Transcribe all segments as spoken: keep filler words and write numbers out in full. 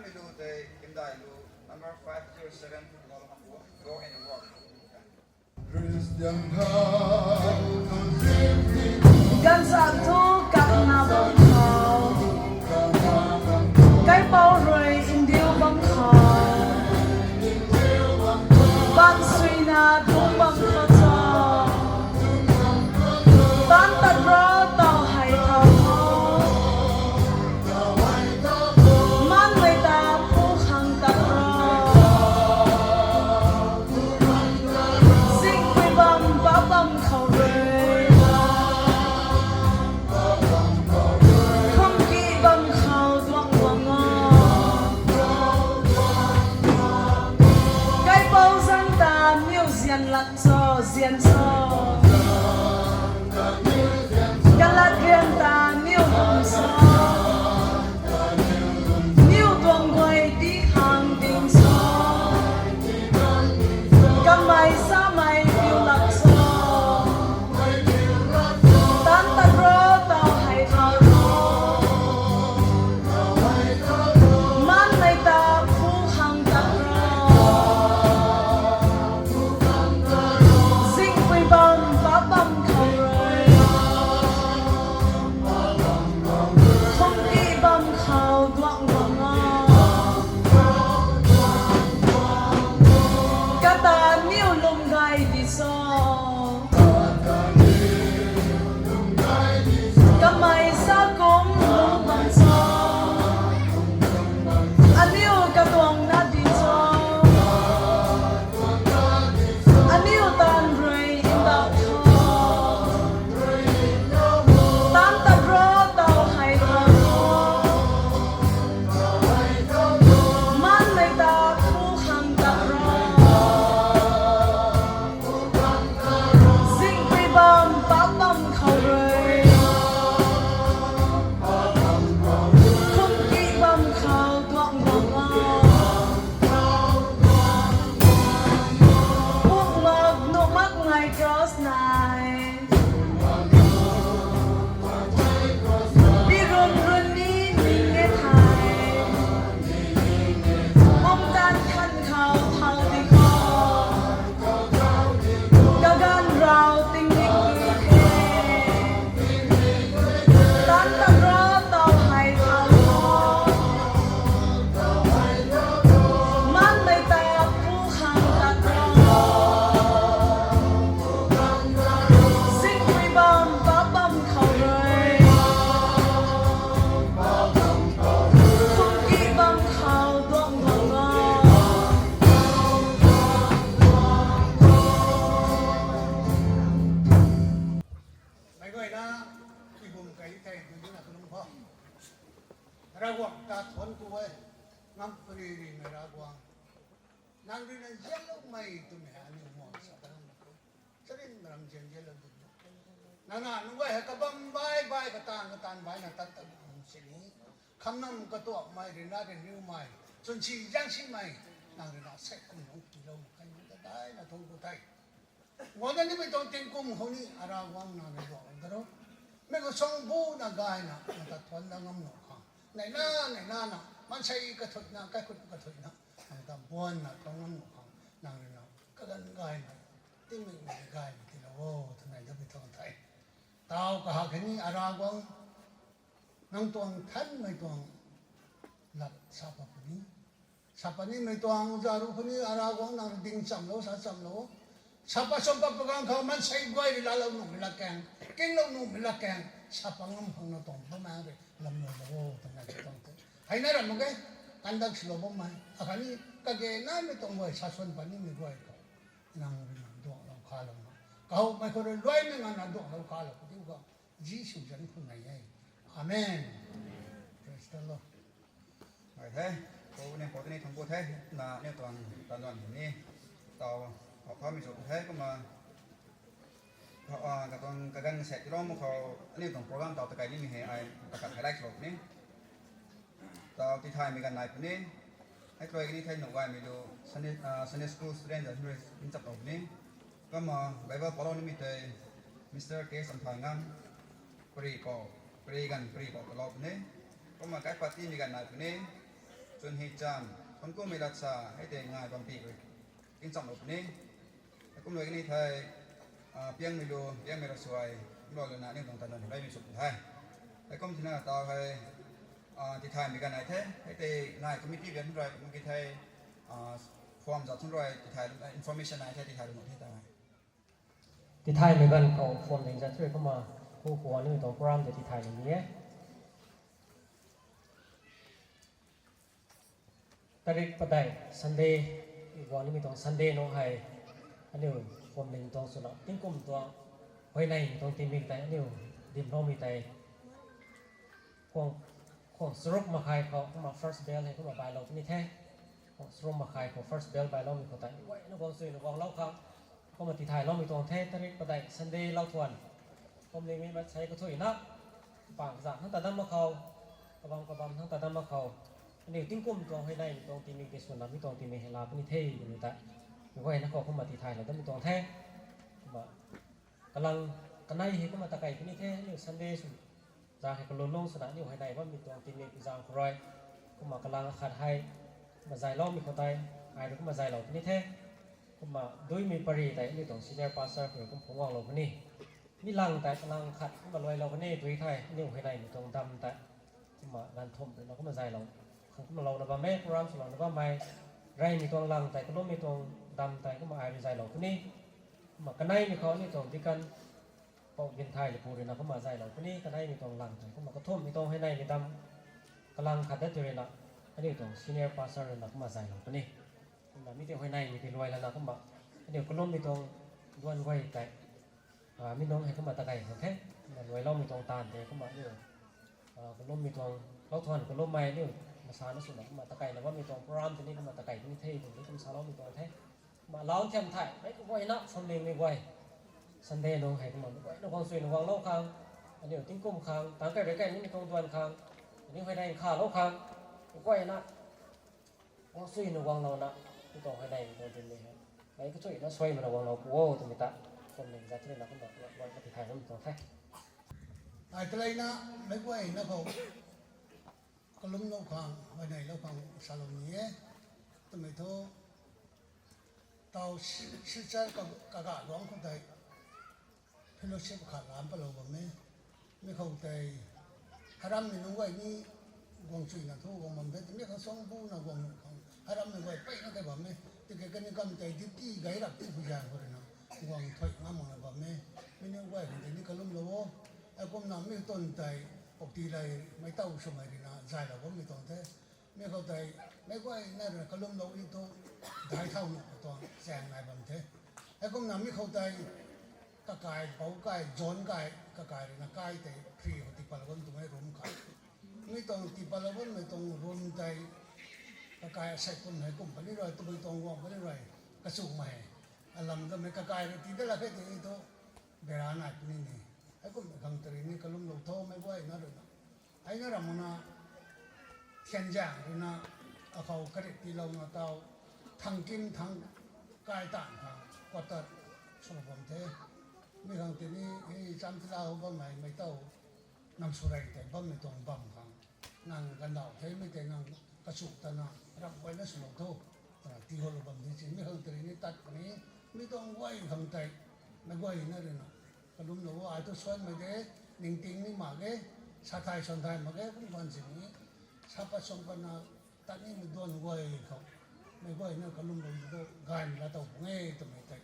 Mei lu tei, Kimdai lu, number five zero seven, Go and Walk. Ganvzak thu kakna bam khou, kaipouc rui ndiu bam khou, bam suina dungc bam khou cho, taanc tat ro taw hei thau tho, manmei ta phu khang tat ro, zingpui bam pa bam khou rui, khumki bam khou duang guang o. Kaipouc zanc ta niw zian lat cho, zian cho. Kalat rian ta niw lum cho, niw duang guay di khang ding cho. Kamei samei piu lak cho, taanc tat ro taw hei thau tho, manmei ta phu khang tat ro, zingpui bam pa bam khou rui, khumki bam khou duang guang o. Kata niw lwm gay di cho, kamei sa kum lung bam cho, aniu katuang na di cho, aniu taanv rui ndauh tho, taanc tat ro taw hei thau tho, manmei ta phu khang tat ro, zingpui bam pa bam khou rui, khumki bam khou duang guang o. Puk mak nuh mak ngai cross nai, pirun run ni ning e thei, bumtan than khou thau di khou, kaganv rau tingmik tui the, taanc tat ro taw hei thau tho, manmei ta phu khang tat ro, zingpui bam pa bam khou rui, khumki bam khou duang guang o. Meic guayna, tabum kai thei, meic guayna kalung khou, Ravguangc ta thuanc ku e, ngam pary rimei Ravguangc, nang rui na zianloumei twmei aniu muang sa ta, charin ram zian zianlou di. Nang na nunc guay hei kabam bai bai, kataanv kataanv baina tat tat sini, khamnam katuakmei, rina riniumei, chwnsi zaengsimei, nang rui na sek kum nunc tiilou mak khe, nunc ta daina thuanc ku the. Guangna nimei tuang tingkum khou ni, a Ravguangc nang rui duaklou da ro. Mei khou suang buna gayna nang ta thuanc dat ngam nuh khang, neihla neihla na maansei kathuicna, kaikhun kathuicna, nang ta buanna thuanc ngam nuh khang, nang rui na kaganv gayna, tingmik mei gayna tiilou o twna da pi tuang the. Taw kahak khe ni, a Ravguangc, nang tuang nthanmei tuang lat sa pat puni, sa pat nimei tuang zaru khou ni, a Ravguangc, nang rui ding chamlou, sa chamlou. Sa pat cham pat pa ganv khou maansei guay rui laalou nuhmei latkaeng, kinglou nuhmei latkaeng, sa pat ngam khang nang tuang Bumaengh rui lamlou lou o twna ti tuang the. Hei na ram mak ge, kandak swlou bammei akhatni kage naimei tuang guay, sa swan pat nimei guay khou nang rui na duaklou khalou na, kahowmei khou rui luaimei nganvna duaklou khalou pu diu khou, Jisu zanc khou nai e. Amen. Praise the Lord. Ai the, kou ni kou tini thuanc ku the, na aniu tuang tanluan ni, taw, hou thamei sw the kumna, katuang kaganv set tiilou mak khou, aniu tuang program taw takai nimei hei ai takat highlight lou ni. Taw tithaymei ganv nai puni. Hei try kani thei nuh gaymei lu Sunday, ah, Sunday school student zan rui nchap lou puni. Kumna Bible palou nimei tei Mister K Samthay Ngam, pary pou, pary ganv pary pou talou puni. Kumna kaipat timei ganv nai puni. Tun hei chan, tun kummei lat sa, hei tei ngai bam pi rui. King cham up ni. Kum loi ni thei, ah, piang mei lu, piang mei ra suai, kum loi lu na ni tang tan lun, bai mi suk thei. Hei kum thina tau hei, ah, ti thai mi gan nai the, hei tei nai committee bian rui, kum ki thei, ah, form za thun rui, ti thai, ah, information nai the, ti thai lu the ta. Tithaymei ganv khou form ding zat rui kumna, hu khou aniu tuang program tei tithaymei ni e. Tarik padeih Sunday, guang nimei tuang Sunday nung hei, aniu form ding tuang swna, tingkum tuang, huayney tuang tingmik tei aniu dimloumei tei, khwang, khwang charuk makhai khou kumna first bell hei kumna bailou puni the. Khwang charuk makhai khou first bell bailoumei khou tei, guayna guang chuina guanglou khang, kumna tithayloumei tuang the, tarik padeih Sunday lou thuan. Kumna mi mat sei kathuina, pang kazanc thangc ta dam mak khou, kabam kabam thangc ta dam mak khou, aniu tingkum tuang huayneymei tuang tingmik tei swna mi tuang tingmik hei la puni the twmei tei, guayna khou kumna tithaylou dammei tuang the. Kumna kalang kanei hei kumna takei puni the, aniu Sunday sw, zang hei kalun lung swna aniu huayney bammei tuang tingmik zaeng khou rui, kumna kalang akhat hei, kumna zayloumei khou tei, ai rui kumna zaylou puni the. Kumna duimei pary tei aniu tuang senior pastor khou rui kum phungc guanglou puni. Mi lang tei kalang khat kumna luailou puni, dui thei aniu huayneymei tuang dam tei, kumna ganv thumh ruina kumna zaylou, khang kumna louna bammei, program swlouna bammei, reymei tuang lang tei, kalummei tuang dam tei kumna ai rui zaylou puni. Kumna kaneimei khou aniu tuang deacon, Pou Ginthay Lipu ruina kumna zaylou puni, kaneimei tuang lang tei. Kumna kathumhmei tuang huayneymei dam, kalang khat dat tu ruina, aniu tuang senior pastor ruina kumna zaylou puni. Kumna mi tei huayneymei tei luai lana kumna, aniu kalummei tuang duan guay tei, ah, mi nung hei kumna takei khang the, kumna luailoumei tuang taanv tei kumna aniu, ah, kalummei tuang, lou thuan kalummei aniu, masana swna kumna takeina bammei tuang program tei ni kumna takei puni the twmei kum saloumei tuang the. Kumna lau thiam thei, meic kaguayna, phuamlingmei guay. Sunday nung hei kumna, meic guayna guang chuina guanglou khang, aniu tingkum khang, tangc kai rui kai nimei tuang duan khang, aniu huayney khalou khang, kaguayna, guang chuina guanglouna, mi tuang huayneymei tuang tingmik hei, meic kachuina suaimana guanglou pu o twmei ta, phuamling zat ruina kumna, kumna, kumna tithay bammei tuang the. Ai taleina, meic guayna khou, kalumlou khang, huayneylou khang salou ni e. Twmei thu, tau si-, silchar ka, kaga luang khou tei, fellowship khat lam palou bam e. Mi khou tei, harammei nunc guay ni guang chuina thu guang bam the, mi khang suang buna guang khang, harammei guay peyna kei bam e. Tiki kani kam tei duty gay rap ti pui zaeng khou ruina, guang thuy ngam makna bam e. Mi nunc guay khang tei ni kalumlou o. Heikumna mi twn tei, pokti lei, meic taw swmei ruina zaylou bammei tuang the. Mi khou tei, meic guayna ruina kalumlou ni thu, dai thau nuh khou tuang chaeng nai bam the. Heikumna mi khou tei, kakai, pou kai, zone kai, kakai ruina kai tei free khou tiipalou bam tuang e room kai. Mi tuang tiipalou bammei tuang room tei, kakai asei kum hei kum puni rui, twmei tuang guang puni rui, kachumei. Alam kamei kakai rui tii dat lak khe tei thu, bera nai puni ni. Heikum khang tei ni kalumlou tho meic guayna ruina. Ai na ram makna, thian zaeng ruina, akhou karit tiilouna tau, thang kim thang kai taanv khang, quarter, sw bam the. Mi khang tei ni, hei cham tila hou bammei, meic taw, nang sw rey tei bammei tuang bam khang, nang kandauh themei tei nang kachu tana, ram guayna swlou tho, twna tiihoulou bam di si, mi khang tei ni tat puni, mi tuang guay khang tei, meic guayna ruina, kalumlou o, ai thu suanmei de, ningting ni mak ge, sa thay suan thay mak ge, kum khwan sini, sa pat suan patna, tat nimei duan guay khou, meic guayna kalumlou tu, gaymei laa tow pung e twmei tei,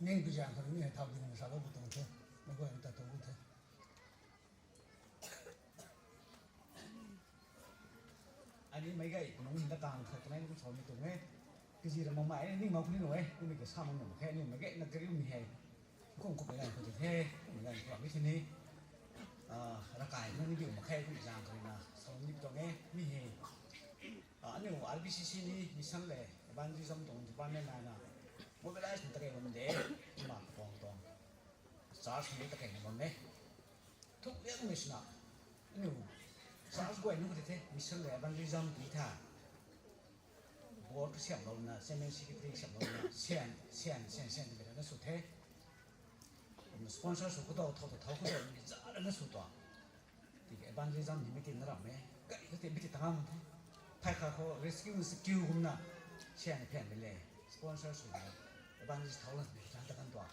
ning pi zaeng khou ni hei thau ding salou pu tuang the, meic guayna ta tu the. Ani meic gay nunc na kang khat kanei ni kum samei tuang e. Kazi ra makmei ni ning mak puni nu e, kummei ka sa mak nuh mak khe, aniu meic gayna kariumei hei. Kum kummei ganv khou tei the, kummei ganv khou mi the ni. Ah, ravkai na ni diu mak khe, kummei zaeng khou ruina, sa ni pi tuang e, mi hei. Ah, aniu R B C C ni mission le evangelism tuang department naina, mobilize na takei bam de, ma tuang tuang. Church ni takeina bam e. Thuk liangmei swna, aniu, church guay nunc khou tei the, mission le evangelism ti tha. Board kasiamhlouna, chairman secretary kasiamhlouna, sian, sian, sian, sian, ti na sw the. Kumna sponsor sw khou tho, thau, thau, thau khou tho, mi zana sw tuang. Tiki evangelism ni mi ti na ram e, gay khou tei mi ti tangam the. Thai kha khou rescue na skill kumna, sian phen de le, sponsor sw de, evangelist thau lan de, tan ta kan tua.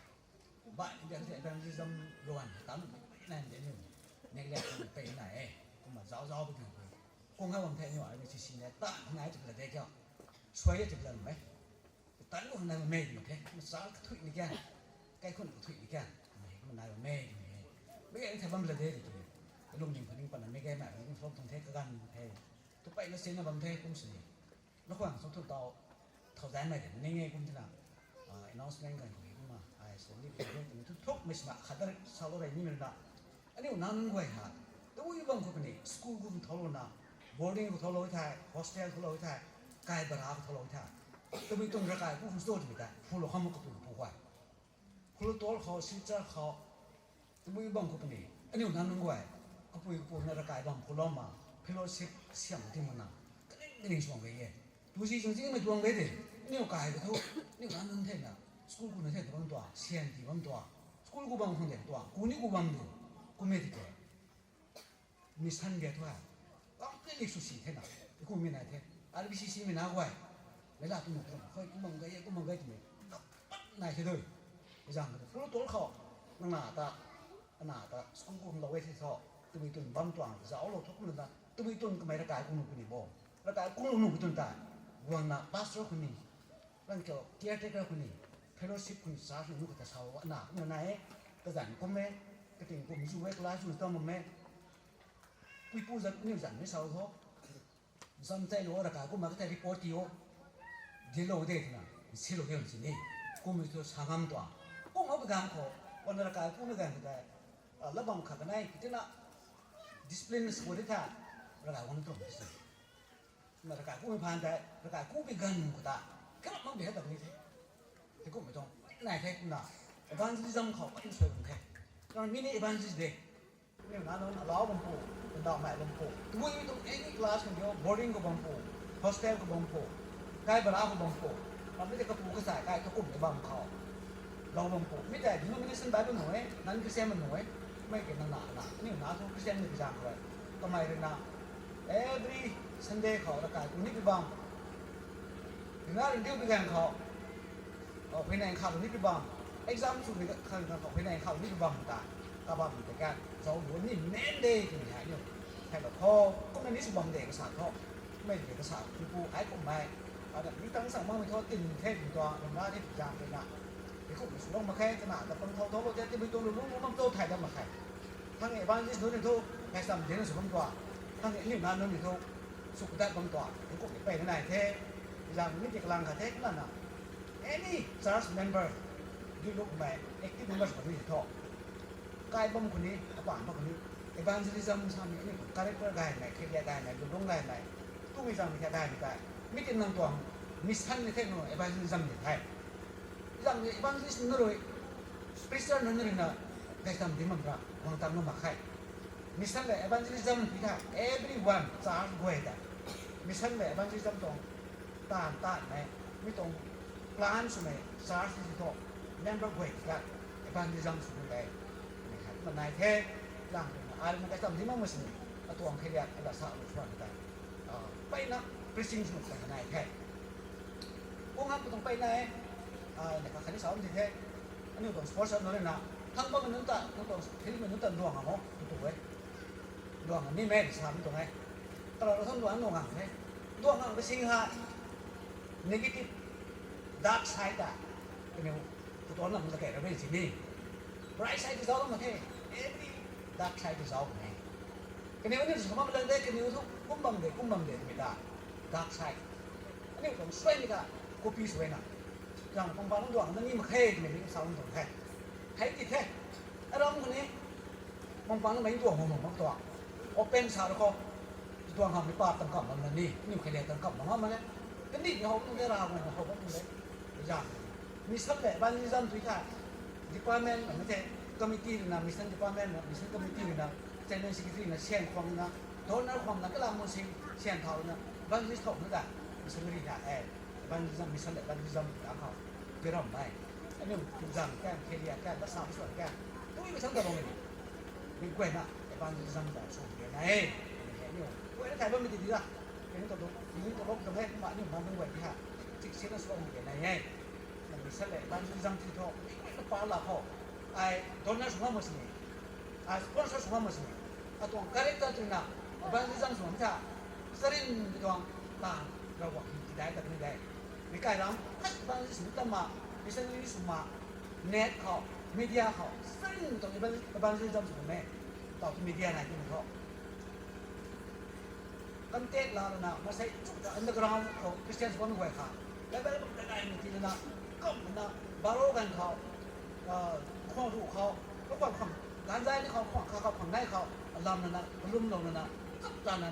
Bai, evangelism luan, tan, nan de nu. Neglect kan pe na e, kumna zau zau bu kan. Kung ha bam the ni, ai ni si si ne, ta, nai tu la de kya. Suai ye tu la me. Tan lu na me ni the, ma sa ka thui ni kya. Kai khun ka thui ni kya. Me, kumna na me ni. Me, ai the bam la de ni. Lung ning phaning pan na, me, kai ma, ni som thong the ka gan the. Tu pai na sin na bam the kum sini. Na khwang song thu tau, thau zan mai de, ning e kum tina, ah, announcement kan khui kumna, ai, so ni khui de, tu thuk mai sma, khadar sa lo rei ni mi na. Aniu nang nunc guay ha, tabui bam khou puni, school kum thau lo na, boarding khou thau lo thai, hostel khou lo thai, kai bara khou thau lo thai. Tabui tun rakai pu khou store mi ta, phu lo kham ka pu pu guay. Khulu tol khou, Silchar khou, tabui bam khou puni, aniu nang nunc guay, kapui kapu na rakai bam khou lou ma, fellowship siam ti mana, kaning kaning suang gay e. Tu si chung si mei tuang gay de, aniu kai ka thu, aniu nang nunc the na, school ku na the bam tua, sian ti bam tua, school ku bam khang de tua, ku ni ku bam de, ku me ti ke. Mission ge thu hei, completely sw si the na, i kum mi nai the, R B C C mi na guay, mei la tu muk tu, khoi kum bam gay e, kum bam gay tu mei, kapat nai the dui. Zang ka tu, pulu tol khou, nang na ta, ana ta, school kum lou e the tho, tabui tun bam tuang, zau lou thu kum na, tabui tun kamei rakai kum nu puni bo. Rakai kum nu puni tun ta, guang na pastor khou ni, Lang kiu caretaker khou ni, fellowship khou ni sa sw nu kata sa ana, na na e, kazan kum e, kating kum zu e, class zu tam mak e. Pui pu zan, niu zan ni sa tho. Zam tei lo, rakai kum ma kata report ti o. Di lo de na, si lo de si ni. Kum tu sa ngam tua. Kum ma gam khou, wan rakai kum gam kata, ah, labam kha kanai, kiti na, discipline school de tha, rakai wan tu si. Na rakai kum phaan tei, rakai kum pi ganv khou ta, karap mak di hei ta ni the. Hei kum mei tuang, nai the na, evangelism khou, pa in sui bam the. Kan mi ni evangelist de. Niu na nunc alau bam pu, kandau mei bam pu. Tabui tuang any class kan dio, boarding khou bam pu, hostel khou bam pu, kai bara khou bam pu. Bam ni de kapu kasai, kai kakum ni bam khou. Lou bam pu. Mi tei denomination bai bam nu e, non-Christian bam nu e. Mei ke nang na na, niu na thu Christian ni kazang khou e. Kamei rui na, every Sunday khou rakai kum ni pi bam. Rina rin diu pi gang khou, o, huinei khou ni pi bam. Exam sw pi khang khou huinei khou ni pi bam ta. Kabam tei kan, zau lu ni main de tw ni hei niu. Hei lo khou, kumna ni sw bam de kasa khou. Mei de kasa, pu pu, ai kum mei. Ada mi tang sang mak mei thu tin the tin tuang, lung na ni pi zang de na. Di kum sw lou mak khe, kana ta pang thau thau lou the, ti mei tuang lu lung lung bam tu thay dam mak khe. Thang evangelist nunc ni thu, kai sam de na sw bam tua. Thang aniu na nunc ni thu, sw kadat bam tua. Di kum ni pey na nai the, zang ni ti kalang kha the, kana na. Any church member, di lu mei, active members khou ni tho. Kai bam khou ni, apang bam khou ni, evangelism sa mi, aniu character gaymei, kheiliak gaymei, lulung gaymei, tumei zang mi kha gaymei kai. Mi tin nang tuang, mission ni the nu, evangelism ni the. Zang ni evangelist na rui, preacher na rui na, gay tam di mam ra, wang tang na mak khe. Mission le evangelism ti tha, everyone, church guay ta. Mission le evangelism tuang, tan tan mei, mi tuang plan swmei, church ti thu, member guay ta, evangelism sw ni le, ni hei, ma nai the, lang rui na, ai rui na gay tam di mam ma sini, atuang kheiliak, ala sa lu suan ta. Ah, peyna, preaching sw ta nai the. Kung hak pu tuang peyna e, ah, na kha kha ni sa bam di the. Aniu tuang sponsor nunc rui na, thang bammei nunc ta, nunc tuang film nunc ta duang a mo, tu tu e. Duang a ni me sa mi tuang e. Kala rui thang duang duang a the. Duang a ka sing ha, negative, dark side ta. Kaniw, pu tuang lam ta kei ra bam si ni. Bright side ti zauc lam mak the. Every dark side ti zauc mak e. Kaniw aniu sw mak lang de, kaniw thu kum bam de, kum bam de, mi ta. Dark side. Aniu tuang suai ni ta, copy suai na. Zang pang pang duang na ni mak khe, kaniw ni sa bam tuang the. Hei ti the. Aram khou ni, pang pang mei duang hou mak tuang. Open sa ru khou. Tuang hamh ni pa tang kam bam na ni, aniu kheiliak tang kam bam ngam mak le. Kandih ni hou tuang de, ra hou na hou bam tuang de. Zang. Mission le evangelism tui tha. Department na the, committee rui na, mission department na, mission committee rui na, chairman secretary na, sian khwang na, donor khwang na, kalam mun sing, sian thau na, evangelist thau na ta, missionary na, eh, evangelism, mission le evangelism ta khou, pi ram bai. Aniu, zang kan, kheiliak kan, ta sam suan kan, tui mi sang ta bam ni. Mi guay na, evangelism ta sw pi na e. Aniu, guay na thai bam mi ti di la. Pi Ni ta luk, ni ta luk ta e, ma ni ma nunc guay di ha. Chik sina sua hung ke nai e. Nang ni sa le, evangelism ti tho, ni guay na pa la tho. Ai donor sua ma sini. Ai sponsor sua ma sini. Atuang character tu na, evangelism sua ma tha. Sarin tuang ta, Ravguangc ti dai ta ni dai. Mi kai ram, khat evangelism ta ma, missionary sua ma, net khou, media khou, sarin tuang evangelism sua me. Tau tu media nai tu tho. Contact la lana, masei chuk ta underground khou Christians bam guay kha. Level bam ta nai ni ti lana, kam na, baro gan khou, ah, khwang ru khou, khwang khwang, ganzai ni khou, khwang kha khou, khwang nai khou, alam lana, kalum lou lana, kap ta na,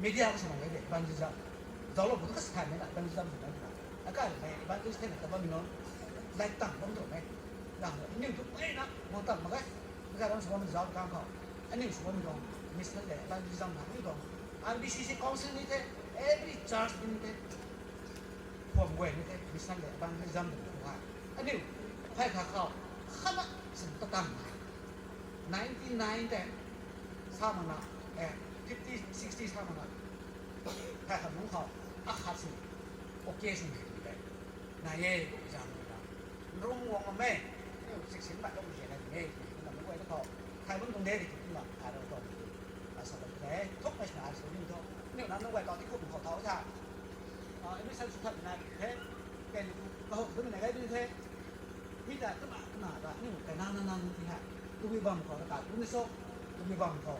media ka samang e de, evangelism. Zauclou bu tu ka sa thai na, evangelism sa na. Akai me, evangelist thena ta bam no, lai tang bam tu me. Lang, ni tu pe na, mang tang ma gai. Akai ram sa bam zau kang khou. Aniu sw bammei tuang mission le evangelism na ni tuang R B C C council ni the, every church ni the, phuam guay ni the, mission le evangelism ni the. Aniu phey kha khou, khana sin ta tang na. Ninety nine te, sa mana, eh, fifty, sixty sa mana. Phey kha nung khou, akhat si, okay si ni the. Na ye, exam na. Room guang mak e, aniu sixteen bai lou zian na di e, aniu nunc guay na khou, thai bam tuang de di, aniu na, thai rau tuang di, a sa bam tuang de, thuk na sina a sw ni thu, aniu na nunc guay tau ti khum khou thau tha, a, admission sw that na the, kei ni tu, kahou tu na gai di the, mi ta, tu na, tu na, ta, aniu, kai na, na, na, ti ha, tu bi bam khou, ta, tu ni so, tu bi bam khou,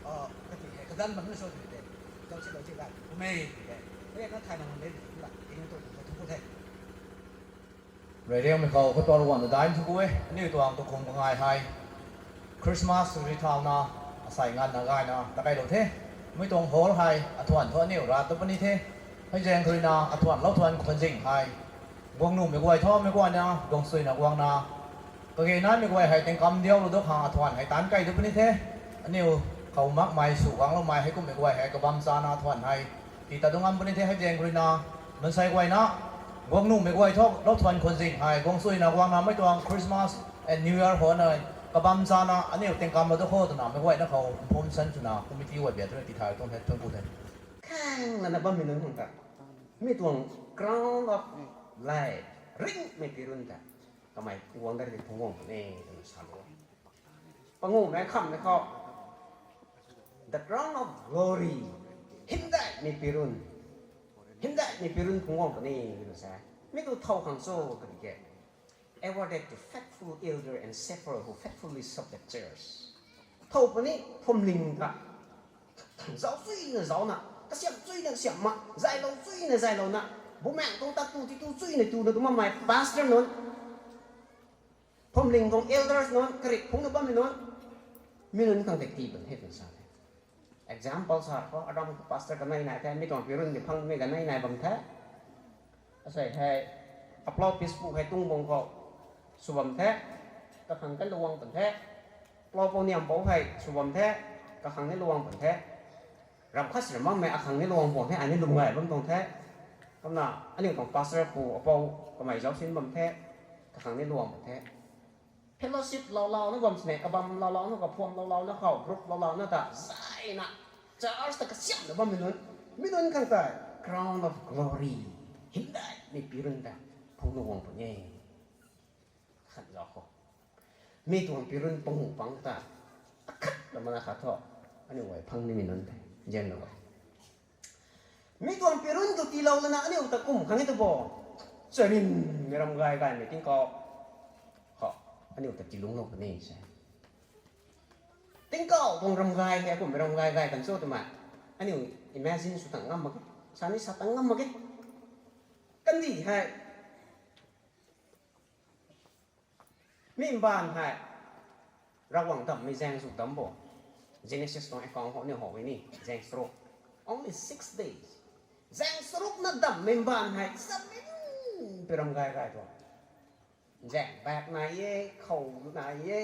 a, ka ti he, ka dan bam ni so, ti de, tau si lou ti ga, ku me, ti de, e, na thai na man de, ti la, ti ni tu, tu, tu, tu, the. Rui riangmei khou khou tuang ruan na dai thu ku e, aniu tuang tukhum kangai hei. Christmas ri thau na, asei ngan na gay na, ta kai lou the. Mi tuang hall hei, athuan thu aniu rat tu puni the. Hei zaeng kharui na, athuan lou thuan khwan zing hei. Guang nuhmei guay tho, mei guay na, guang sui na guang na. Kage naimei guay hei, tingkam diau lou dok khang athuan hei tan kai tu puni the. Aniu khou makmei su guang loumei hei kummei guay hei, kabam cha na athuan hei. Ti ta dung am puni the hei zaeng kharui na, mansei guay na, guang nuhmei guay tho, lou thuan khwan zing hei, guang sui na guang na mei tuang Christmas and New Year hou na, kabam cha na, aniu tingkam lou dok khou twna, mei guay na khou, phum san twna, committee guay bia twna, ti thai tuang the, tuang ku the. Khang lana bammei nunc hang ta. Mi tuang crown of life, ringmei pirun ta. Kamei guang dar di phung guang puni, twna sa lou. Panguh na kham na khou. The crown of glory. Hymdaihmei pirun. Hymdaihmei pirun phung guang puni, twna sa. Mi tu thow khang cho, twna ke. Awarded to faithful elder and shepherd who faithfully serve the church. Thow puni, phuamling ta. Zauc chuina zauc na, kasiam chuina kasiam ma, zaylou chuina zaylou na, bumaengc tuang tat tu ti tu chuina tu na tu makmei pastor nunc, phuamling tuang elders nunc, karik phungna bammei nunc, mi nunc khang tei tii bam the twna sa the. Example sa khou, Adam khou pastor kanei nai the, mi tuang pirun ni phangmei kanei nai bam the. Asei hei, aplou peacebook hei tung bang khou, sw bam the, kakhang kan luang bam the. Plou pou niam pou hei sw bam the, kakhang ni luang bam the. Ram khat si ram makmei akhang ni luang bam the, ai ni lum gay bam tuang the. Kumna, aniu tuang pastor pu apou kamei zauc sin bam the, kakhang ni luang bam the. Fellowship loulouna bam sini, kabam loulouna, kaphuam loulouna khou, group loulouna ta, zayna, church ta kasiamna bammei nunc, mi nunc khang tei, crown of glory, hymdaihmei pirun ta, phungna guang puni e. Khat zauc khou. Mi tuang pirun panguh pang ta, akhat la mana khat thu, aniu guay phang nimei nunc tei, zianlou e. Mi tuang pirun tu tiilou lana aniu ta kum khang e tu bo. Charinmei ram gay gaymei tingkauh khou, aniu ta tiilungclou puni se. Tingkauh tuang ram gay hei, kummei ram gay gay kan cho twmei, aniu imagine sw tang ngam mak ge, sa ni sa tang ngam mak ge. Kandih hei, mi mbaanv hei, Ravguangc damhmei zaeng zuk dam bo. Genesis tuang account khou aniu how e ni, zaeng charuk. Only six days. Zaeng charuk na damhmei mbaanv hei, chamin pi ram gay gay tuang. Zaeng bak nai e, khou nai e,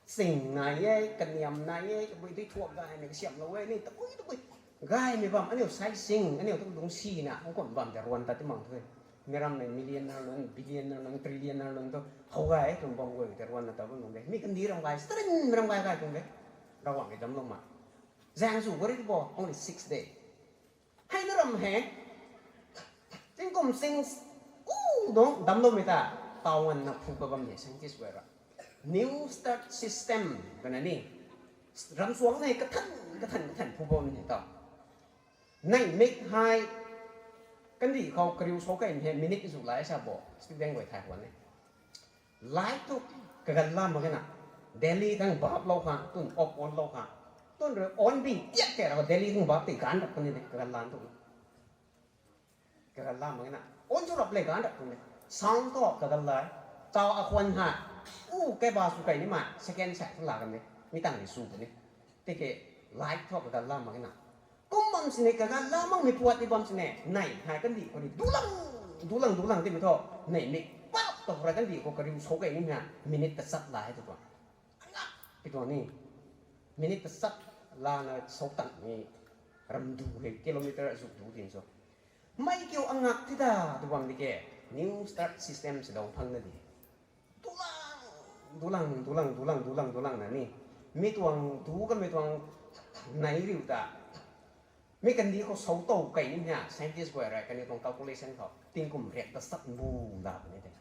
sing nai e, kaniam nai e, kabui dui thuak gaymei kasiamhlou e ni, tabui tabui. Gaymei bam, aniu sai sing, aniu tu dungc sina, hung kum bam tei ruan tat ti mang the. Mi rammei millionaire nunc, billionaire nunc, trillionaire nunc tu, how gay e twna bam guay tei ruan na tat bam nunc de. Mi kandih ram gay, charinmei ram gay gay tuang de. Ravguangc ni damclou ma. Zaeng zuk gari bo, only six day. Hei na ram he. Tingkum sing u dong damloumei ta. Taw nganvna phu pa bam he scientist guay ra. New start system twna ni. Ram suang na kathan, kathan, kathan phu bam he ta. Neih mik hei. Kandih khou kariu sou kei he minute zu lai sa bo. Student guay thay huan e. Light tu kaganv la mak ge na. Delhi thang bap lou khang, tun off on lou khang. Tun rui on bi tiak ke ra Delhi thang bap tei ganv rap kani de kaganv la tu. Kaganv la mak ge na. On tu rap le ganv rap kani. Sound tu kaganv la. Taw akhwan ha. U ke ba su kai ni ma second sa tu la kani. Mi tang ni su kani. Tiki light thu kaganv la mak na. Kum bam sini kaganv la makmei puat ni bam sini. Neih hei kandih khou ni dulang, dulang, dulang timei thu. Neih mik pat tu khou rui kandih khou kariu sou kei ni ha. Minute tachat la hei tu tuang. Angak pi tuang ni. Minute tachat lana sou tang ni. Ramdu hei kilometer azu du tin so. Mei kiu angak ti da tu bam di ke. New start system si dong phang na di. Dulang, dulang, dulang, dulang, dulang, dulang na ni. Mi tuang du kanmei tuang nai riu ta. Mi kandih khou sou tow kei ni na, scientist guay rui kaniw tuang calculation khou. Tingkum riak tachat bu da ni de.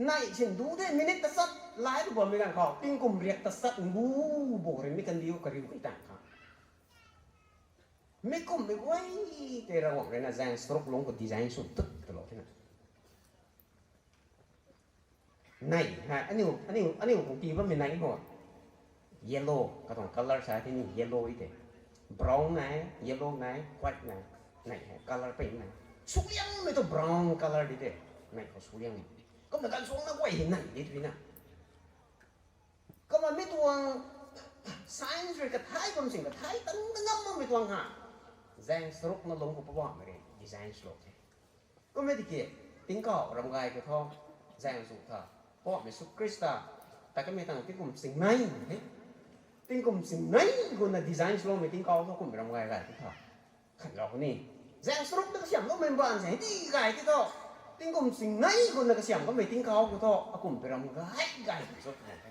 Neih sin du de minute tachat lai bu bammei ganv khou. Tingkum riak tachat bu bu rui mi kandih khou kariu kei tang kha. Mi kummei guay tei Ravguangc rui na zaeng charuk lungc khou design sw tut talou the na. Neih hei, aniu, aniu, aniu khou tii bammei neih hou. Yellow, katuang colour sa the ni yellow e te. Brown nai, yellow nai, white nai, neih hei colour pei nai. Suliangmei tu brown colour di te. Neih khou suliang. Kumna ganv suang na guay hei neih di tu na. Kumna mi tuang science rui kathai bam sing kathai tang na ngam makmei tuang ha. Zaeng charuk na lungc khou Poubauhmei rui design swlou the. Kummei tiki, tingkauh ram gay khou thu, zaeng zu tha, Poubauhmei Jisu Khrista, ta kamei tang tingkum sing nai he. Tingkum sing nai guna design swloumei tingkauh thu kum ram gay gay ti tha. Khanlou ni. Zaeng charuk na kasiamhloumei mbaanv se, hei di gay ti tho. Tingkum sing nai guna kasiamh kamei tingkauh khou thu, akum pi ram gay gay ti cho tha he.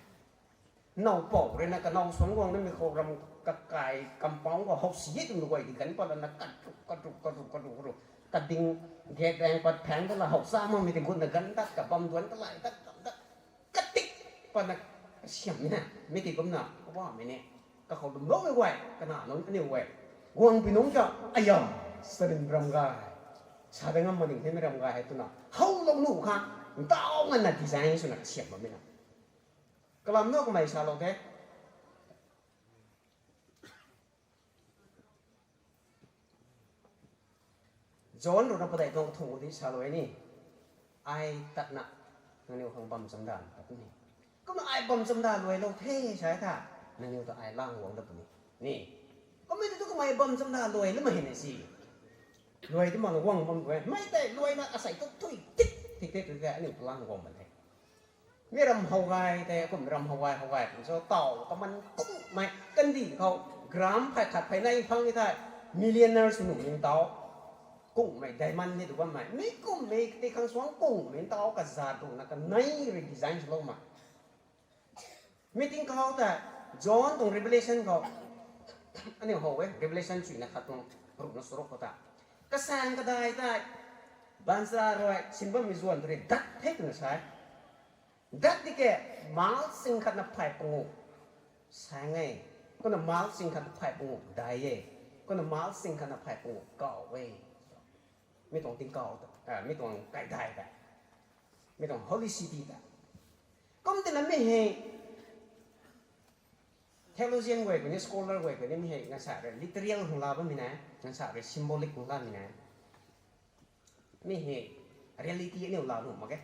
Now pou rui na kanow suang guang namei khou ram kakai compound khou hou si e twmei guay di ganv pat lana katruk, katruk, katruk, katruk, katruk. Kading gate rang pat phaeng ta la hou sa makmei ti gutna ganv tat kabam duanc kalai tat, tat, tat. Katik patna kasiamhmei na, mi ti kumna, Poubauhmei ni. Kakhou dumloumei guay, kana nunc aniu guay. Guang pi nunc ta, aya, sarin ram gay. Sa da ngam maning themei ram gay hei twna. Howlou nuh kha, ntaw nganvna design swna kasiamh bammei na. Kalam nu kamei salou the. John rui na padeih tuang kathumh di salou e ni. Ai tatna, nangniw khang bam chamdan tat ni. Kumna ai bam chamdan luailou the sa tha, nangniw ta ai lang guang dat puni. Ni. Kummei tu tu kamei bam chamdan luai lamei na si. Luai ti mak na guang bam guay. Mei tei luaina asei tu thui tik, tik tei tu tei aniu ta lang guang bam the. Mi ram how gay tei, kum ram how gay, how gay kum so taw kaman kungmei kandih khou gram phay khat phey nai phang ni thei millionaire sw nuh ning taw. Kungmei diamond ni tu bammei. Mi kummei ti khang suang kungmei taw kazat runa kanei rui design swloumei. Mi tingkauh ta John tuang Revelation khou. Aniu how e, Revelation chuina khat tuang runa charuk khou ta. Kasaeng kadai tei baanchara rui sin bammei zuan tu rui dat the twna sa e. Dat di ke, mile sing khatna phay pangu saeng e. Kumna mile sing khatna phay pangu dai e. Kumna mile sing khatna phay pangu kaw e. Mi tuang tingkauh ta, ah, mi tuang kaidai ta. Mi tuang holy city ta. Kum tina mi hei theologian guay kuni, scholar guay kuni mi hei nganvsa rui literal hung la bammei na, nganvsa rui symbolic hung lamei na. Mi hei reality aniu la nuh mak e.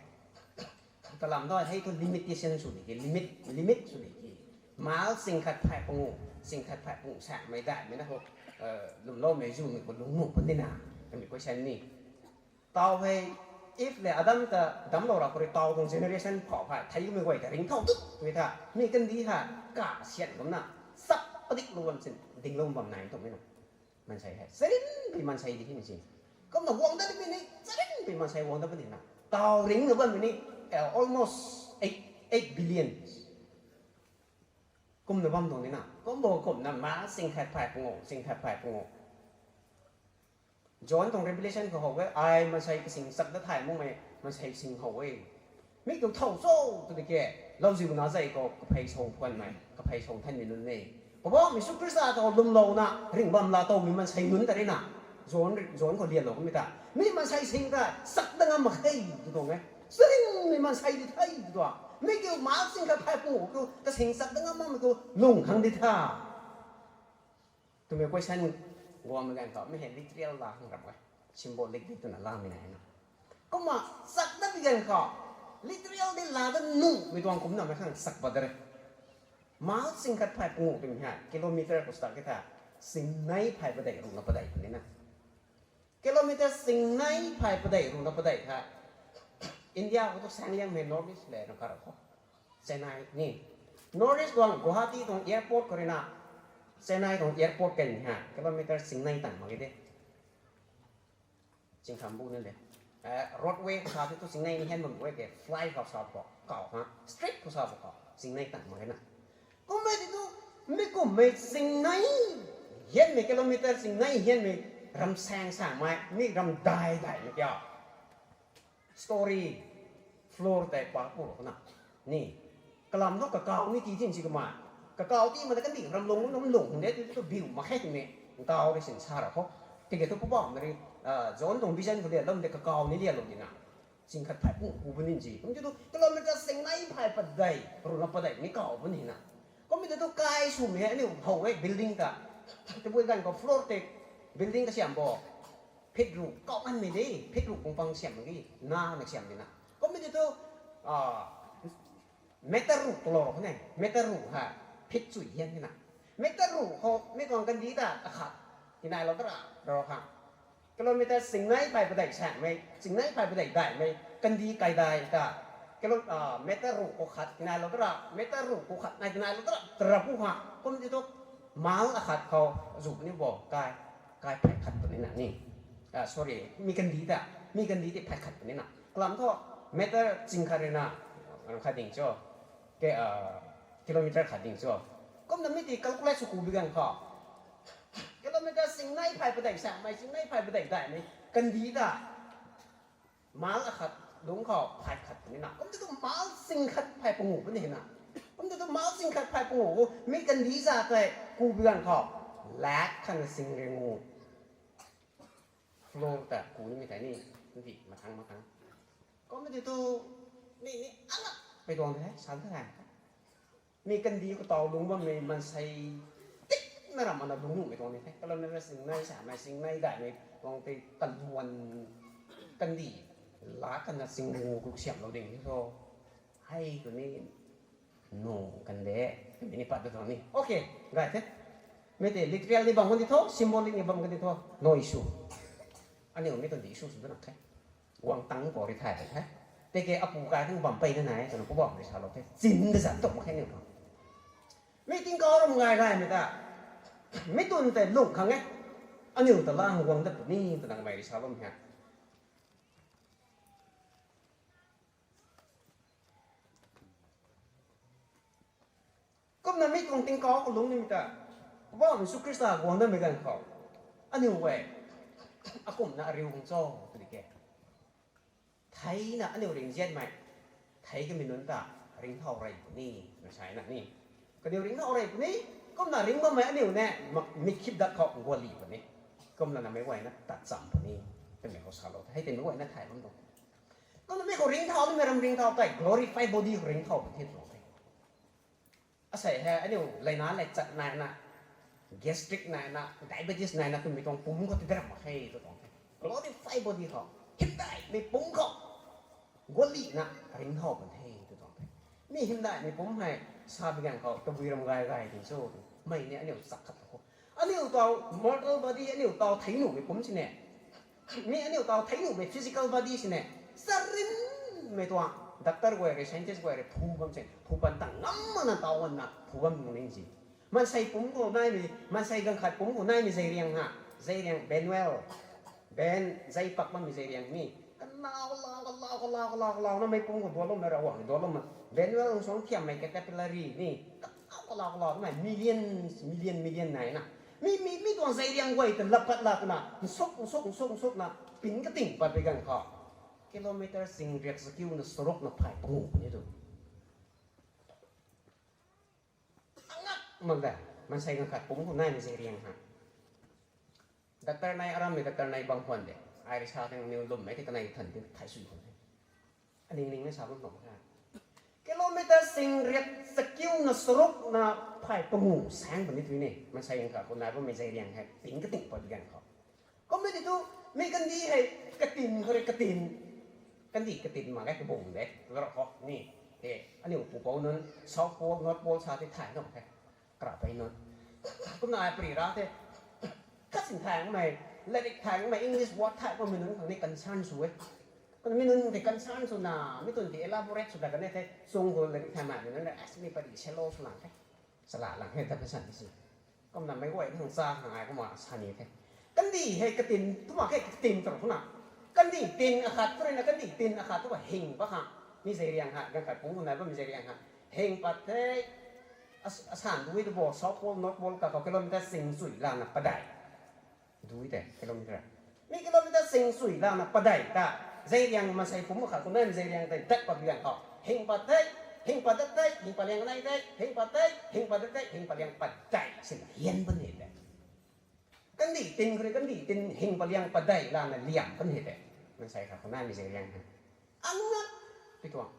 Kalam dai hei thu limitation sw di ki, limit, limit sw di ki. Mile sing khat phay pangu, sing khat phay pangu saengmei daihmei na khou, eh, lwmloumei zumei khou lung nuh puni na, twmei question ni. Taw hei, Eve le Adam ta damclou ra khou rui taw tuang generation phou hei, theimei guay ta ringcthau tut twmei tha, mi kandih hei, kasian kumna, chap padiklou bam sin, dinglou bam nai twmei na. Maansei hei, charynpui maansei di hei si. Kumna guang dat puni, charynpui maansei guang dat puni na. Taw ringna bammei ni, eh, almost eight, eight billions. Kumna bam tuang ni na. Kumbo kumna ma sing khat phay pangu, sing khat phay pangu. John tuang Revelation khou how e, ai maansei kasing chak dat thay makmei maansei sing how e. Mi tu thow cho tw di ke, lauziu na zai khou kaphey song phuanmei, kaphey song thanmei nunc e. Poubauhmei Jisu Khrista ta lwmlouna ringh bam laa towmei maansei nunc ta rui na, John, John khou lianlou kamei ta, mi maansei sing ta chak dat ngam mak khe tw tuang e. Charynmei maansei di the tw tuang. Mi kiu ma sing khat phay pu kiu kasing chak dat ngam makmei kiu lung khang di tha. Twmei question guangmei ganv khou mi hei literal la khang ram e. Symbolic di twna lamei na na. Kumna chak dat bi ganv khou literal di la dat nuhmei tuang kumna mei khang chak pat de re. Mile sing khat phay panguh twmei hei kilometer khou start ke tha, singnei phay padeih ruhna padeih puni na. Kilometer singnei phay padeih ruhna padeih tha. India khou tu saeng liangmei North East le na kar khou, Chennai ni, North East tuang Guwahati tuang airport khou rui na Chennai tuang airport kan ha kilometer singnei tang mak ge de. Chingtham bu ni le, roadway khou sa tu singnei ni hian bam e ke, fly khou sa khou kaw ha, street khou sa khou singnei tang mak ge na. Kummei ti tu, mi kummei singnei hianmei kilometer singnei hianmei ram saeng saengmei mi ram dai daihmei kiu story floor tei pa pu khou na, ni, kalam thu kakaw ni ti tin si kumna, kakaw ti mak ta kandih ram lung ram lung de tu tu biu mak khe twmei, ntaw rui sin sa ra khou. Tiki thu Poubauhmei rui John tuang vision khou lianlou de kakaw ni lianlou di na, sing khat phay panguh ku puni si. Kum ti tu kilometer singnei phay padeih ruhna padeih ni kaw puni na. Kummei ti tu kai swmei hei aniu how e building ta, tabui ganv khou floor tei building kasiam bo, phit ruh kaw nganmei de, phit ruh kung pang siam mak ge, na na siam di na. Kummei ti tu meter ruh twlou khou ne, meter ruh ha, phit chui hian di na. Meter ruh khou mi tuang kandih ta akhat tinailou ta ra, ra khang kilometer singnei phay padeih saengmei, singnei phay padeih daihmei kandih kaidai ta, meter ruh khou khat tinailou ta ra, meter ruh khou khat nai tinailou ta ra, ta ra pu ha. Kum ti tu mile akhat khou zu puni bo, kai, kai phay khat puni na ni. Sorry, mi kandih ta, mi kandih ti phay khat puni na. Kalam thu meter ching khat rui na, khat ding cho, kilometer khat ding cho. Kumna mi ti calculate sw ku bi ganv khou kilometer singnei phay padeih saengmei, singnei phay padeih daihmei kandih ta mile akhat lungc khou phay khat puni na. Kum ti tu mile sing khat phay panguh puni na. Kum ti tu mile sing khat phay panguh, mi kandih za tei ku bi ganv khou lakh khatna sing ringu floor ta ku nimei tei ni, ndi mathang mathang. Kummei ti tu mi ni ana pei tuang the, san the. Mi kandih khou taw lungc bammei maansei tikna ram mana lungc nuhmei tuang ni the. Kilometer singnei saengmei, singnei daihmei tuang tei kaluan kandih lakh khatna sing ringu ku siamlou ding ni tho. Hei tu ni nu kan de, twmei ni pat ta tuang ni. Okay, gay the. Mi tei literal ni bam kan di tho, symbolic ni bam kan di tho, no issue. Aniu mi tuang di issue sw du na khe. Guang tang pou rui thay tei the. Tiki apu kai thang bam peyna nai twna Poubauhmei rui salou the. Chin da zat tuk mak khe aniu khang. Mi tingkauh ram gay gaymei ta, mi tun tei lung khang e. Aniu ta lang guang dat puni twna kamei rui saloumei he. Kumna mi tuang tingkauh khou lungc nimei ta, Poubauhmei Jisu Khrista guang datmei ganv khou, aniu e, akumna ariu khang cho tw di ke, theina aniu ringzianmei, thei kamei nunc ta ringcthau rey puni, na sa na ni. Kaniw ringcthau rey puni, kumna ringc bammei aniu ne, mikkhip dat khou guali puni. Kumna namei guayna tat cham puni, twmei khou salou the, hei tei meic guayna thay bam tuang. Kumna mi khou ringcthau nimei ram ringcthau tei glorify body khou ringcthau puni the tuang the. Asei hei aniu leina leichat naina, gastric naina, diabetes naina twmei tuang pumc khou ti daram mak khe tw tuang the. Glorify body khou, hymdaihmei pumc khou, gualina ringcthau kan the tw tuang the. Mi hymdaihmei pumc hei sa bi ganv khou tabui ram gay gay ti cho, mei ni aniu chak khat khou, aniu taw mortal body, aniu taw thei nuhmei pumc sini, mi aniu taw thei nuhmei physical body sini, charynmei tuang doctor guay rui, scientist guay rui phu bam se, phu pan tang ngam makna taw ganna phu bam ning si. Maansei pumc khou naimei, maansei ganv khat pumc khou naimei zeiriang ha, zeiriang Benuel, Ben zei pak bammei zeiriang ni, kanau lau, kanau, kanau, kanau, kanau na mei pumc khou duanloumei, Ravguangc ni duanloumei, Benuel nsuang thiammei caterpillar ni, kanau, kanau, kanau na millions, million, million naina. Mi, mi, mi tuang zeiriang guay ta lap pat la twna, nsuk, nsuk, nsuk, nsukna, pin kating pat pui ganv khou, kilometer sing riak sakiuna sarukna phay pangu puni tu. Angak mak da, maansei ganv khat pumc khou naimei zeiriang ha. Doctor nai aram mei doctor nai bang khwan de. Ai rui sa tang niw lwmmei tei kanei than tei thay sui khwan de. Aning ning na sa bam tuang kha. Kilometer sing riak sakiuna sarukna phay pangu saeng puni tui ni. Maansei ganv khat khou nai bammei zeiriang hei pin kating pat ganv khou. Kum mi ti tu, mi kandih hei katin khou rui katin. Kandih katin mak ge kabung de, larok khou ni. He, aniu pupouc nunc, South Pole, North Pole sa tei thay nunc the. Karapei nunc. Kumna ai pari ra the. Kasin thay ngmei, lairik thay ngmei, English word thay bammei nunc khang ni concern sw e. Kumna mi nunc tei concern swna, mi tun tei elaborate sw da kan e the, chung khou lairik thay makmei nunc rui, as mi pari shallow sw lang the. Sala lang the, ta kasan ti si. Kumna meic guay khang cha khang ai kumna sa ni the. Kandih hei katin, twmei hei katin tw rau khou na. Kandih tin akhat khou rui na, kandih tin akhat tu hing pat khang. Mi zeiriang ha, ganv khat pumc khou nai bammei zeiriang ha. Hing pat the, as-, asan dui tu bo, South Pole, North Pole, kakhou kilometer sing sui lana padei. Dui tei, kilometer. Mi kilometer sing sui lana padei ta. Zeiriang maansei pumc khat khou naimei zeiriang tei dat pat liang khou. Hing pat the, hing pat dat the, hing pat liang nai the, hing pat the, hing pat dat the, hing pat liang padei. Sin hian puni de. Kandih tin khou rui kandih tin hing pat liang padei lana liam puni de. Maansei khat khou naimei zeiriang hei. Angak, pi tuang.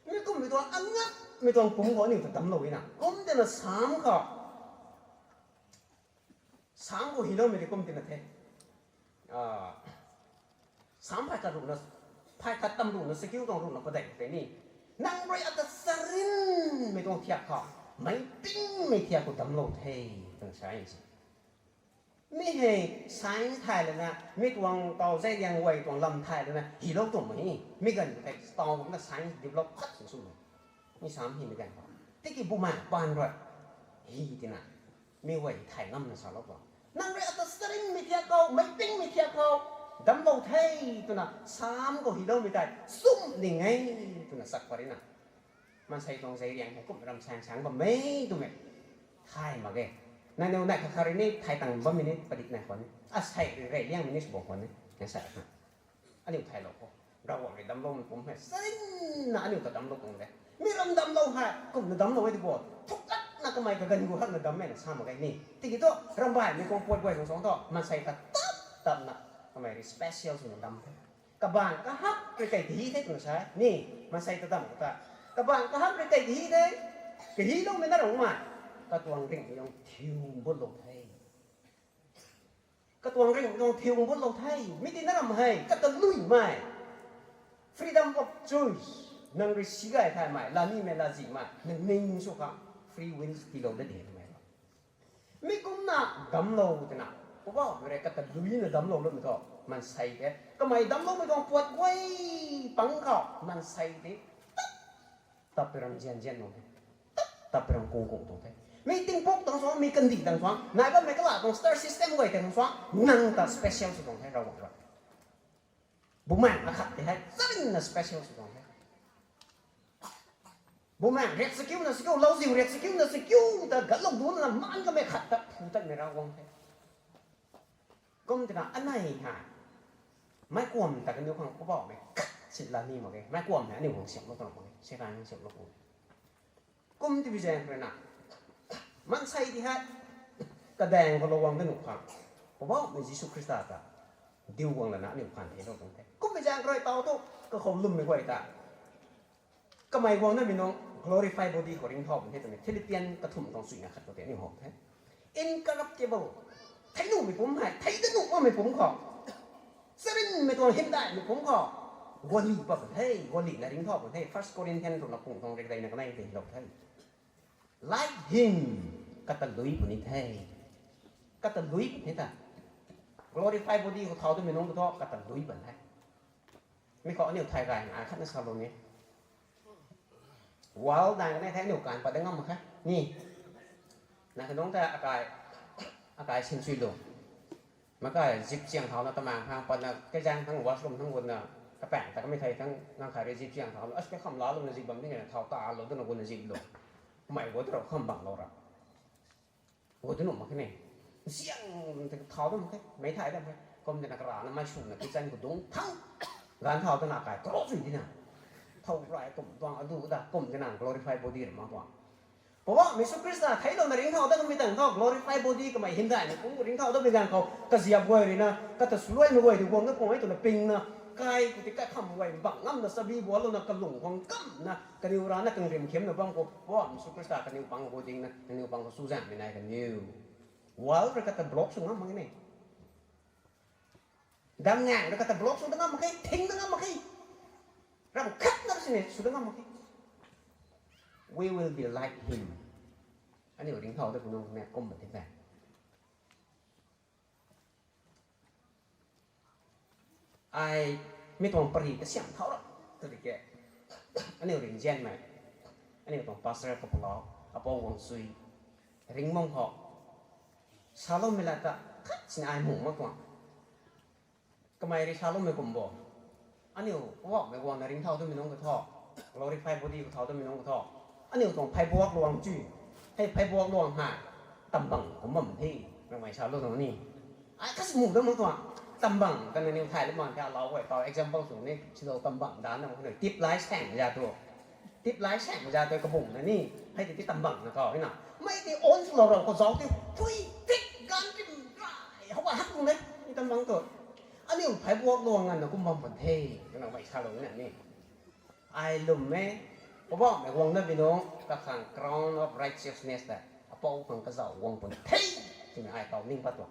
Mi kum mi tuang angak, mi tuang pumc khou aniu ta damclou na. Kum tina sam khou. Sam khou hyloumei tei kum tina the. Ah, sam phay khat ruhna, phay khat tam ruhna, sakiu tuang ruhna padei tei ni. Nang rui ata sarinmei tuang thiak khou, meic pingmei thiak khou damclou the, twna sa e si. Mi hei science thay lana, mi tuang tau zeiriang guay tuang lam thay lana, hylou tuang mei. Mi ganv tei tau kumna science develop khat sw sw mei. Mi sam hymei ganv khou. Tiki bumaeng paan rui. Hy tina. Mi guay thay ngamna salou tuang. Nang rui ata sarinmei thiak khou, meic pingmei thiak khou, damclou the, twna, sam khou hyloumei tei, sum ding e, twna sak pat rina. Maansei tuang zeiriang hei kum ram saeng saeng bammei twmei. Thay mak ge. Nangniw nai khat khat rui ni thay tang bammei ni padik nai khwan ni. Asei rui rey liangmei ni sw bam khwan ni. Nang sa ha. Aniu thaylou khou. Ravguangc rui damcloumei pumc hei sarinna aniu ta damclou tuang de. Mi ram damclou hei kumna damclou e ti bo. Thuk katna kamei kaganv gu hakna dammei na sa mak ge ni. Tiki thu, ramhbaihmei kuang puat guay khang suang thu, maansei ta tap tapna, kamei rui special swna dam the. Kabang kahak rui kei kahi the twna sa e. Ni, maansei ta dam khou ta. Kabang kahak rui kei kahi the. Kahyloumei na rungmei. Katuang ringhmei tuang thiu mbutlou the. Katuang ringhmei tuang thiu mbutlou the. Mi ti na ram hei, kata luimei. Freedom of choice. Nang rui si gay thaymei, lanimei, lazihmei. Nang ning sw khang, free will tiilou da de twmei. Mi kumna damclou twna, Poubauhmei rui kata luina damclou loumei thu, maansei te. Kamei damcloumei tuang puat guay pang khou, maansei te. Tap, tap pi ram zian zian tuang the. Tap, tap pi ram kung kung tuang the. Mi tingpuk tang suang, mi kandih tang suang, nai bammei kalat tuang star system guay tang suang, nang ta special sw tuang the, Ravguangc rui. Bumaeng akhat tei hei, charinna special sw tuang the. Bumaeng riak sakiuna sakiu, lauziu riak sakiuna sakiu ta gatlou duna maan kamei khat ta phu tatmei Ravguangc the. Kum tina anei hei. Meic kuam ta kaniw khang Poubauhmei khat si la ni mak ge. Meic kuam hei aniu khang siamlou tuang mak ge. Seitaan khang siamlou tuang. Kum tibi zaeng rui na. Maansei ti hei. Kadaeng khou lou guang da nuh khang. Poubauhmei Jisu Khrista ta. Diu guang lana aniu khang theilou tuang the. Kum bi zaeng rui tau tu. Kakhou lwmmei guay ta. Kamei guang namei nung glorify body khou ringcthau bam the twmei Philippian kathumh tuang suina khat khou tei aniu how the. Incorruptible. Thei nuhmei pumc hei, thei da nuh makmei pumc khou. Charinmei tuang hymdaihmei pumc khou. Guali pat pun the, gualina ringcthau pun the, First Corinthian ruhna pung tuang rikdeina kanei tei lou the. Like him, kata lui puni the. Kata lui puni ta. Glorify body khou thau twmei nung khou thu, kata lui pun the. Mi khou aniu thay gay na khatna salou ni. World daeng kanei the aniu kan pat da ngam mak khe. Ni. Na kanung ta akai, akai sinsui lu. Makai zip chiang thauna tamang khang patna, kaizaeng thang washroom thang gutna, kapaeng ta kamei thei thang nang khat rui zip chiang thauna, as kakham laa luna zip bam ni na thau ta lou duna gutna zip lu. Kamei gut rau kham bang lou ra. Gut dunu mak khe ne. ziang, thau dam khe, mei thay dam khe. Kum tina karana mei swna kitchen khou dungc thang, ganv thau tana kai karo sui tina, thau rai kum tuang adu da kum tina glorify body ra mang tuang. Poubauhmei Jisu Khrista theiclouna ringcthau dat kamei tang thu glorify body kamei hymdaihmei kung ringcthau datmei ganv khou kaziap guay ruina kata swluaimei guay tu guang na pung e twna pingna, kai khou ti kaikham guay bang ngamna chabi bualouna kalung khang kamna kaniw rana kangrim khimna bam khou Poubauhmei Jisu Khrista kaniw pang khou dingna kaniw pang khou chuzaenghmei nai kaniw world rui kata block sw ngam mak ge ne. Dam ngang rui kata block sw da ngam mak khe, thing da ngam mak khe. Ram khat na sini sw da ngam mak khe. We will be like him. Aniu ringcthau dat pu nung ne kum ba ti tei. Ai mi tuang pari kasiam thau ra, tu di ke. Aniu ringzianmei, aniu tuang pastor kapalou, apou guang sui, ringbam khou saloumei lat ta khat sini ai mung mak tuang. Kamei rui saloumei kum bo, aniu Poubauhmei guangna ringcthau datmei nunc katho, glorify body khou thau datmei nunc katho, aniu tuang pheybuak luang chu, hei pheybuak luang ha, tambang kum bam the, kamei salou tuang ni. Ai khat sini mung dat mak tuang, tambang kana niw thay lat mak the, alou guay tau example sw ni sidou tambang dan na kha nui tip lai saeng za tu, tip lai saeng za tu kabung na ni, hei ti ti tambang na khou na, mei ti on swlou rau khou zauc ti, pui tik gan rim rai how hak tuang ne, ni tambang tu. Aniu pheybuak luang nganvna kum bam pan the, twna mei salou na ni. Ai lwm e, Poubauhmei guang datmei nunc kakhang crown of righteousness ta apou khang kazauh guang pun the, twmei ai tau ning pat tuang.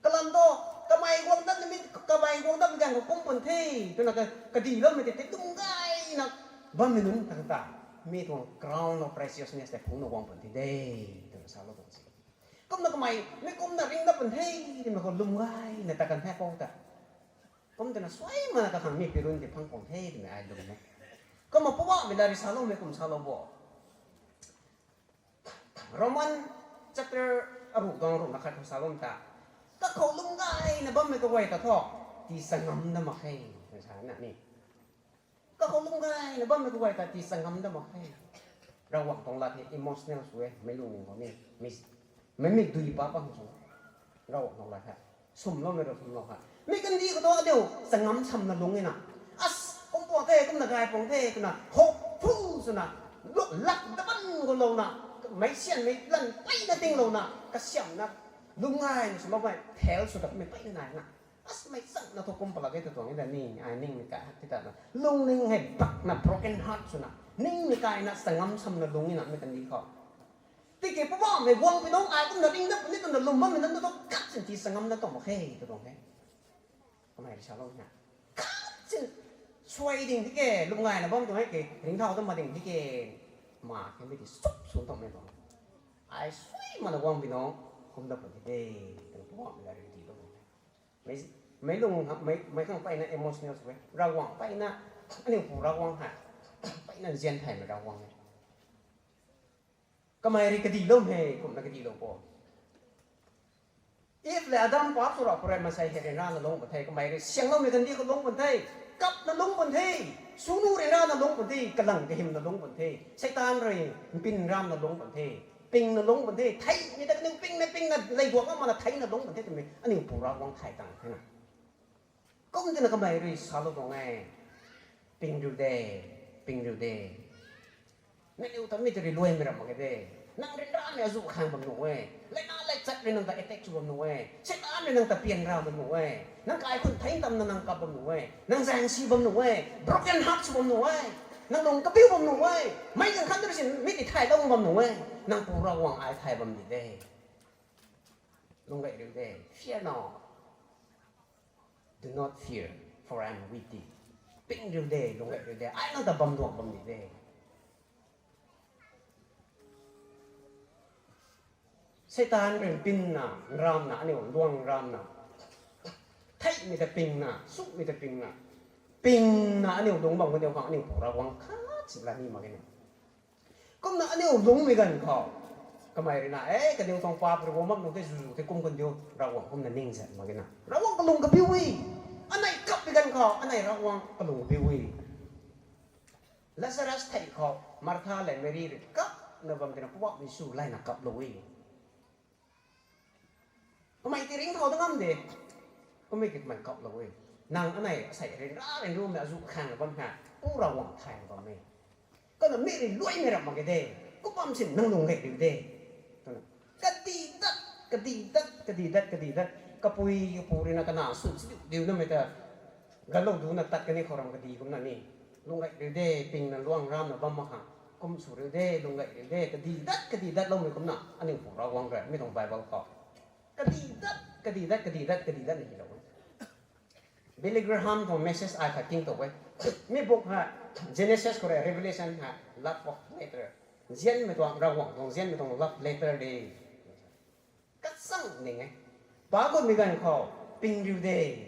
Kalam tu, kamei guang dat mi, kamei guang datmei ganv khou kum pun the, twna ka, kadiloumei tei tei lwm gayna bammei nunc ta ta, mi tuang crown of righteousness tei phungna guang pun the de, twna salou tuang si. Kumna kamei mi kumna ring dat pun the, twmei khou lwm gayna ta kan the pou ta. Kum twna suai mana kakhang mi pirun ti phang pang the twmei ai lwm e. Kumna Poubauhmei lat rui saloumei kum salou bo. Roman chapter aruh tuang ruhna khat khou sa bam ta, kakhou lwm gayna bammei kaguay ta thu, tii changam dat mak khe, twna sa na ni. Kakhou lwm gayna bammei kaguay ta tii changam dat mak khe. Ravguangc tuang lat hei emotional sw e, meic lungning khou ni, mei, mei mikdui pa bam sw. Ravguangc tuang lat hei swmloumei rui swmlou kha, mi kandih khou thu aniu changam samna lungc e na. As, kum puang the, kumna gay puang the twna hopeful swna, lu- lak daban goulouna, meic sianmei lan peyna tinglouna, kasiamhna, lwm gayna swloumei fail sw tatmei peyna nai na. As, meic changna thu kum palak e ta tuang e da ni, ai ningmei kai hak ti ta na, lungning hei bakna broken heart swna, ningmei kaina changam samna lungc e na mi kandih khou. Tiki Poubauhmei guang pui nunc ai kumna ring dat puni twna lwm bammei nunc tu thu khat sin tii changam dat tuang mak khe ta tuang e. Kamei rui salou na, khat sin suai ding di ke, lwm gayna bam tuang e ke, ringcthau dat mak ding di ke, ma khe mi ti sup sw tuang mei tuang. Ai suai mana guang pui nunc kum dat puni de, twna Poubauhmei lat rui tii bam tuang e. Mei, meic lung, mei, meic khang peyna emotional sw e. Ravguangc peyna, aniu pu Ravguangc hei peyna nzian thaymei Ravguangc e. Kamei rui kadihlou hei kumna kadihlou po. Eve le Adam paap sw rap khou rui maansei hei ryanrana lungc pun the, kamei rui siangloumei kandih khou lungc pun the, kapna lungc pun the, sunu ryanrana lungc pun the, kalang kahymna lungc pun the, Seitaan rui mpin ramna lungc pun the, pingna lungc pun the, theimei ta kaniw pingna pingna leiguak ngam makna theina lungc pun the twmei aniu pu Ravguangc thay tang the na. Kum tina kamei rui salou tuang e, ping riu de, ping riu de. Nangniw ta mi ta rui luaimei ram mak ge de. Nang ryanramei azuh khang bam nuh e. Leina leichat rui nang ta attack sw bam nuh e. Seitaan rui nang ta pian ra bam nuh e. Nang kaikhun thei ntamna nang kap bam nuh e. Nang zaengsi bam nuh e. Broken heart sw bam nuh e. Nang lung kabiu bam nuh e. Meic ganv khat rui sin mi ti thaylou bam nuh e. Nang pu Ravguangc ai thay bam di de. Lung gay riu de. Fear not. Do not fear, for I am with thee. Ping riu de, lung gay riu de. Ai nang ta bam duak bam di de. Seitaan rui mpinna, nramna, aniu luang nramna, theimei ta pingna, sumei ta pingna, pingna aniu lungc bam kaniw khang aniu pu Ravguangc khat si la ni mak ge na. Kumna aniu lungcmei ganv khou, kamei rui na, e, kaniw tuang paap rui guang bam nuh the, zuzu the, kum kandiu, Ravguangc kumna ningzat mak ge na. Ravguangc kalung kabiu e. Anei kapmei ganv khou anei Ravguangc kalung kabiu e. Lazarus thei khou Martha lev Mary rui kapna bam tina Poubauhmei Jisu layna kaplou e. Kamei ti ringcthau dat ngam de. Kummei ki kamei kaplou e. Nang anei asei ryanra ryanrumei azuh khang bam hei, Pu Ravguangc thay bam e. Kana mi rui luaimei ramh mak ge de. Kum bam sin nang lung gay riu de. Twna, kadih dat, kadih dat, kadih dat, kadih dat. Kapui kapu rui na kana swn si diu diu namei ta, galou duna tat kani khou ram kadih kumna ni. Lung gay riu de, pingna luang ramna bam mak khang. Kum sw riu de, lung gay riu de, kadih dat, kadih datloumei kumna. Aniu Pu Ravguangc rui mi tuang Bible khou kadih dat, kadih dat, kadih dat, kadih dat na hylou e. Billy Graham tuang message ai khat king tou e. Mi book hei, Genesis khou rui Revelation hei love of letter. Nzianmei tuang, Ravguangc tuang nzianmei tuang love letter de. Kachang ning e. Pa gutmei ganv khou, ping riu de.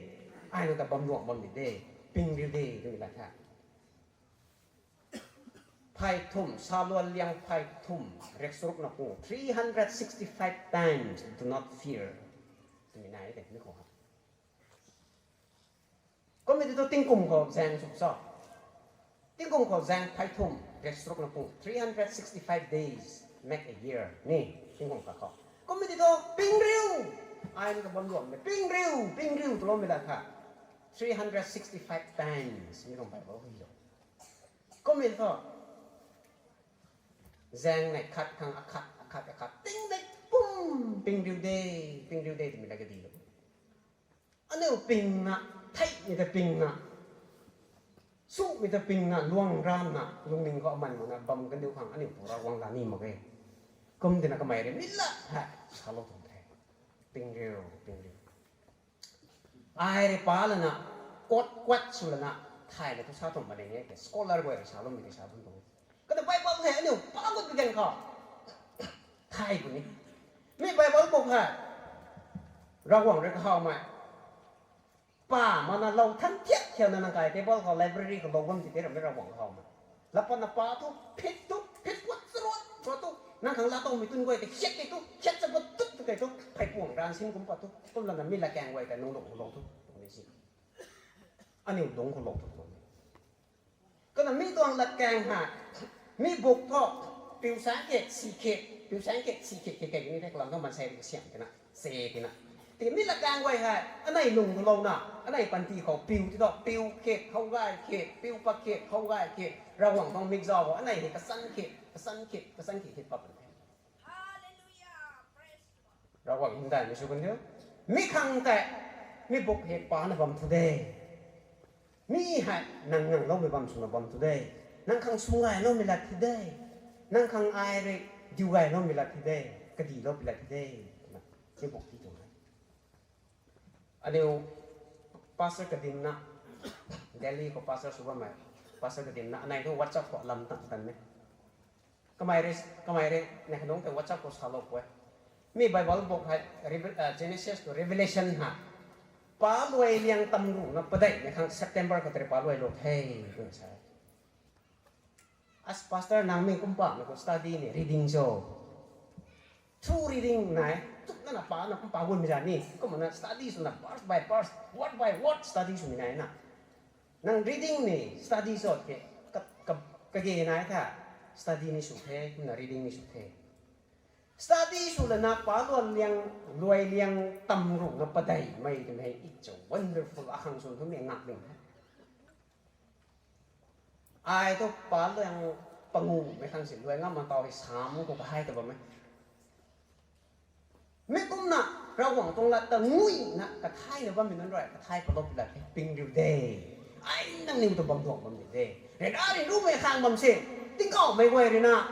Ai nang ta bam duang bam di de. Ping riu de, twmei lat the. Phey thum, Samuel liang phey thum, rek charuk na pu, three hundred sixty-five times, do not fear. Twmei nai e tei, mi khou ha. Kummei ti thu tingkum khou zaeng suk cho. Tingkum khou zaeng phey thum, rek charuk na pu, three hundred sixty-five days make a year. Ni, tingkum kha khou. Kummei ti thu, ping riu! Ai nang ta bam duang de, ping riu, ping riu, twloumei lat tha. Three hundred sixty-five times, mi tuang Bible hui lo. Kummei thu, zaeng nei khat khang akhat, akhat, akhat, ting dei pum, ping riu de, ping riu de, twmei lat kadi lo. Aniu pingna, theihmei ta pingna, sumei ta pingna, luang ramna, lungning khou aman makna bam kandiu khang aniu Pu Ravguangc la ni mak e. Kum tina kamei rui mi lat hei salou tuang the. Ping riu, ping riu. Ai rui pa lana, quote, quote sw lana, thayna thu sa tuang ma ding e, scholar guay rui saloumei tei sa bam tuang. Kana Bible hei aniu pa gut bi gan khou thay puni. Mi Bible book hei Ravguangc rui kahawmei. Pa mana lou than thiak thiakna nang kai table khou, library khou lou bam ti tei rammei Ravguangc kahawmei. Lapatna pa thu, phit thu, phit puat charut, charut thu, nang khang laa towmei tun guay tei khiat tei thu, khiat cha pat tut tu kei thu, phey puang ran sin kum pat thu, kum lana mi latkaeng guay tei nang lung khou lou thu, tuang ni si. Aniu lung khou lou thu, tuang ni. Kana mi tuang latkaeng hei, mi book thu, piu saeng khe, si khe, piu saeng khe, si khe, khe khe ni rek lam thu mansei rui kasiam tina, se tina. Tiki mi latkaeng guay hei, anei lung khou louna, anei panty khou piu ti thu, piu khe, how gay khe, piu pat khe, how gay khe, Ravguangc tuang mikzau khou, anei hei kasan khe, kasan khe, kasan khe, khe pat pan the. Ravguangc hymdaihmei sw kan diu. Mi khang tei, mi book hei pana bam thu de. Mi hei nang ngangloumei bam swna bam thu de. Nang khang swngayloumei lat thi de. Nang khang ai rui diugayloumei lat thi de. Kadihlou pi lat thi de. Mi book ti tuang e. Aniu pastor kadinna, Delhi khou pastor sw bammei, pastor kadinna anei thu WhatsApp khou lam tan tan e. Kamei rui, kamei rui nei khanungc tei WhatsApp khou salou pui. Mi Bible book hei, Revel-, ah, Genesis to Revelation ha, paluai liang tamruhna padeihmei khang September khou tei paluailou the, twna sa e. As pastor nang mi kum pamei khou study ni, reading cho. Through reading nai, chukna na pana kum pa gun mi za ni, kumna study swna verse by verse, word by word study swmei nai na. Nang reading ni study cho ke, ka, ka, kage nai tha, study ni sw the, kumna reading ni sw the. Study sw lana paluan liang, luai liang tamruhna padeihmei twmei, it's a wonderful, akhang swn thumei ngak ding the. Ai thu paluang pangumei khang si luai ngam ma taw hei sam khou kahai ta bam e. Mi kumna Ravguangc tuang lat ta nguina kathaina bammei nunc rui kathai palou pi lat hei ping riu de. Ai nangniw ta bam duang bam di de. Ryanra ryanrumei khang bam se, tingkauhmei guay rui na,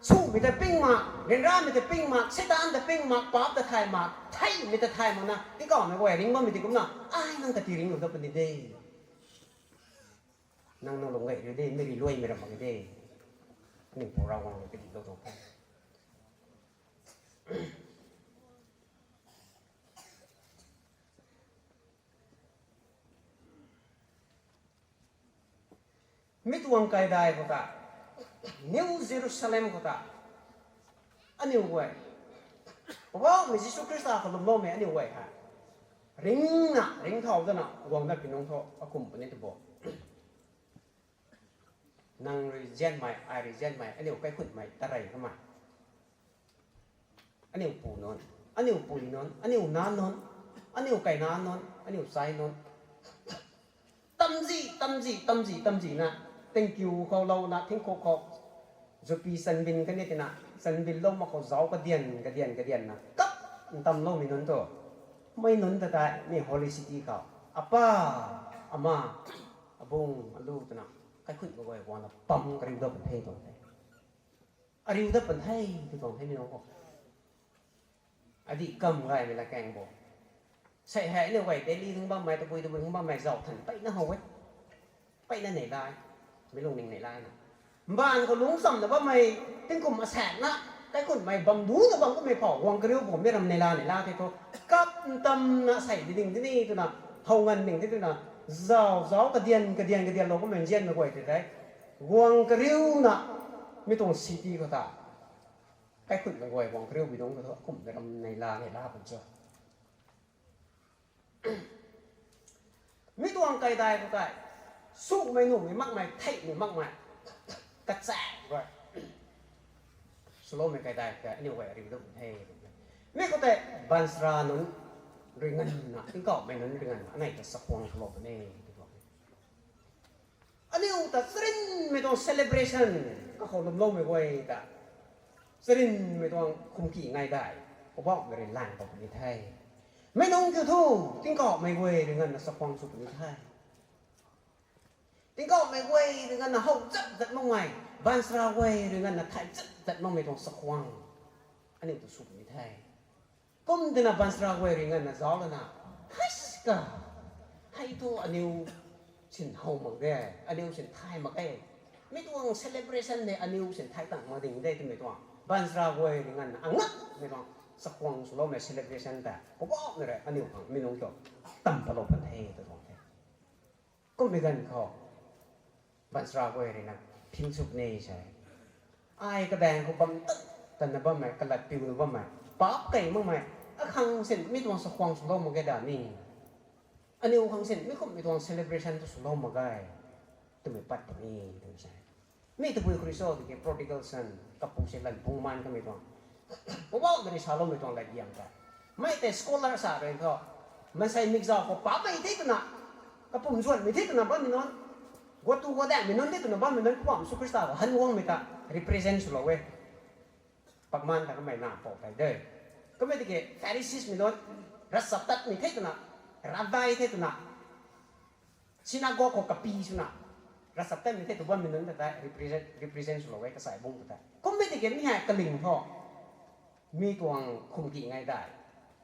sumei ta ping mak, ryanramei ta ping mak, Seitaan ta ping mak, paap ta thay mak, theihmei ta thay mak na tingkauhmei guay ring bammei di kumna ai nang kati ringlu dat puni de. Nang nang lung gay riu de, mi rui luaimei ram mak de. Aniu Pu Ravguangc rui kadihlou tuang the. Mi tuang kaidai khou ta, New Jerusalem khou ta, aniu guay, Poubauhmei Jisu Khrista khou lwmloumei aniu guay hei ringna, ringcthau dana guang dat pi nungc thu akum puni tabo. Nang rui zianmei, ai rui zianmei, aniu kaikhunhmei tarey kamei, aniu pu nunc, Aniu pui nunc, aniu nac nunc, aniu kainac nunc, aniu chai nunc, tamzi, tamzi, tamzi, tamzina, tingkiu khou louna, tingkuk khou, zupi chanbin kani tina, chanbinlou mak khou zauc kadian, kadian, kadianna kap ntamloumei nunc tu, mei nunc ta tei mi Holy City khou, apa, ama, abung, alu twna, kaikhunhmei guay guangna pam kariu dat pun the tuang the. Ariu dat pun the, tw tuang the mi nunc khou. Adih kam gaymei la kaeng bo. Sei hei aniu guay Delhi hung bammei, tabui tabui hung bammei zauc than peyna how e. Peyna nei lai. Mi lungning nei laina. Mbaanv khou lungc chamna bammei, tingkum asaekna, kaikhunhmei bam duna bam kummei phou, guang kariu bo, mi ram nei la nei la the thu. Kap ntamna sei di ding tini twna, how nganv ding tini twna, zauc, zauc, kadian, kadian, kadianlou kummei nzianmei guay tei tei. Guang kariuna, mi tuang city khou ta. Kaikhunhmei guay guang kariu bi dungc khou thu, akumhmei ram nei la nei la bam cho. Mi tuang kaidai khou tei, sumei nuhmei makmei, theihmei makmei, kachaek guay. Swloumei kaidai khou tei, aniu guay ariu dat pun the. Mi khou tei, baanchara nunc rui nganvna, tingkauhmei nunc rui nganvna, anei ta chakhwang swlou puni, tw tuang e. Aniu ta charynmei tuang celebration, kakhou lwmloumei guay ta. Charynmei tuang khumki ngaidai, Poubauhmei rui lang pat puni the. Mi nunc kiu thu, tingkauhmei guay rui nganvna chakhwang sw puni the. Tingkauhmei guay rui nganvna how zat zat makmei, baanchara guay rui nganvna thay zat zat makmei tuang chakhwang, aniu ta sw puni the. Kum tina baanchara guay rui nganvna zauc lana, hei ka, hei thu aniu sin how mak de, aniu sin thay mak e. Mi tuang celebration hei aniu sin thay tang mak ding de twmei tuang. Baanchara guay rui nganvna angakmei tuang chakhwang swloumei celebration ta, Poubauhmei rui aniu khang mi nunc kiu tam patlou pun the tw tuang the. Kummei ganv khou, baanchara guay rui na feel sw puni se. Ai kadaeng khou bam tan, tanna bammei, kalat piuna bammei, paap key makmei, akhang sin mi tuang chakhwang swlou mak ge da ni. Aniu khang sin mi kumhmei tuang celebration tu swlou mak ge, twmei pat puni, twmei se. Mi tabui khou rui cho tiki prodigal son, kapu se lan pung maan kamei tuang. Poubauhmei rui saloumei tuang latgiam ta. Mei tei scholar sa rui thu, maansei mikzau khou paapmei the twna, kapum zuanmei the twna bammei nunc, guatu guadaenghmei nunc the twna bammei nunc, Poubauhmei Jisu Khrista khou han guangmei ta represent swlou e. Pakmaan ta kamei na pou tei de. Kamei tiki Phariseesmei nunc, ravchaptatmei the twna, rabbi the twna, synagogue khou kapi swna, ravchaptatmei the tw bammei nunc ta tei represent, represent swlou e kasai bung ta tei. Kummei tiki mi hei kaling thu, mi tuang khumki ngaidai,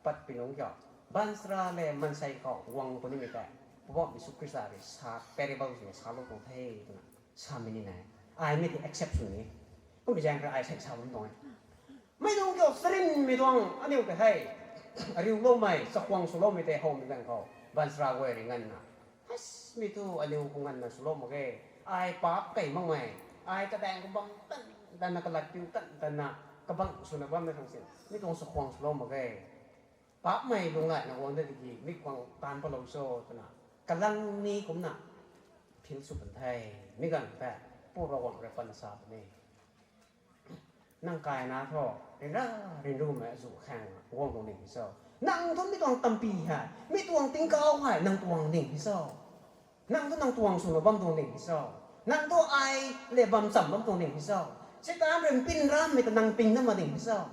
patpui nunc kiu, baanchara le maansei khou guang punimei tei, Poubauhmei Jisu Khrista rui sa parable swna salou tuang the twna, samei ni nai. Ai mi tei accept sw ni. Kummei zaeng kha ai sei sa bam tuang e. Mei nunc kiu charynmei tuang aniu tei hei, ariuloumei, chakhwang swloumei tei howmei ganv khou, baanchara guay rui nganvna, hei, mi thu aniu khou nganvna swlou mak ge. Ai paap key makmei, ai kadaeng khou bam tan tanna, kalat piu tan tanna, kabang swna bammei khang sin mi tuang chakhwang swlou mak ge. Paapmei lunghlaicna guang da tiki mi khwang taanc patlou cho twna, kalang ni kumna feel sw pun the. Mi ganv tei, Pu Ravguangc rui patna sa puni. Nang kaina thu, ryanra ryanrumei azuh khang guang tuang ning hei cho? Nang thu mi tuang tampy hei, mi tuang tingkauh hei nang tuang ning hei cho? Nang thu nang tuang swna bam tuang ning hei cho? Nang thu ai le bam cham bam tuang ning hei cho? Seitaan rui mpin rammei ta nang ping dat mak ding hei cho?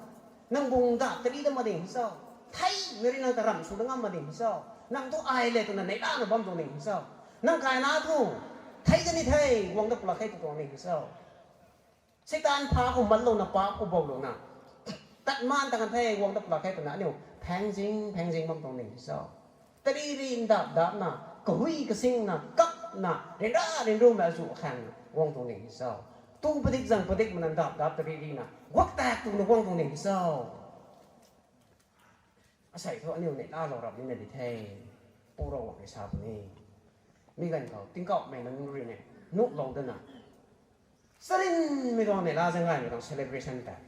Nang bung dap tari dat mak ding hei cho? Theimei rui nang ta ramh sw dat ngam mak ding hei cho? Nang thu ai le twna neihlana bam tuang ning hei cho? Nang kaina thu, thei kani the, guang dat pulak khe tw tuang ning hei cho? Seitaan pha khou matlouna, paap khou boulouna, tat maan ta kan the, guang dat pulak khe twna aniu phaengzing phaengzing bam tuang ning hei cho? Tari ri ndap dapna, kahui kasingna, kapna, ryanra ryanrumei azuh khang guang tuang ning hei cho? Tu padik zang padikmei na ndap dap tari rina guak tak tuna guang tuang ning hei cho? Asei thu aniu neihlalou rap nina di the. Pu Ravguangc rui sa puni. Mi ganv khou tingkauhmei nunc rui ni nuhlou dana, charynmei tuang neihla zaeng gaymei tuang celebration tei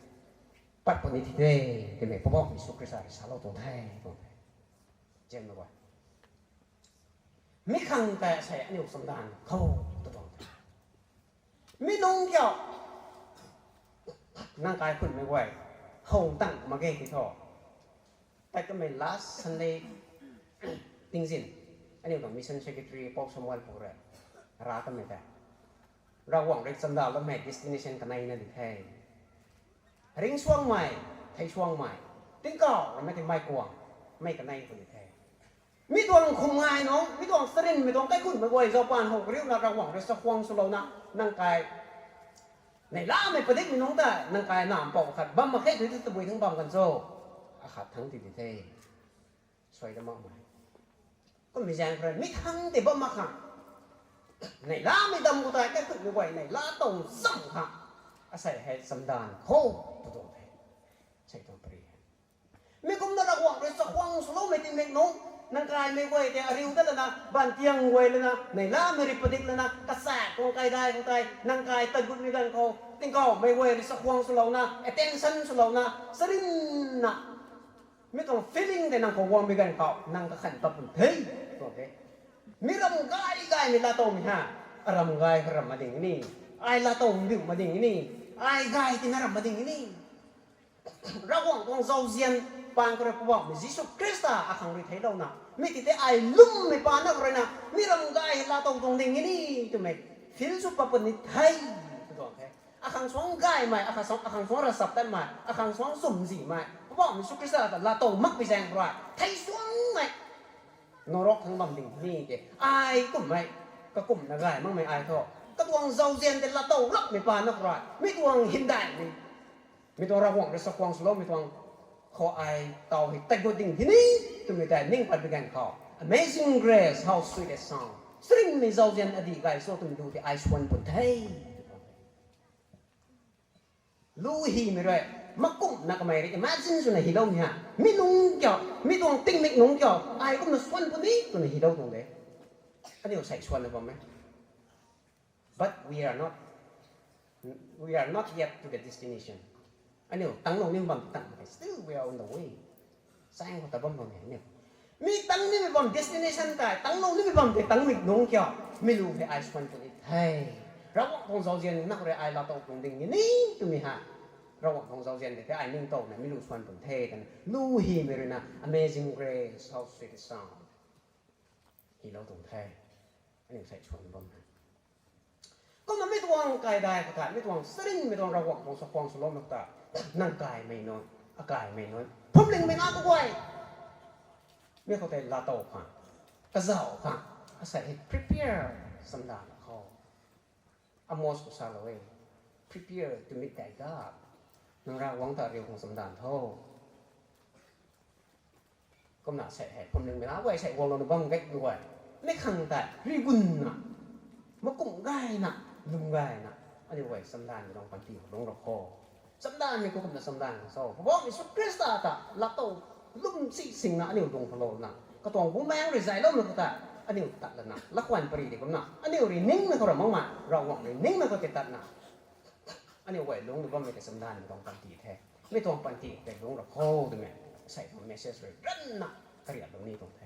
pat puni thi de, twmei Poubauhmei Jisu Khrista rui salou tuang the, tuang the. Zianmei guay, mi khang tei asei aniu chamdan khou ta tuang the. Mi nunc kiu, nang kaikhunhmei guay, how tang mak ge ti thu, Tat kamei last Sunday tingzin, aniu tuang mission secretary Pou Samuel pu rui ra kamei tei, Ravguangc rui chamdaloumei destination kanei na di the. Ringcsuangmei, theisuangmei, tingkauh ramei tei mei kuang, mei kanei khou di the. Mi tuang khum ngai nung, mi tuang charynmei tuang kaikhunmei guay zaupan how kariuna Ravguangc rui chakhwang swlouna, nang kai neihlamei padikmei nungc ta nang kai nam pou khat bam mak khe tei tu tabui thangc bam kan cho, akhat thangc ti di the. Suai da makmei. Kummei zaeng khou rui mi thangc tei bam mak khang, neihlamei dam khou tei kaikhunmei guay neihla tow zam khang, asei hei chamdan khou tu tuang the. Sei tuang pari hei. Mi kumna Ravguangc rui chakhwang swloumei tingmik nungc, nang kaimei guay tei ariu dat lana, baanv tiang guay lana, neihlamei rui padik lana, kachaek tuang kaidai khou tei nang kai tat gutmei ganv khou tingkauhmei guay rui chakhwang swlouna, attention swlouna, charynna, mi tuang feeling tei nang khou guangmei ganv khou nang kakhan pat pun the, tuang the. Mi ram gay gaymei laatowmei ha, aram gay kha ram mading ni, ai laatow ndiu mading ni, ai gay tina ram mading ni. Ravguangc tuang zauzian paan khou rui Poubauhmei Jisu Khrista akhang rui theilouna, mi ti tei ai lwmmei paan na khou rui na, mi ram gay hei laatow tuang ding ni twmei feel sw pat puni the, tw tuang the. Akhang suang gaymei, akhang suang, akhang suang ravchaptatmei, akhang suang chumzihmei Poubauhmei Jisu Khrista ta laatow makpui zaeng khou rui thei suangmei norok thangc bam ding ni ke. Ai kumhmei, kakumhna gay makmei ai thu, katuang zauzian tei laatow lakmei paan na khou rui mi tuang hymdaihmei, mi tuang Ravguangc rui chakhwang swloumei tuang khou ai taw hei tat gut ding di ni twmei tei ning pat bi ganv khou, Amazing Grace, how sweet the sound. Charynmei zauzian adih gay cho twmei lu tei ai swan pun the. Lu hymei rui, makumhna kamei rui imagine swna hyloumei ha. Mi nungc kiu, mi tuang tingmik nungc kiu, ai kumna swan puni twna hylou tuang de. Aniu sei swanna bam e. But we are not, we are not yet to the destination. Aniu tanglou ni bam tang mak khe, still we are on the way. Chaeng khou ta bam bam e aniu. Mi tang nimei bam destination tei, tanglou nimei bam tei tangmei nungc kiu, mi lu hei ai swan puni the. Ravguangc tuang zauzian na khou rui ai laatow tuang ding ni twmei ha. Ravguangc tuang zauzian tei ai ningtowna mi lu swan pun the twna lu hymei rui na Amazing Grace, how sweet the sound hylou tuang the. Aniu sei swan bam e. Kumna mi tuang kaidai khou tei, mi tuang charynmei tuang Ravguangc tuang chakhwang swlou mak ta, nang kaimei nunc, akaimei nunc, phuamlingmei na kaguay, mi khou tei laatow khang, kazauh khang, asei hei prepare chamdan khou. Amos khou salou e, prepare to meet thy God. Nang Ravguangc ta riu khang chamdan tho. Kumna sei hei phuamlingmei na guay sei guanglouna bam gay guay, mi khang tei rigunna, makumh gayna, lwm gayna, aniu guay chamdanmei tuang panty khou lungc rau kho. Chamdanmei khou kumna chamdan khang cho, Poubauhmei Jisu Khrista ta laatow lwm si singna aniu lung khou louna, katuang bumaengc rui zayloumei khou ta, aniu tat lana lakhwan pary di kumna aniu rui ningmei khou ra makmei, Ravguangc rui ningmei khou tei tatna aniu guay lungcna bammei tei chamdanmei tuang panty the. Mi tuang panty tei lungc rau kho twmei sei tuang message rui ranna kariaklou ni tuang the.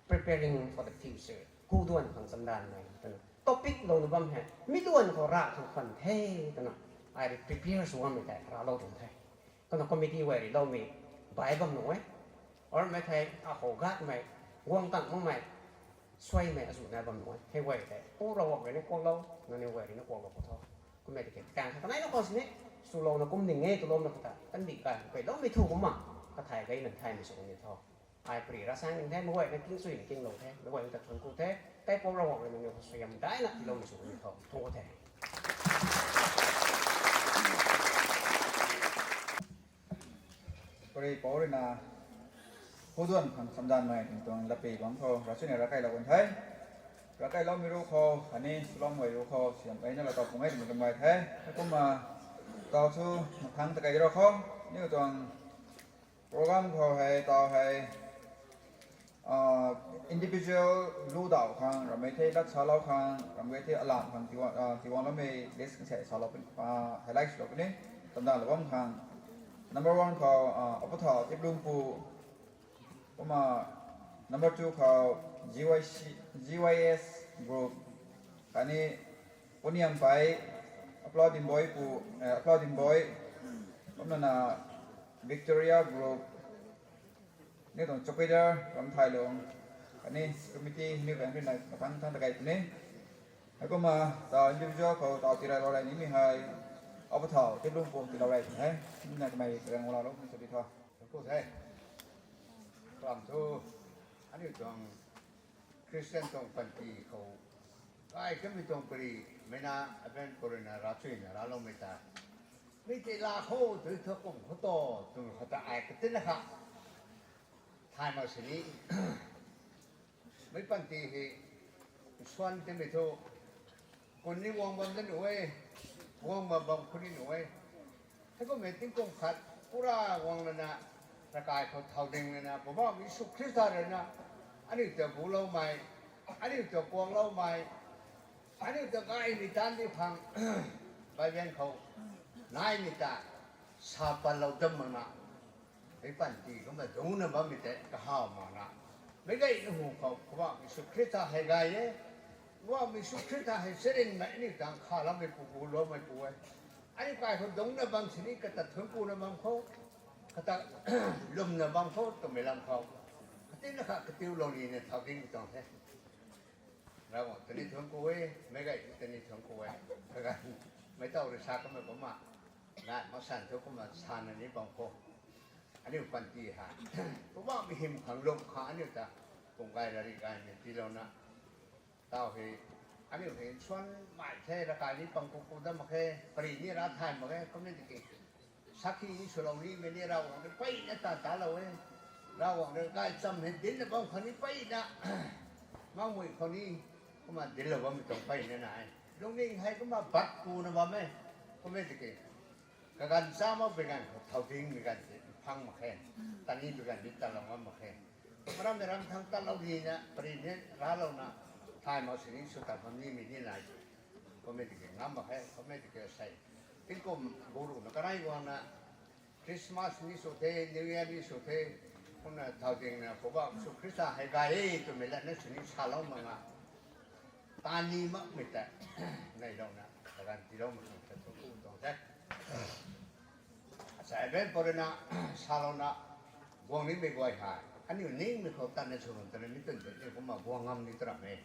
Preparing for the future. Kuduan khang chamdanmei twna topic louna bam hei, mi luan khou ra khang khwan the twna, ai rui prepare sw bammei tei raclou tuang the. Kumna committee guay rui loumei bai bam nuh e. Armei thei akhou gatmei, guang tang makmei, suaimei azuh nai bam nuh e. Hei guay tei Pu Ravguangc rui ni kuaklou, nangniw guay rui ni kuaklou khou tho. Kummei tiki kaeng kha kaneina khou sini swlouna kum ding e twloumei khou ta kandih kai keiloumei thu kumna, kathai gayna thaymei sw ni tho. Ai pary ra sang ning the, meic guayna kingchuina kinglou the, meic guayna ta thuanc ku the. Kaipouc Ravguangc rui nangniw khou suaihiam daina tiiloumei sw ni tho, thuanc ku the. Pary pou ruina, Kuduan khang chamdanmei tuang lapi bangc khou ravchuna ravkailou kan the. Ravkailoumei ru khou khatni swloumei ru khou siam eina latow pung e twmei lum gay the. Heikumna taw thu mathangc ta kei rau khou, aniu tuang program khou hei taw hei individual lu daw khang ramei the, lat salou khang ramei the, alam khang tiwan, tiwanloumei list se salou puni, highlight swlou puni, chamdanlou bam khang. Number one khou Apu Thau Tiplungpu, kumna number two khou G Y C, G Y S group, khatni Puniampei, Aplaudimboi pu, Aplaudimboi, kumna na Victoria group, Ni tuang chowkidar ram thaylung, khatni committee ni kan ri na kapang thang ta kai puni. Hei kumna ta individual khou ta tirai lou rei nimei hei, abu thau ti lung pum ti lou rei puni hei. Ni na kamei rang wala lou ni sa di tho. Ku the. Ram thu, aniu tuang Christian tuang panty khou, kai kamei tuang pari, mena aben purina ra chuina ra loumei ta. Mi tei la khou tui thu kum khou to, tun khou ta ai katina kha. Thay mak sini. Mei panty hei, suan timei thu, kun ni guang bam da nu e, guang bam bam khou ni nu e. Hei kummei tingkum khat, pura guang lana, rakai khou thau ding lana, Poubauhmei Jisu Khrista rui na, aniu ta buloumei, aniu ta kuangloumei, aniu ta gaymei tan di phang, Bible khou, naimei ta, sa patlou dam mak na, mei panty kumna dungcna bammei tei kahaw mak na. Meic gayna hu khou Poubauhmei Jisu Khrista hei gay e. Poubauhmei Jisu Khrista hei charynmei aniu tang khaloumeipu, buloumeipu e. Aniu kai khou dungcna bam sini kata thuanc kuna bam khou, kata lwmna bam khou twmei lam khou, katina kha katiulou nina thau ding tuang the. Ravguangc ta ni thuanc ku e, meic gay ta ni thuanc ku e. Kaganv, meic tow rui sa kamei kumna, nai mak san thu kumna sana ni bam khou, aniu panty hei, Poubauhmei hym khang lum khang aniu ta, kum gay rari gaymei tiilouna, taw hei, aniu hei nsuan mei the, rakai ni pang ku ku dat mak khe, pari ni ra thay mak khe, kumna tiki, sakhi ni swlou nimei ni Ravguangc rui mpeyna ta talou e. Ravguangc rui gaychamv hei dincna bam khou ni mpeyna, makmui khou ni, kumna dinclou bammei tuang mpeyna nai e. Lungning hei kumna bat kuna bam e, kumna tiki, kaganv cha makpui ganv khou thau dingmei ganv ti phang mak khe, tani pui ganv ni tatlou ngam mak khe. Maram ni ram thang tatlou nina, pari ni ralouna, thay mak sini sw tat bam nimei ni nai. Kumna tiki ngam mak khe, kumna tiki sei. Tingkum bu ruhna kanei guangna, Christmas ni sw the, New Year ni sw the, kumna thau dingna Poubauhmei Jisu Khrista hei gay e twmei latna sini salou mak na, tani makmei ta, neilouna, kaganv tiilou mak tuang the, thuanc ku tuang the. Asei ben purina, salouna, guang nimei guay hei, aniu ningmei khou tatna sw bam twna mi twn tei ni kumna guang ngam ni tram e.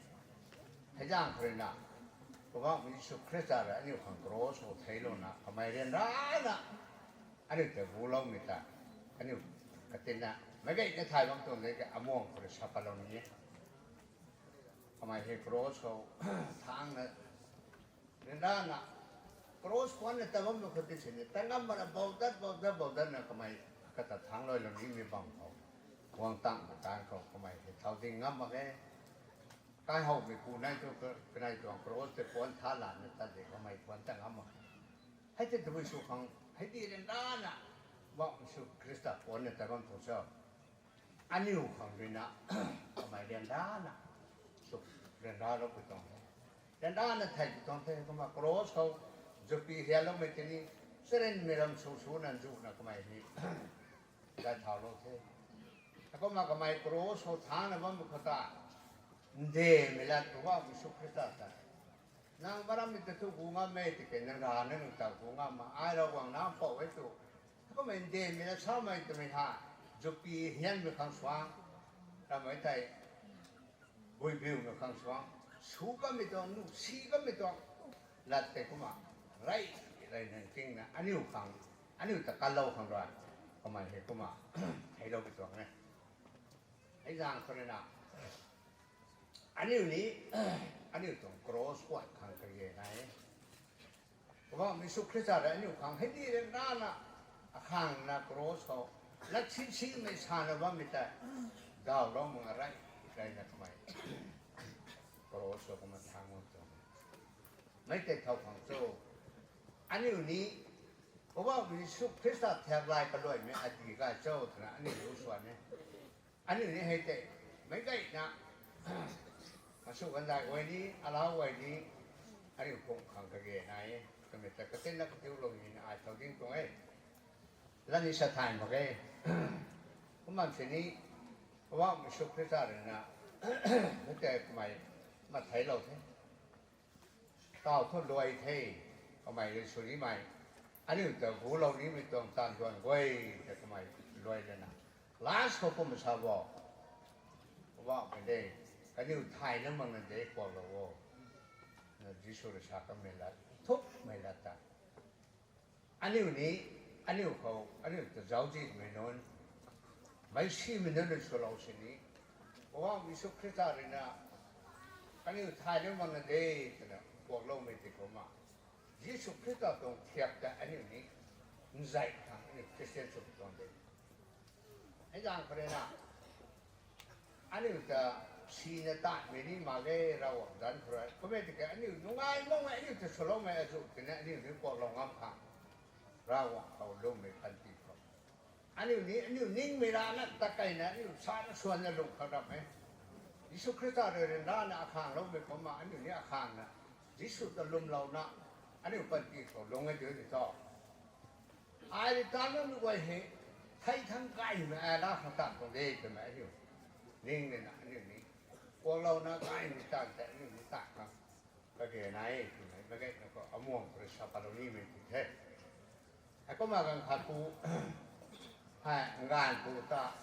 Hei zaeng khou rui na, Poubauhmei Jisu Khrista rui aniu khang cross khou theiclouna, kamei ryanrana, aniu ta buloumei ta, aniu katina, meic gayna thay bam tuang de ke amuang khou rui sa patlou ni e. Kamei hei cross khou thangna, ryanrana, cross khwan na ta bammei khou ti sini, ta ngam mana bau dat, bau dat, bau datna kamei kata thangc luailou nimei bam khou, guang tangmei taanv khou kamei hei thau ding ngam mak e. Kaihoumeipu nai thu, kanei tuang cross tei khwan tha lana tat de kamei khwan ta ngam mak e. Hei tei tabui sw khang, hei di ryanrana, Poubauhmei Jisu Khrista khwan na ta bam tuang cho. Aniu khang rui na, kamei ryanrana, sw ryanraloupui tuang the. Ryanrana theipui tuang the, kumna cross khou, zupi ryanloumei tei ni, charynmei ram sw swna nzuna kamei ni, gay thaulou the. Kumna kamei cross khou thangcna bammei khou ta, ndemei lat Poubauhmei Jisu Khrista ta, nang marammei ta thu gu ngam e, tiki nang rana nang ta gu ngam mak, ai Ravguangc nac pou e tu. Kummei ndemei lat samei twmei ha, zupi ryanmei khang suang, ramei tei, guibiumei khang suang, su kanmei tuang, nuh si kanmei tuang, lat tei kumna, rey, rey nang tingna, aniu khang, aniu ta kanlou khang rui, kamei hei kumna, theiclou pui tuang e. Hei zaeng khou rui na, aniu ni, aniu tuang cross kuat khang kage nai e. Poubauhmei Jisu Khrista rui aniu khang hei di ryanrana, akhangna cross khou, lat sinsimei sana bammei tei, dawlou mak nga rey, reyna kamei, cross khou kumna thangc bam tuang e. Mei tei thow khang cho, aniu ni, Poubauhmei Jisu Khrista thiak lay kaluaimei adi gay cho twna aniu lu swan e. Aniu ni hei tei, meic gayna, asu gandai guay ni, alau guay ni, aniu phung khang kage nai e, kamei ta katinna katiulou nina ai thau ding tuang e. Lani sa thay mak e. Kumna sini, Poubauhmei Jisu Khrista rui na, mei tei kamei, matheiclou the. Taw thu luai the, kamei rui sw nimei, aniu ta gulou nimei tuang taanv duan guay ta kamei luai lana, Last khou kum sa bo. Poubauhmei de, kaniw thay na mak na de kuaklou o. Na Jisu rui sa kamei lat, thukmei lat ta. Aniu ni, aniu khou, aniu ta zauczihmei nunc, meicsimei nunc rui swlou sini, Poubauhmei Jisu Khrista rui na, kaniw thay na mak na de, twna kuakloumei tei kumna, Jisu Khrista tuang thiak ta aniu ni nzei khang aniu Christian sw tuang de. Hei zaeng khou rui na, aniu ta sina tatmei ni mak ge, Ravguangc zanc khou rui. Kummei tiki aniu nungai makmei, aniu ta swloumei azuh tina aniu ni kuaklou ngam khang, Ravguangc khou lwmmei panty khou, aniu ni, aniu ningmei rana ta keyna aniu sana swanna lung khang ram e. Jisu Khrista rui ryanrana akhang loumei kumna aniu ni akhang na, Jisu ta lwmlouna, aniu panty khou lung e tw ni tho. Ai rui tanna mei guay hei, thei thangc gaymei ai la khang tan tuang de twmei aniu ning nina aniu ni kuaklouna gaymei tan tei aniu ni tan khang kage nai twmei mak ge na khou amuang khou rui sa patlou nimei ti the. Heikumna ganv khat pu, hei nganvpu ta,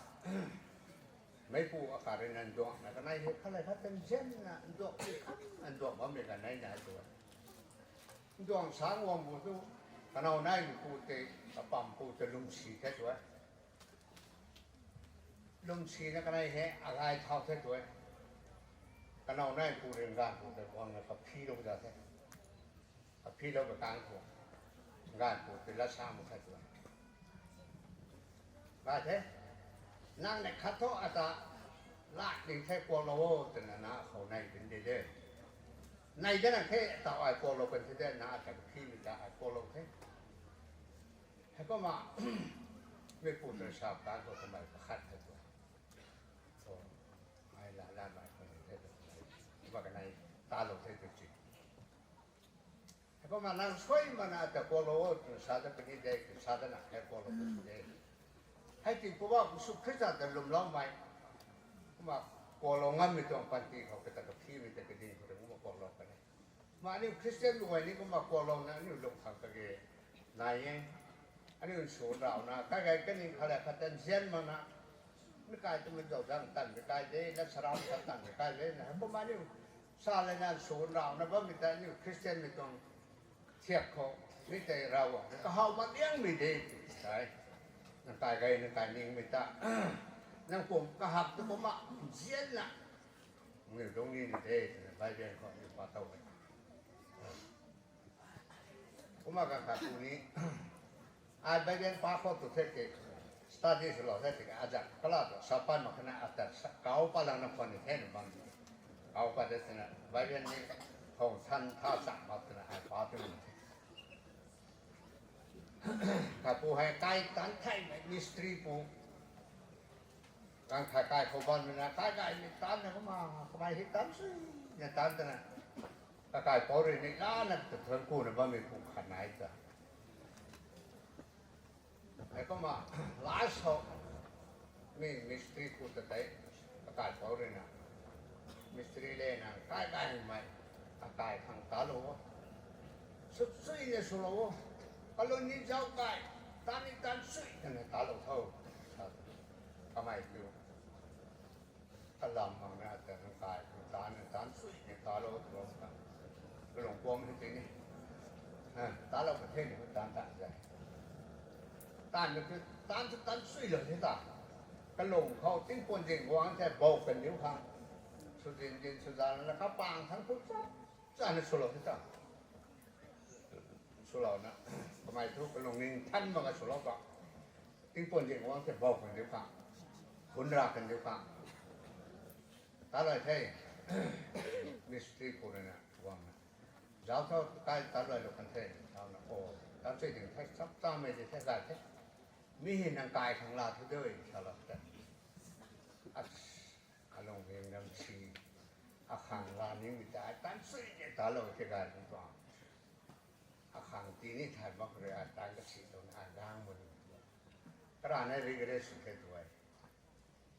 meicpu akhat rui na nduangna kanei hei khatlei khat ta nzianna nduang ti khat nduang bammei kanei nai tu e. Nduang sang guang bu tu, kanow naimeipu tei, kapampu ta lwmsi the tu e. Lwmsina kanei hei agay thau the tu e. Kanow naimeipu rui nganvpu tei guangna kaphilou za the. Kaphilou ba kang khou, nganvpu tei lat sa mak the tu e. Ba the, nang nei khat thu ata, lat ning the kuaklou o twna na khou nei bin de de. Nei de nang the, taw ai kuaklou kan the de, na ata kaphimei ta ai kuaklou the. Heikumna, meicpu ta sa kang khou kamei kakhat the tu e. So, ai la la mai khou ni the tu e. Ba kanei, talou the tu si. Heikumna nang suai mana ta kuaklou o twna sa dat puni de, twna sa datna hei kuaklou puni de. Hei ti Poubauhmei Jisu Khrista ta lwmloumei, kumna kuaklou ngammei tuang panty khou kata kaphimei ta kading khou rui kumna kuaklou kan e. Kumna aniu Christian guay ni kumna kuaklouna aniu lung khang kage nai e. Aniu nsunrauna, kai gay kaning khatlei khat ta nzian makna, mi kai twmei zauc zang tanmei kai de, na sarau sa tanmei kai de na, heikumna aniu sa lana nsunrauna bammei ta aniu Christianmei tuang thiak khou, mi tei Ravguangc rui kahaw mak liangmei de tw tei. Nang kai gay, nang kai ningmei ta, nang pum kahak tu kumna nzianna, aniu dungc ni ni de twna Bible khou aniu pa tow e. Kumna ganv khat pu ni, ai Bible pa khou tu the ki, study swlou the tiki, aza kala tu sa pat mak khana ata sa, kau pat langna khwan ni the na bam. Kau pat de twna, Bible ni khou than tha chak mak twna ai pa tu ni the. Khat pu hei kai tanc theimei mystery pu. Ganv khat kai khou bammei na, kai gaymei tanc na kumna, kamei hei tanc suina tanc twna, kakaipouc rui ni lana ta thuanc kuna bammei pu khat nai ta. Heikumna, last khou, mi mystery pu ta tei, kakaipouc rui na, mystery le na, kai gaymei, kakai khang talou o. Sw suina swlou o. Kalun ni zauc kai, tanc ni tanc sui twna talou tho. Kamei kiu, kalam makna ta nang kai, tanc na tanc suina talou twlou ta, kalung kuang hei tei ni, talou ka the ni tanc tanc zay. Tanc na tu, tanc tu tanc suilou the ta. Kalung khou tingpuan zing guang the bou kan diu khang, sw zin zin sw zan na kapang thangc thu chap chana swlou the ta. Swlouna, kamei thu kalung ning than mak ka swlou ta, tingpuan zing guang the bou kan diu khang, hun ra kan diu khang, talou the. Mystery pu rui na guangna, zauc tho, kai taluailou kan the, zaucna o, tanc sui ding the, chap chamei di the, gay the. Mi hei nang kai khang la thu de, salou the. As, alung ring ram si, akhang la ningmei ta tanc sui de talou the gay tuang. Akhang ti ni thay mak rui ai tanc kasi tuang ai gang mun. Karana regret sw the tu e.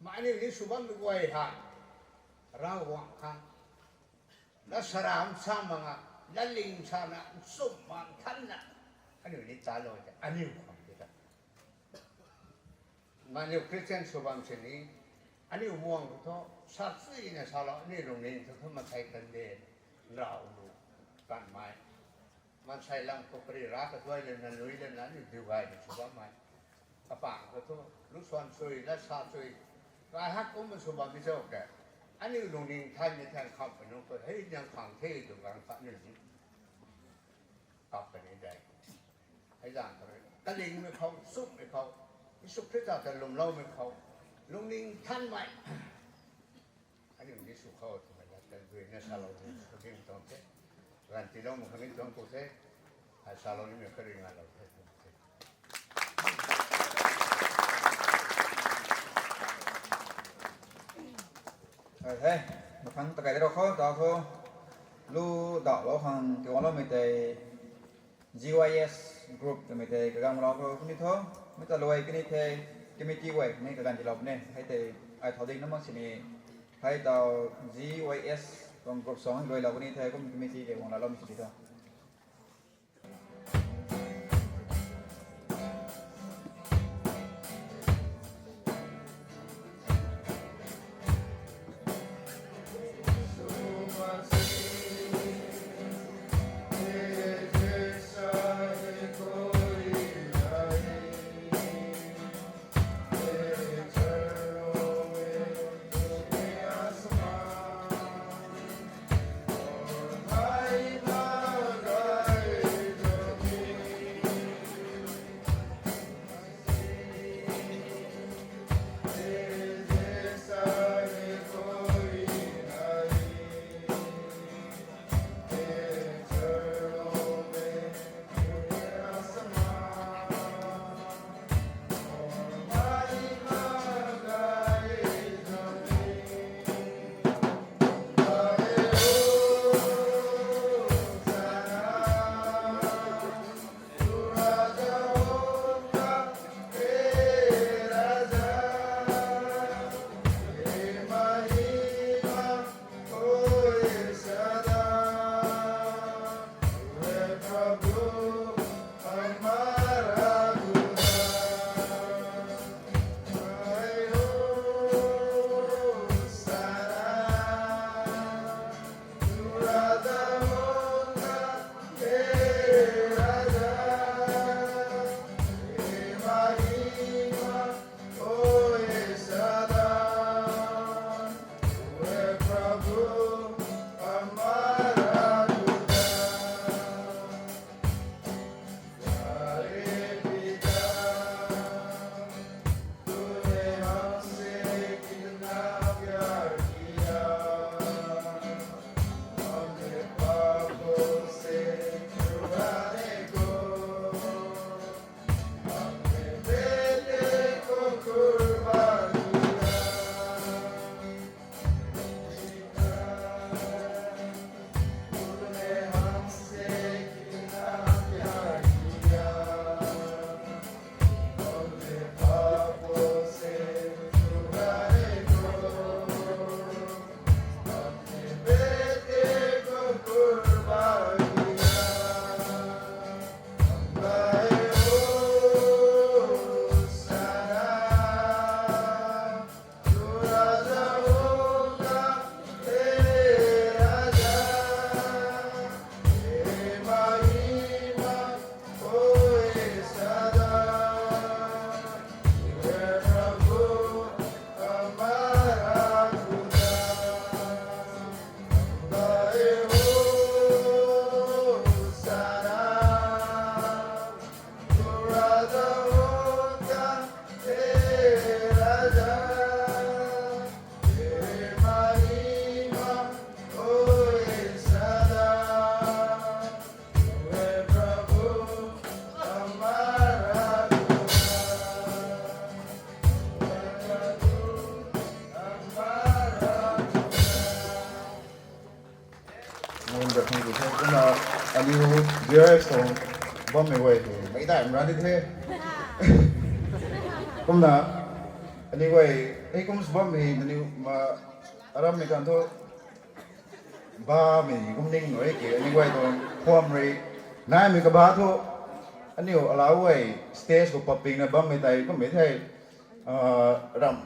Mei aniu ni sw bammei guay hei, Ravguangc khang, lat saram sa mak nga, latling sana, nchumh mak thanna, aniu ni talou tei aniu khang ti ta. Mani Christian sw bam sini, aniu muang khou thu, sa chuina salou, aniu lungning thu thu mansei tan de, nrau lu, kanmei. Mansei lam khou pari ra kaduai lana, nui lana, aniu diu gay na sw bammei. Kapang khou thu, lu swan chui, la sa chui, kai hak kumna sw bammei zauc ke. Aniu lungning thaymei thang kham panu khou, hei niang khang the tu gang kha aniu ni. Kap kani dei. Hei zan khou, kalingmei khou, sumhmei khou, Jisu Khrista ta lwmloumei khou, lungning thanmei. Aniu ni sw khou twmei la, tan duina salou ni sw ding tuang the. Ganv tiiloumei khang ni tuang ku the. Hei salou nimei kha ri ngalou the tuang the. Hei, mathang takai de rau khou, tau khou, lu dauhlou khang tiwanloumei tei, G Y S group twmei tei kaganglou khou kani tho, mi ta luai kani the, committee guay ni kaganv tiilou puni, hei tei, ai thau ding na mak sini, hei tau G Y S tuang group song luailou kani the, kum committee tei guang laloumei sini tho. Nunc da khang tu the, kumna aniu V R F song bammei guay tu mei dai mra ni the. Kumna aniu guay hei kum sw bammei naniu ma aram mei kan thu bamei kum ning nai ke aniu guay tu khwam rui naimei kaba thu aniu alau guay stage khou paping na bammei tei kummei the. Ah, ram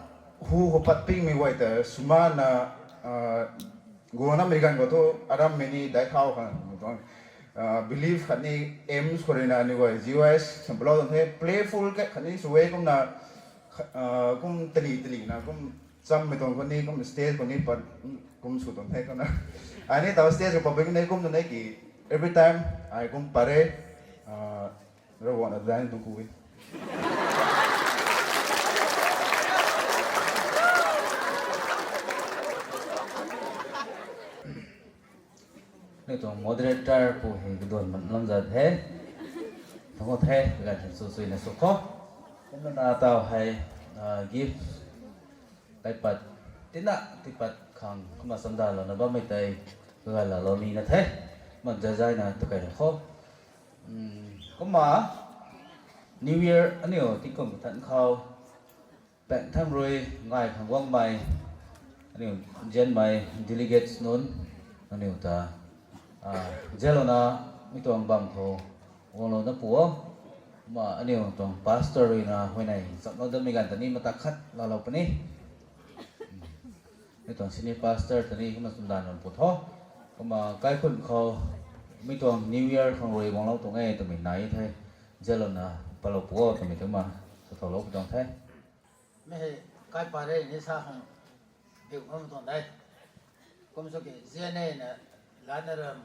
hu khou pat pingmei guay ta swmana, ah, guangnamei ganv khou thu, arammei ni daic thau khang tuang, ah, believe khat ni aims khou ruina aniu guay G Y S samplou tuang the, playful khat ni sw e kumna, kha-, ah, kum tali tali na kum chammei tuang khou ni kum stage khou ni pat kum sw tuang the kumna. Ai ni taw stage khou pat ping ni kum tuang the ki every time ai kum pat re, ah, Ravguangc na design tuang ku e. Ni tuang moderator pu hei kaduan lam zat he. Thangc khou the, kaganv hei sw suina sw khou. Kumna taw hei, ah, gift kaipat, tina tipat khang kumna chamdalouna bammei tei, kaganv laalou nina the. Kumna zazayna tu kai khou. Hmm, kumna New Year aniu tingkum kathan khou paeng thang rui ngai khang guangmei, aniu nzianmei delegates nunc, aniu ta, ah, nzianlouna mi tuang bam khou guanglouna pu o. Kumna aniu tuang pastor ruina huayney chamlou datmei ganv ta ni mata khat laalou puni. Mi tuang senior pastor ta ni kumna chamdan bam pu tho. Kumna kaikhun khou mi tuang New Year khang rui guanglou tuang e twmei nai the. Nzianlouna palou pu o twmei kumna sa thoulou pu tuang the. Mi hei kaipat rei ni sa khang biu ngam tuang de. Kum sw ki zianna latna ram,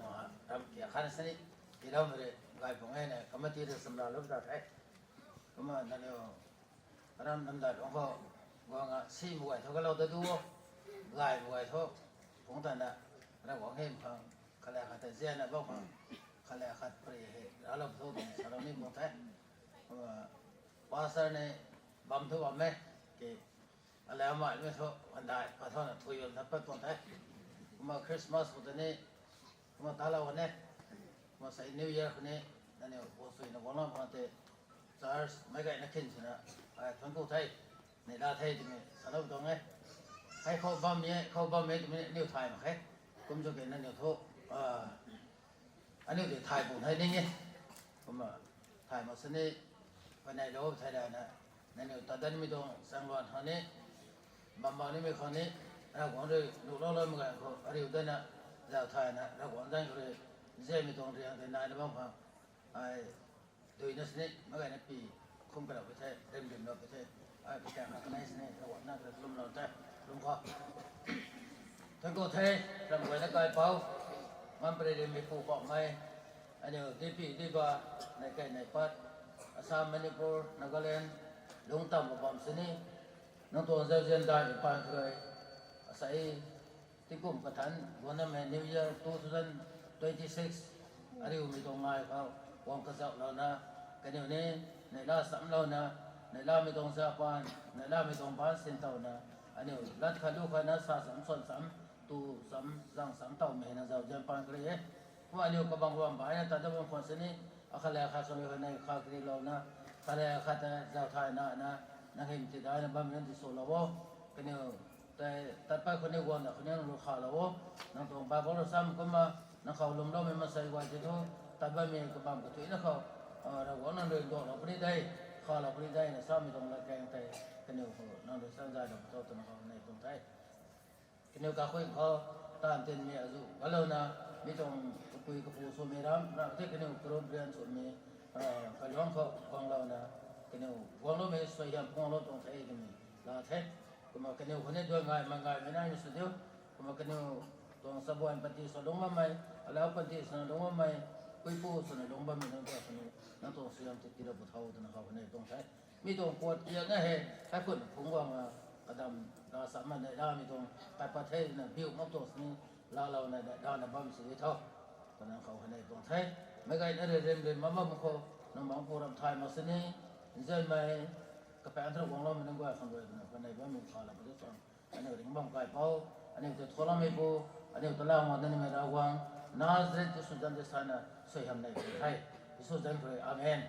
ram kia khan sini, ki ram rui gay pung e na committee rui samlou lou ta the. Kumna nangniw ram namdai lungc khou guang a si mei guay thu kalou ta du o, gay mei guay thu phungc tana, Ravguangc hym khang khalay khat ta zianna bam khang khalay khat pary hei raclou thu twna salou ni bam the. Kumna pastor ni bam thu bam e, ki alaumaimei thu handai pathauna thuy bam ta pat tuang the. Kumna Christmas khou ta ni kumna talou kan e. Kumna sei New Year khou ni nangniw pu suina guanglou khang tei church meic gayna khin swna ai thuanc ku the, neihla the twmei salou tuang e. Hei khou bam e, khou bam e twmei aniu thay mak khe. Kum sw ki nangniw thu, ah, aniu tei thay pung the ning e. Kumna thay mak sini, paneilou thei rana, nangniw tadanmei tuang chaengluan khang ni, bam bam nimei khang ni, Ravguangc rui nuhlou loumei ganv khou ariu dana, zauc thayna Ravguangc zanc khou rui nzianmei tuang riang tei naina bam khang, ai duina sini meic gayna pi khum kalou pi the, rimrimlou pi the, ai pi kang kha kanei sini Ravguangc na kha lwmlou the, lwm khou. Thuanc ku the, ram guayna kaipouc, ngam pary rimmei pu pammei, aniu dipi diba, nei kei nei pat, Assam, Manipur, Nagaland, lungc tam khou bam sini, nang tuang zauzian daihmei paan khou rui, asei, tingkum kathanc guangnamei New Year two thousand twenty-six, ariumei tuang ngai khou guang kazauhlouna, kaniw ni neihla chamclouna, neihlamei tuang zapan, neihlamei tuang baanc sintouna, aniu lat khat lu khatna sa cham, suan cham, tu cham, zang cham towmei hei nang zauzian paan kari e. Kumna aniu kabang kabang baihna tat dat bam khwan sini, akhat le akhat swmei huayney kha karilouna, khat le akhat ta zauc thay nana, nang hym tidaina bammei nunc tiswlou o. Kaniw tei tat pat khou ni guangna khou ni nang rui khalou o. Nang tuang Bible rui sam kumna, nang khou lwmloumei maansei guay tei thu, tat bammei kabam kathuicna khou, ah, Ravguangc nang rui nduaklou puni de, khalou puni de na samei tuang latkaeng tei, kaniw khou nang rui sanzaylou pu tho twna khou nei tuang the. Kaniw kakhunh khou taanv tinmei azuh galouna, mi tuang kapui kapu swmei ram, ram tei kaniw karup rian swmei, ah, kaluangc khou guanglouna, kaniw guangloumei suaihiam phungclou tuang the twmei la the. Kumna kaniw khou ni duan ngai man gaymei naimei sw diu. Kumna kaniw tuang chabuan panty sw lungc bammei, alau panty swna lungc bammei, puipu swna lungc bammei nunc ta swni, nang tuang suaihiam tei tiilou pu tho twna khou kanei tuang the. Mi tuang puat kiakna hei, hei khun phungc guangna, kadam, la samna neihlamei tuang, kaipat the twna biu mak tuang sini, laalouna, dana bam sini tho. Twna khou kanei tuang the. Meic gayna rui rimrim bam bam khou, nang bangc pu ram thay mak sini, nzianmei, kapaengc thana guangloumei nunc guay khang rui twna kanei bammei khalou pu tho tuang. Aniu ringc bam kaipouc, aniu tei thuanloumei pu, aniu ta lau ngam datmei Ravguangc, Nazareth Jisu zanc tei sana suaihiam nei pu the. Jisu zanc khou rui, amen.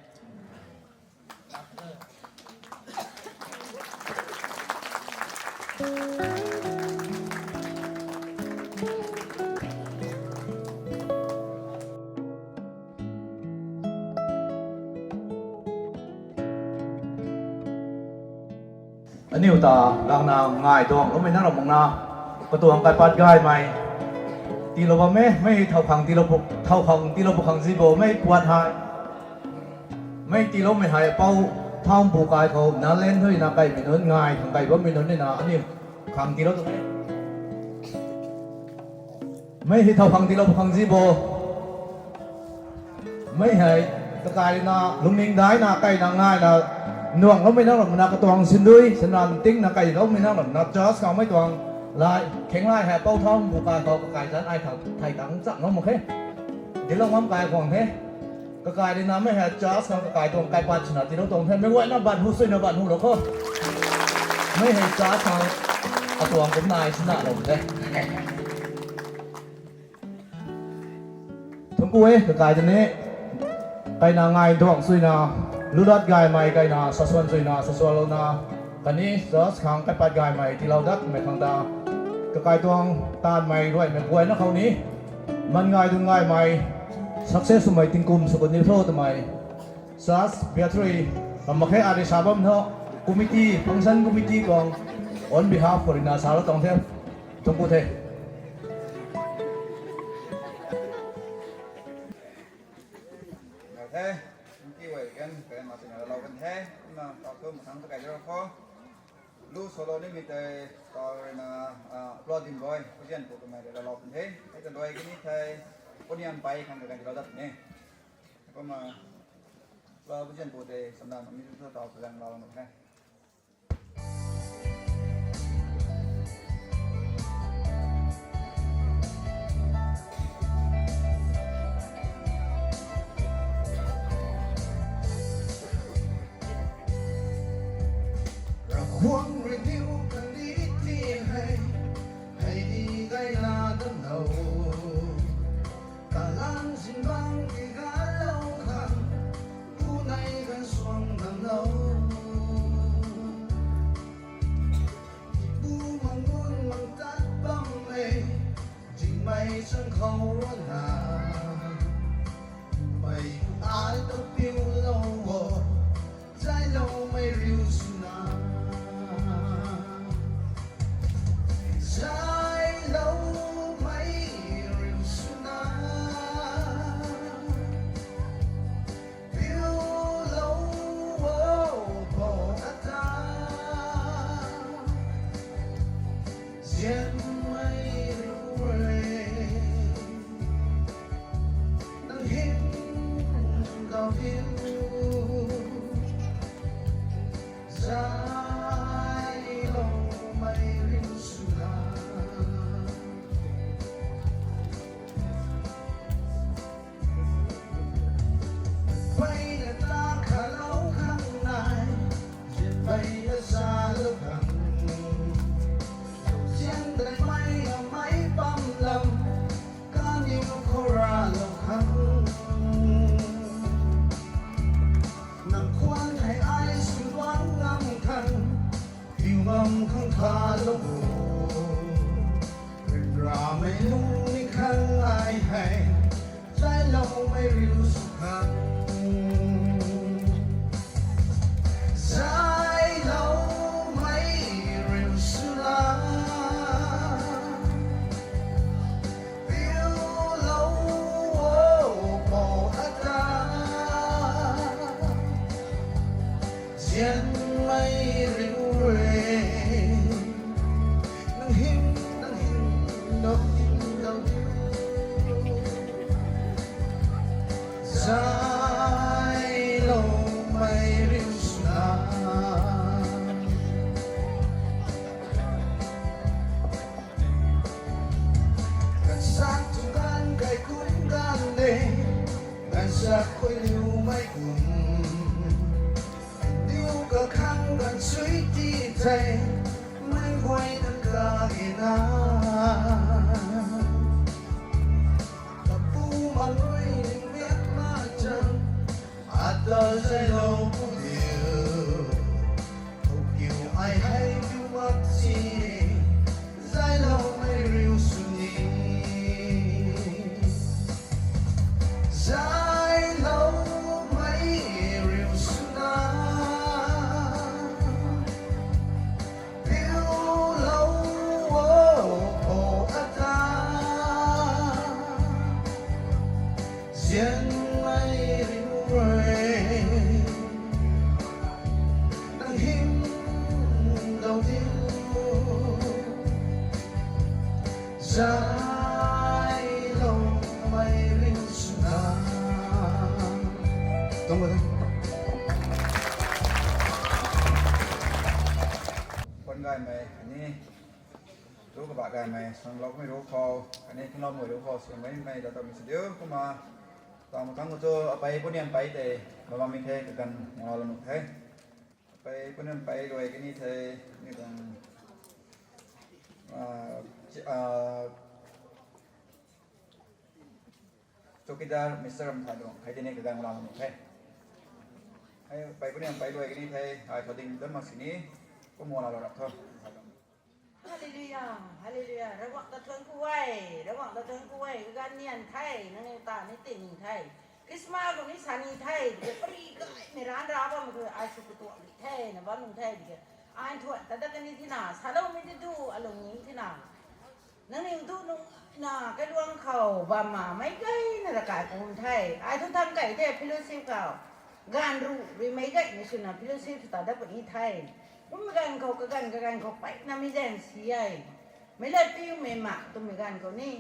Aniu ta gangna ngai tuang loumei na ram makna, katuang kaipat gaymei tiilou bam e, mei thow khang tiilou pu, thow khang tiilou pu khang zi bo, mei puat hei, mei tiiloumei hei pou thau bu kai khou Nagaland hui na kaimei nunc ngai khang kai bammei nunc ni na aniu khang tiilou tu e. Mei hei thow khang tiilou pu khang zi bo. Mei hei, kakai na, lungning daina, kaina ngaina, nuang loumei na ram na katuang sindui, sinran tingna kai loumei na ram na, church khou mei tuang, lai, khenglai hei pou thau bu kai khou kakai zan ai thau, thai tang chang lou mak khe. Dilou ngam kai khwang the. Kakai rui na mei hei church khang kakai tuang kaipat swna tiilou tuang the. Mei guayna ban hu suina ban hu lou kho. Mei hei church khang atuang kumna ai swna lou the. Thungku e, kakai tei ni. Kaina ngai duang suina, lulat gaymei kaina, sasuan suina, sasuanlouna, kani church khang kaipat gaymei tiilou datmei khang ta, kakai tuang taanvmei ruaimei guayna khou ni, man ngai dun gaymei, success swmei tingkum sw kani tho twmei, church biathrui, ram mak khe ari sa bam tho, committee, function committee tuang, on behalf khou rui na salou tuang the, thungku the. Ngai the, committee guay kan, kan ma sina lou kan the, na tau tu mathang ta kai zero kho. Lu solo nimei tei, tau rui na, ah, applaud din boy, puzian pu kamei rui lou kan the. Hei ta doi kani thei, punian pai khang kan lou dat ni. Kumna, la puzian pu tei, samdan mi tu tau puzian lou na the. Ravguangc rui niw kandih ti hei, hei di gayna damlou. Kalam zingbangc ti galou khang, bunei ganv suang damlou. Pu mang gun mang tat bam e, zingmei chang khou ruanna. Mei ai ta piulou o, zayloumei riu swna. Zayloumei riu swna. Piulou o, pou ata. Zianmei riu e. Nang hym dau diu. Zayloumei riu swna. Peyna ta khalou khang nai, peyna salou khang. Zian tei mei na mei bam lam, kaniw khou ralou khang. Nang khwan hei ai sw luang ngam khang, piu ngam khang khalou o. Ryanramei lungning khang ai hei, zayloumei riu sw khang. Zayloumei riu swna. Piulou o, pou ata. Zianmei riu e. Nang hym, nang hym, nang hym, nang hym. Zayloumei riu swna. Ganvsak tu ganv kaikhunc ganv de, ganvsak khuay liumei kum. Diu kakhang ganv sui ti thei, mei guay nang kage na. Kapu mang rui ning miak na chang, ata zaylou pu diu. Khou kiu ai hei kiu mak si, zayloumei riu sw ni. Zayloumei riu swna. Nang hym dau diu, zailoumei ring swna. Tuang bo the. Puan gaymei khatni ru kabah gaymei, sangloumei ru khou khatni tingloumei ru khou swmei mei ta tawmei sw diu kumna. Tawmei thangc khou chu apei puniam pei tei bammei the kaganv ngala nuh the. Apei puniam pei ruai kani the, ni tuang, ah, chi- ah, chowkidar Mister Ramthailuang hei tini kaganv ngala nuh the. Hei apei puniam pei ruai kani the, ai tho ding dam mak sini, kum ngala lou rap tho. Hallelujah, hallelujah. Ravguangc ta thuanc ku e, Ravguangc ta thuanc ku e. Kaganv nian the, nangniw ta ni ting the. Christmas khou ni sa ni the, tiki pari gaymei ranv ra bammei khou ai sw katuak ni the, na bam nung the, tiki ai thuan ta dat kani thina, saloumei ti du, alung ning thina. Nangniw du nung na kailuang khou bamna meic gayna ravkai pum the. Ai thu thang kei the fellowship khou. Ganv ruh rui meic gaymei swna fellowship sw ta dat puni the. Kummei ganv khou kaganv kaganv khou peina mi zaeng si e. Meic lat piumei mak twmei ganv khou ni,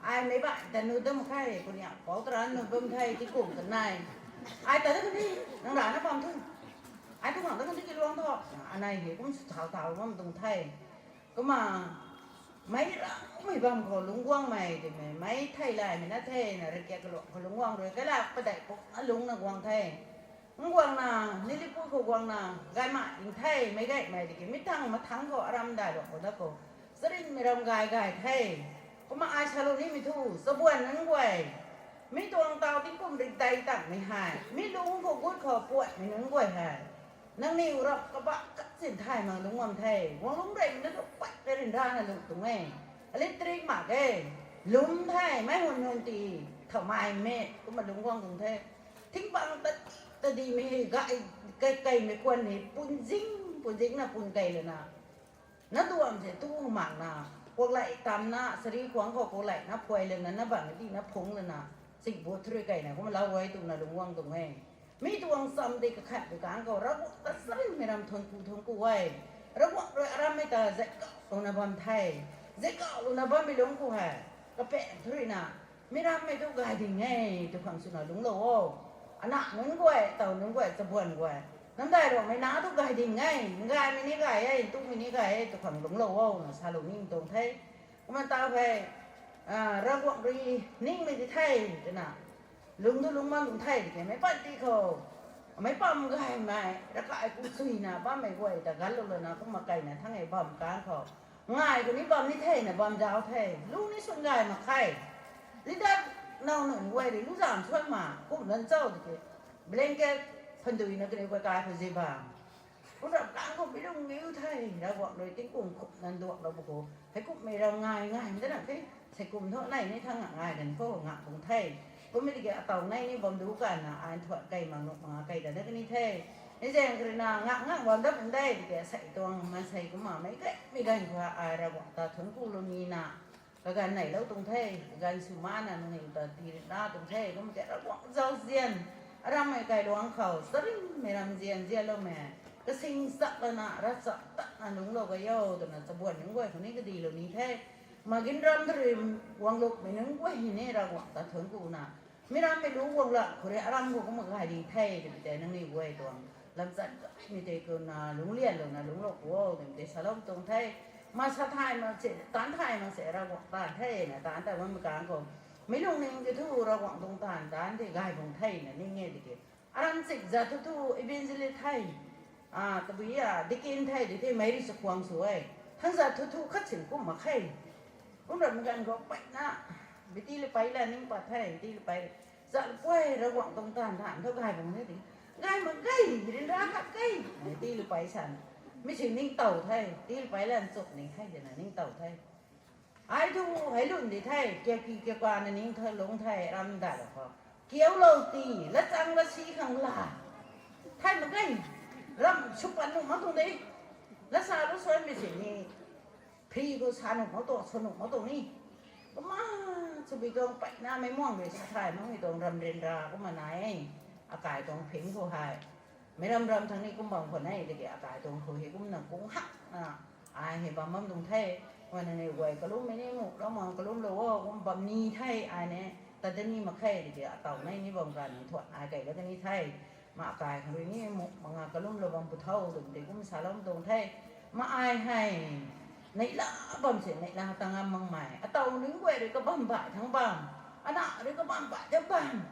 ai meic baih ta nuh dam khe, kuni a pou tara nuh bam the, tingkum kanei. Ai ta dat kani, nang rana bam thu. Ai tu khang dat kani kailuang thu, anei hei kum sw thau thau bam tuang the. Kumna, meic raumei bam khou lungc guangmei twmei, meic theilaymei na thena, rakiak kaluang khou lungc guang rui, kailak padeih pukna lungcna guang the. Nang guangna, nilipui khou guangna, gaymei ding the, meic gaymei tiki, mi thangc mathangc khou aram dai bam khou dat khou, charynmei ram gay gay the. Kumna ai salou nimei thu, chabuan nunc guay, mi tuang taw tingkum rik dei tangmei hei, mi lungc khou gut khou puatmei nunc guay hei. Nangniw rap kabah kachin thay mak lungc bam the, guang lungc rei na tu pat ryanrana lungc tuang e. Electric mak e, lum the, meic hun hun ti, thamei me, kumna lungc guang tuang the. Thingpang ta, tadimei hei, gay, kei, keimei kuan hei, punzing, punzingna pun kei lana. Na duam se tu makna, kuaklei tamna, sari khuangc khou kuaklei na phuay lana, na bang di na phungc lana, ching bu thurui keina, kumna lau guay twna lungc guang tuang e. Mi tuang cham di kakhat di kang khou, Ravguangc ta charynmei ram thuanc ku thuanc ku e. Ravguangc rui arammei ta zeikalou na bam the. Zeikalou na bammei lungc khou hei, kapaeng thurui na, mi rammei tu gay ding e, tu khang swna lungclou o. Ana nunc guay, taw nunc guay, chabuan guay, nang dai roumei na tu gay ding e, gaymei ni gay e, ntumei ni gay e, tu khang lungclou o, na salou ning tuang the. Kumna taw hei, ah, Ravguangc rui ningmei di the, twna. Lungc tu lungc bam tuang the, tiki meic pat ti khou, meic pam gaymei, ravkai ku suina bammei guay ta ganlou lana, kumna keina thang e bam kang khou. Ngai khou ni bam ni thena bam zauc the, lu ni swn gay mak khe. Leader now nunc guay rui lu zam suan ma, kum lan chau tiki. Blanket phanduina kaniw kai kai khou zi bam. Kum rap kang khou mi lung miu the, Ravguangc rui tingkum khum nan duaklou bu khou. Heikumhmei rau ngai ngai dana the, sei kum thu nei ni thang nga ngai kan khou nga bung the. Kummei tiki ataw nei ni bam du kana, ai thuan kei mak nuh mak kei ta dat kani the. Ni zaeng karina ngak ngak bam dat bam de, tiki sei tuang maansei kumna meic gaymei ganv khou ai Ravguangc ta thuanc ku lou nina. Kaganv neilou tuang the, kaganv sw mana nangniw ta tii rina tuang the, kum ke Ravguangc zauzian, arammei kailuangc khou, charynmei ram zian zianloumei, kasing chak lana, ravchap tatna lungclou gay o, twna chabuan nunc guay khou ni kadilou ni the. Magin ram ta rui guanglukmei nunc guay hei ni Ravguangc ta thuanc kuna. Mi rammei lu guanglak khou rui aram khou kumna gay ding the, twmei tei nangniw guay tuang lamchat gaymei tei kuna lungclianlouna lungclou pu o, twmei tei salou tuang the. Ma sa thay mak se, taanc thay mak se, Ravguangc taanv the na, taanc ta bammei kang khou. Mi lungning ki thu Ravguangc tuang taanv, taanc tei gay bung the na ning e tiki. Aram chik zat thu thu evangelist the. Ah, tabui a, deacon the, di the, mei rui chakhwang sw e. Thang zat thu thu khat sin kum mak khe. Kum rammei ganv khou peyna, biti le pei la ning pat the, biti le pei. Zat puay Ravguangc tuang taanv than thu gay bung ni di. Gay mak gay, ryanra khat key. Biti le pei san. Mi si ningtow the, ti le pei la nchuk ni the, twna ningtow the. Ai thu, hei lun di the, kiaki kiakana ning the, lungc the, ram dai la khou. Kiaulou ti, latchang lasi khang la. Thay mak ge, ram sw pat nuh mak tuang de. Lasa lu suanmei si ni, free khou sa nuh mak tuang, sw nuh mak tuang ni. Kumna, chubi tuang peyna meic muang rui sa thay makmei tuang ram ryanra kumna nai e. Akai tuang phing khou hei. Meic ram ram thang ni kum bam khwan e, tiki akai tuang khou hei kumna kung hakna. Ai hei bam bam tuang the, kumna nangniw guay kalummei ni mu, ram mang kalumlou o, kum bam ni the, ai ne, tat da ni mak khe, tiki ataw nei ni bam ganv nang thuan ai kai dat kani the. Ma akai khang rui ni mu, manga kalumlou bam pw tho, twmei tei kum salou tuang the. Ma ai hei, neihla bam se, neihla tang ngam makmei. Ataw nunc guay rui kabam bai thang bam. Ana rui kabam bai thang bam.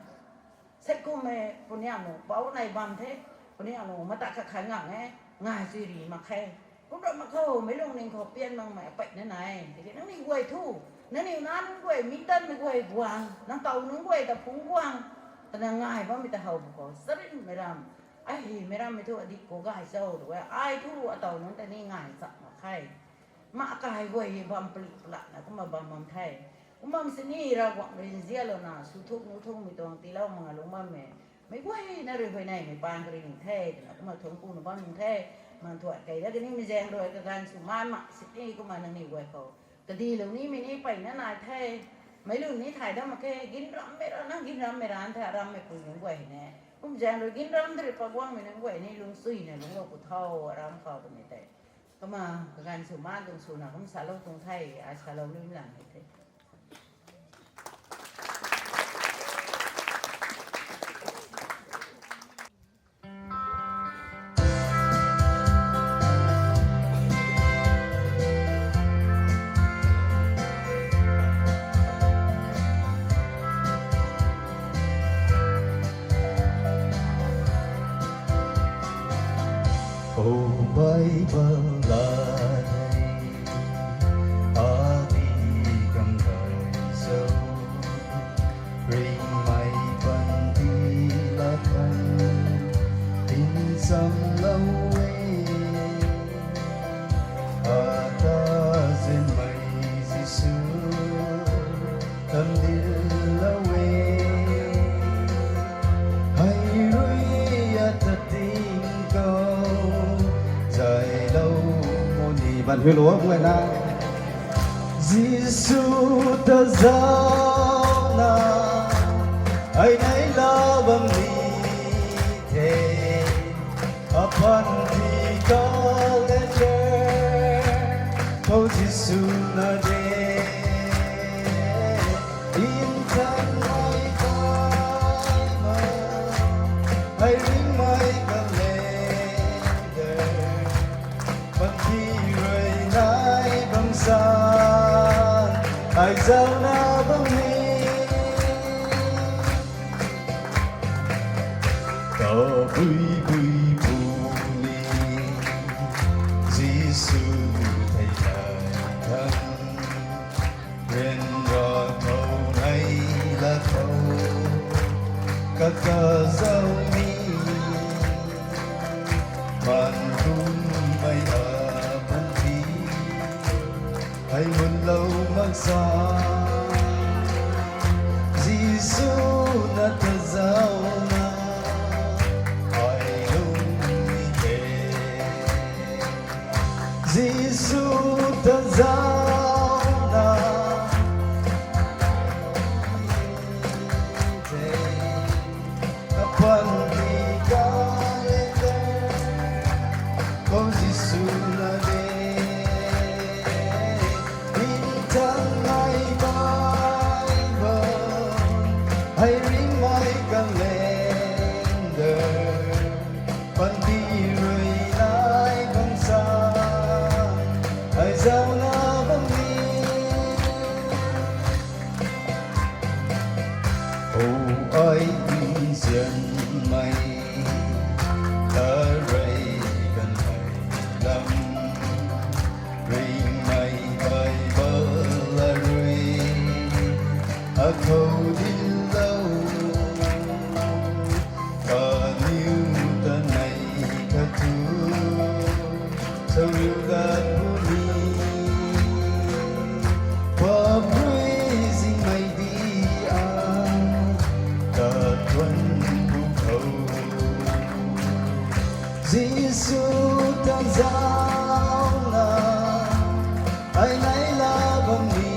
Sei kum e, puni anu, pou nai bam the, puni anu, mata khat khat ngang e, ngai sui ri mak khe. Kum ram mak khou, meic lungning khou pian makmei apeyna nai, tiki nangniw guay thu, nangniw nac nunc guay, mi tanmei guay guang, nang taw nunc guay ta phungc guang, twna ngai bammei ta how bu khou, charynmei ram, ai hei meic rammei thu adik khou gay cho, tw e, ai thu ataw nunc ta ni ngai chak mak khe. Ma akai guay hei bam pali palana kumna bam bam the. Kum bam sini Ravguangc rui nzianlouna, sw thuk nu thukmei tuang tiilou mak nga lungc bammei. Meic guayna rui huayneymei paan kari ni the, twna kumna thuanc kuna bam ni the. Mang thuan kai dat kani mei zaeng rui kaganv sw man mak sini kumna nangniw guay khou. Kadilou nimei ni peyna nai the. Meic lun ni thay dat mak khe, ginrammei rana, ginrammei ran the, arammei pui nunc guay hei ne. Kum zaeng rui ginram de rui paguangmei nunc guay ni lungcsuina lungclou pw tho, aram khou twmei tei. Kumna, kaganv sw man tuang swna kum salou tuang the, ai salou lun lang ni the. O Bible la de, adi kam gay cho, ringmei panty la kan, tinchamlou e. Ata zinmei Jisu, tamdinlou e. Hei rui ata ting khou, zaylou muni ban huilou guayna. Jisu ta zauna, ai neihla bam ni the. Apanty calendar khou Jisu na de. Nthanmei Bible, hei ringmei calendar, panty rui nai bam san, ai zauna bam ni. Tabui bui puni, Jisu thei thei thang, ryanra khou neihla khou, kakazau ni, man kummei apanty, hei munlou mak sa, Jisu na ta zauna, ai lungmei the. Jisu ta zauna, apanty calendar khou Jisu na de. Nthanmei Bible, hei ringmei calendar, panty rui nai bam san, ai zauna bam ni. O ai nzianmei, tarei kanmei lam, ringmei Bible la rui, akhou dinlou, kaniw ta nei khat thu, sariu dat puni, paprui zingmei di a, katuan bu khou. Jisu ta zauna, ai neihla bam ni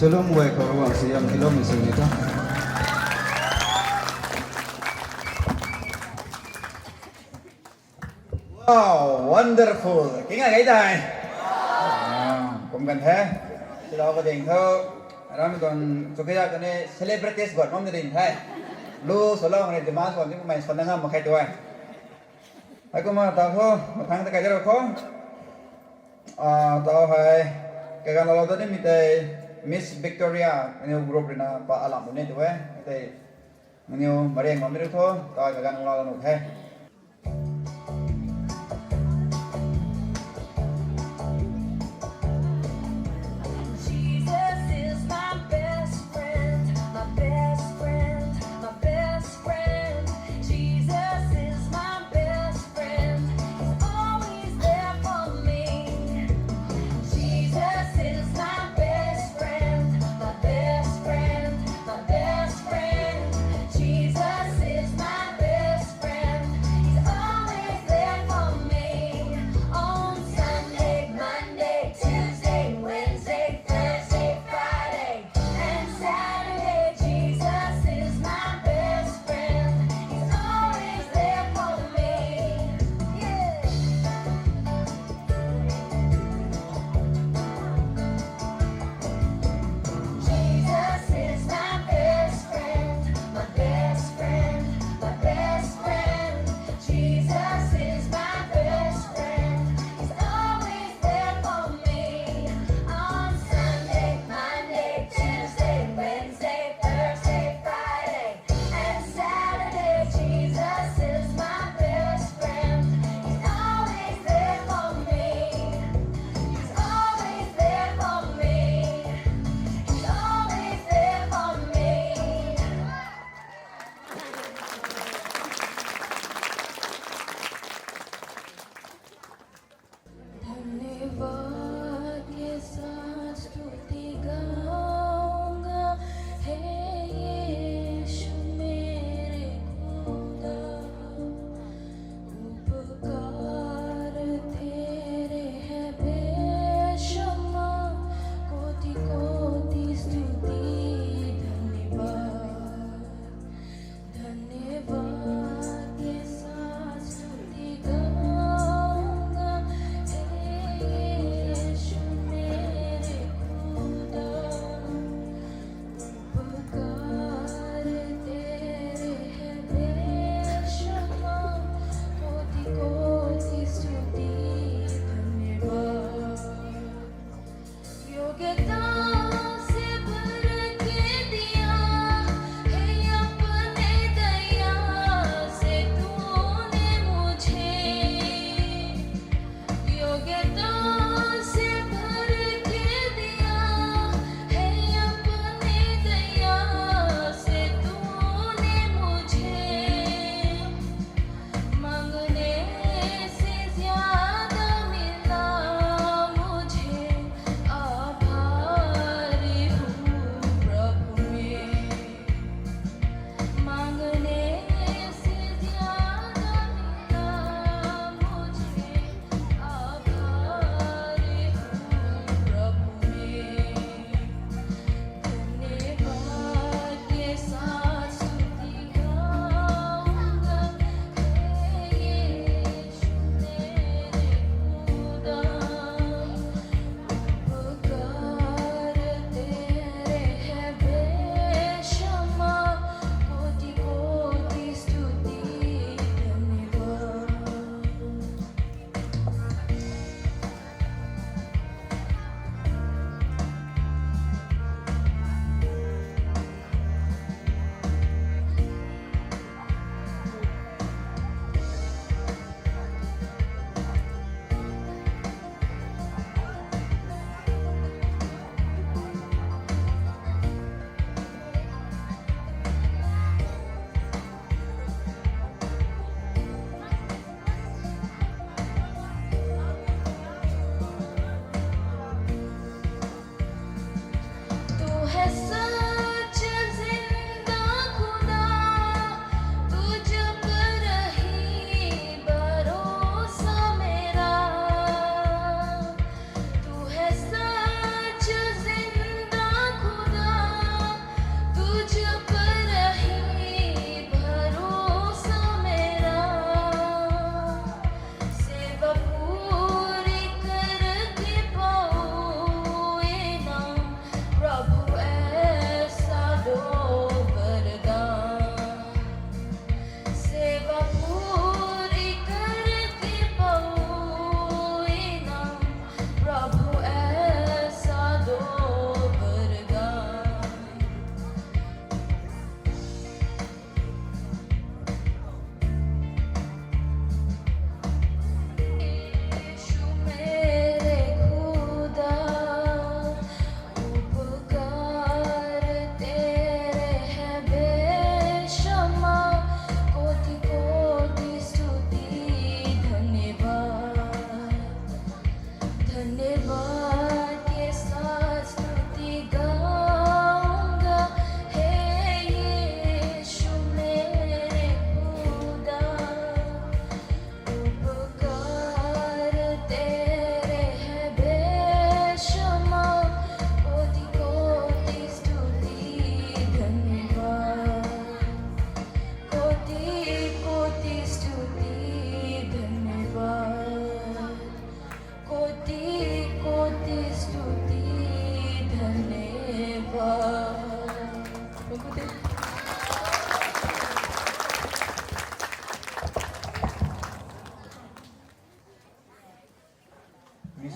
Shalom guay khou Ravguangc suaihiam tiiloumei sw ni tho. Wow, wonderful. Kinga gay dai. Ah, kum kan the. Sila ka ding tho. Ram tuang chukya kani celebrities guat mam ding the. Lu solo ngani demand wan ni kumei swan na ngam mak khe tu ai. Hei kumna tau tho, mathang ta kai da ro kho. Ah, tau hei, kaganv lou ta nimei tei, Miss Victoria, aniu group rui na pa alam ni tu e, tei, aniu mariang mam ni ru tho, tau kaganv lou ta nuh the. Jesus is my best friend, my best friend, my best friend. Jesus is my best friend. He's always there for me. Jesus is my best friend, my best friend, my best friend. Jesus is my best friend.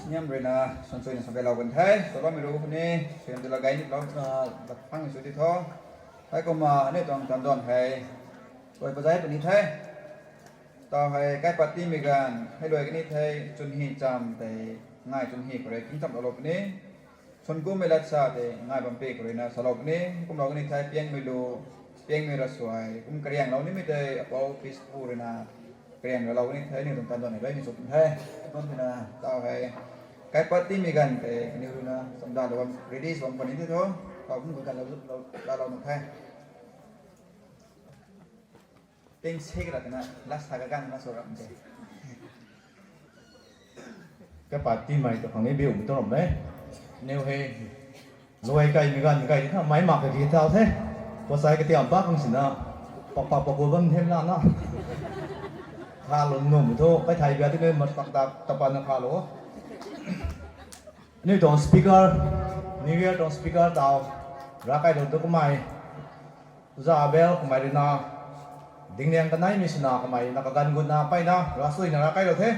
Niam ruina, suansuina sa gaylou kan the, saloumei ru khou ni, suaihiam tila gay ni lou, ah, lat phang sw di tho. Hei kumna, aniu tuang tandon hei, luai pazai puni the. Tau hei, kaipat timei ganv, hei luai kani the, chwn hi cham tei, ngai chwn hi khou rui, king cham lou lou puni. Chwn kumei lat sa tei, ngai bam pe khou ruina, salou puni, kumlou kani the, piangmei lu, piangmei rasuai, kum kariang lou nimei tei, apou peaceful ruina, kariang ralou kani the, aniu tuang tandon hei, rui ni sw puni the. Tandon tina, tau hei, kaipat timei ganv tei, aniu ruina, samda lou bam, ready sw bam puni the tho, tau kum kaganv lou, lou, lou, lou nu the. Ting sek ra tina, last sa kaganv na sw ram de. Kaipat timei tu khang ni biumei tuang ram e. Niw hei, luai kaimei ganv kai na, meic mak kaki tau the. Pasai katiam pa khang sina, pak pak pak gua bam them na na. Khalou nuhmei thu, kai thai bia ti ni, mat pak tak, tapan na khalou. Aniu tuang speaker, New Year tuang speaker tau, ravkai lou tu kamei, Oja Abel kamei ruina, dingliang kaneimei sina kamei na kaganv gutna peyna, ravsuina ravkai lou the.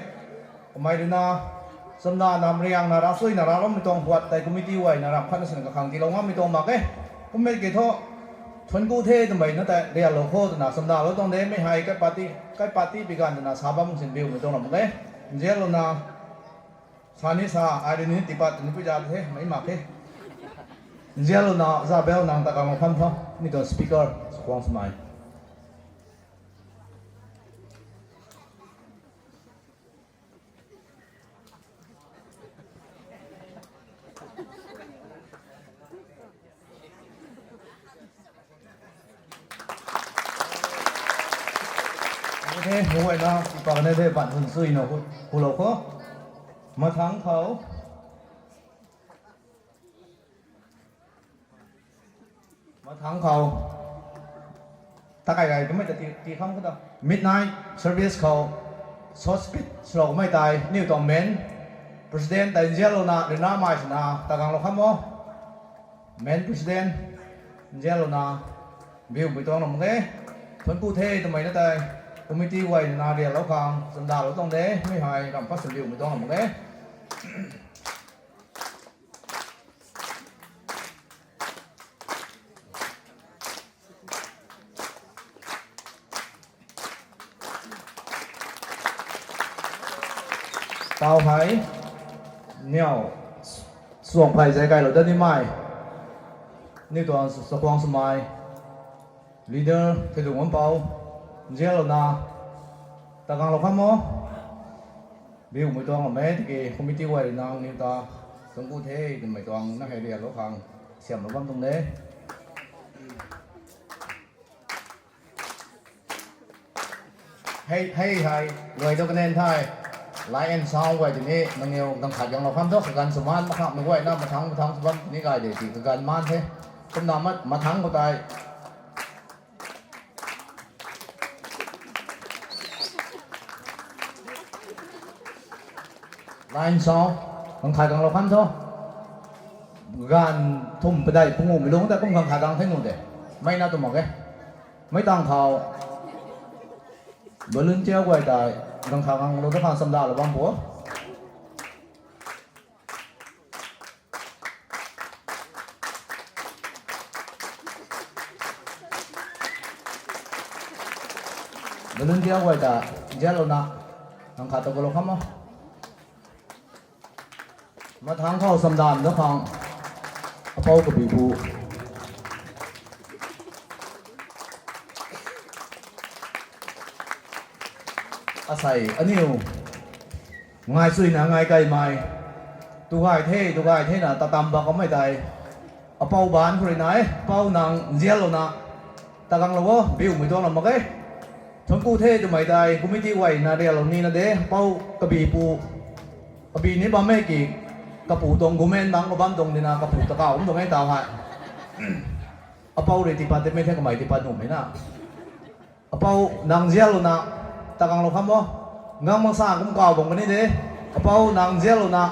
Kamei ruina, samna nam riangna ravsuina ravloumei tuang huat tei committee guayna ramh khatna sina kakhang tiilou ngammei tuang mak e. Kummei ki thu, thuanc ku the twmei na tei rianlou kho twna samda lou tuang de, mei hei kaipat ti, kaipat ti pi ganv twna sa bam sin biumei tuang ram mak e. Nzianlouna, sa ni sa, ai rui ni tipat ni pui za the, meic mak the. Nzianlouna, Oja Abel nang ta kanglou kham tho, mi tuang speaker, Sakhuang Swmei. Okay, huayna, pa ne de, ban hun suina, hu, hulou kho. Mathang khou. Mathang khou. Takai gai kamei ta ti, ti kham kho ta. Midnight service khou. Short speech swlou kamei tei. Aniu tuang main president tei nzianlouna, rina mei sina, ta kanglou kham o. Main president, nzianlouna, biumei tuang ram mak e. Thuanc ku the twmei na tei, committee guayna rianlou khang, samdalou tuang de, mei hei, ramh pat sin biumei tuang ram mak e. Tau hei, niw, suang phey zai kailou dat nimei. Aniu tuang Sakhuang Swmei. Leader, thei dung am pou. Nzianlouna. Ta kanglou kham o. Biumei tuang ram e, tiki committee guay rui nang niw ta. Thuanc ku the, twmei tuang na hei rianlou khang. Siamlou bam tuang de. Hei, hei, hei, luai tu kanen the. Light and sound guay tini, nangniw ganv khat ganglou kham thu, kaganv sw maan, makhang mei guayna, mathang, mathang sw bam tini gay de, ti kaganv maan the. Kumna mat, mathang khou tei. Light and sound, ganv khat ganglou kham thu. Ganv thum padeih pungu mei lung tei kum ganv khat gang the nu de. Mei na tu mak e. Mei tang khou. Volunteer guay tei, ganv khat ganglou ta khang samdalou bam bo. Volunteer guay ta, nzianlouna, ganv khat ta kalou kham o. Mathang khou samdan da khang, apou kabi pu. Asei, aniu. Ngai suina ngai kaimei. Tu gay the, tu gay the na tatam bak kamei tei. Apou baanc khou rui na e, apou nang nzianlouna. Ta kanglou o, biumei tuang lam mak e. Thuanc ku the twmei tei, committee guayna rianlou nina de, apou kabi pu. Kabi ni bam e ki, kapu tuang gumen bang kabam tuang dina, kapu ta kaw bam tuang e tau hei. Apou rui tipat timei the kamei tipat nuhmei na. Apou nang nzianlouna, ta kanglou kham o. Ngang mak sa kum kaw bam kani de. Apou nang nzianlouna.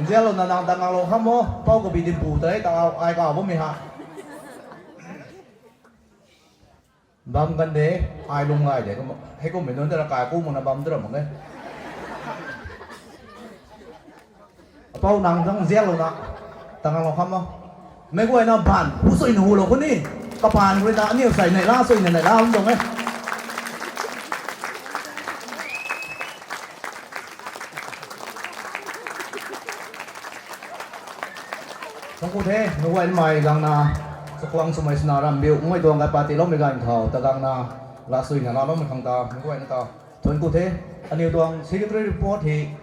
Nzianlouna nang ta kanglou kham o. Apou kabi dinpu ta e, ta ai kaw bammei ha. Bam kan de, ai lung gay de, hei kummei nunc ta ra kai ku makna bam tu ra mak e. Pou nang zang zianlou na, ta nganglou kham o. Meic guayna ban hu suina hulou khou ni, kapan khou ruina aniu sei neihla suina neihla bam tuang e. Thuanc ku the, meic guaynamei gangna, chakhwang swmei swna rambiu mei tuang gay patiloumei ganv khou ta gangna, la suina laloumei khang ta meic guayna ta thuanc ku the. Aniu tuang secretary report hei,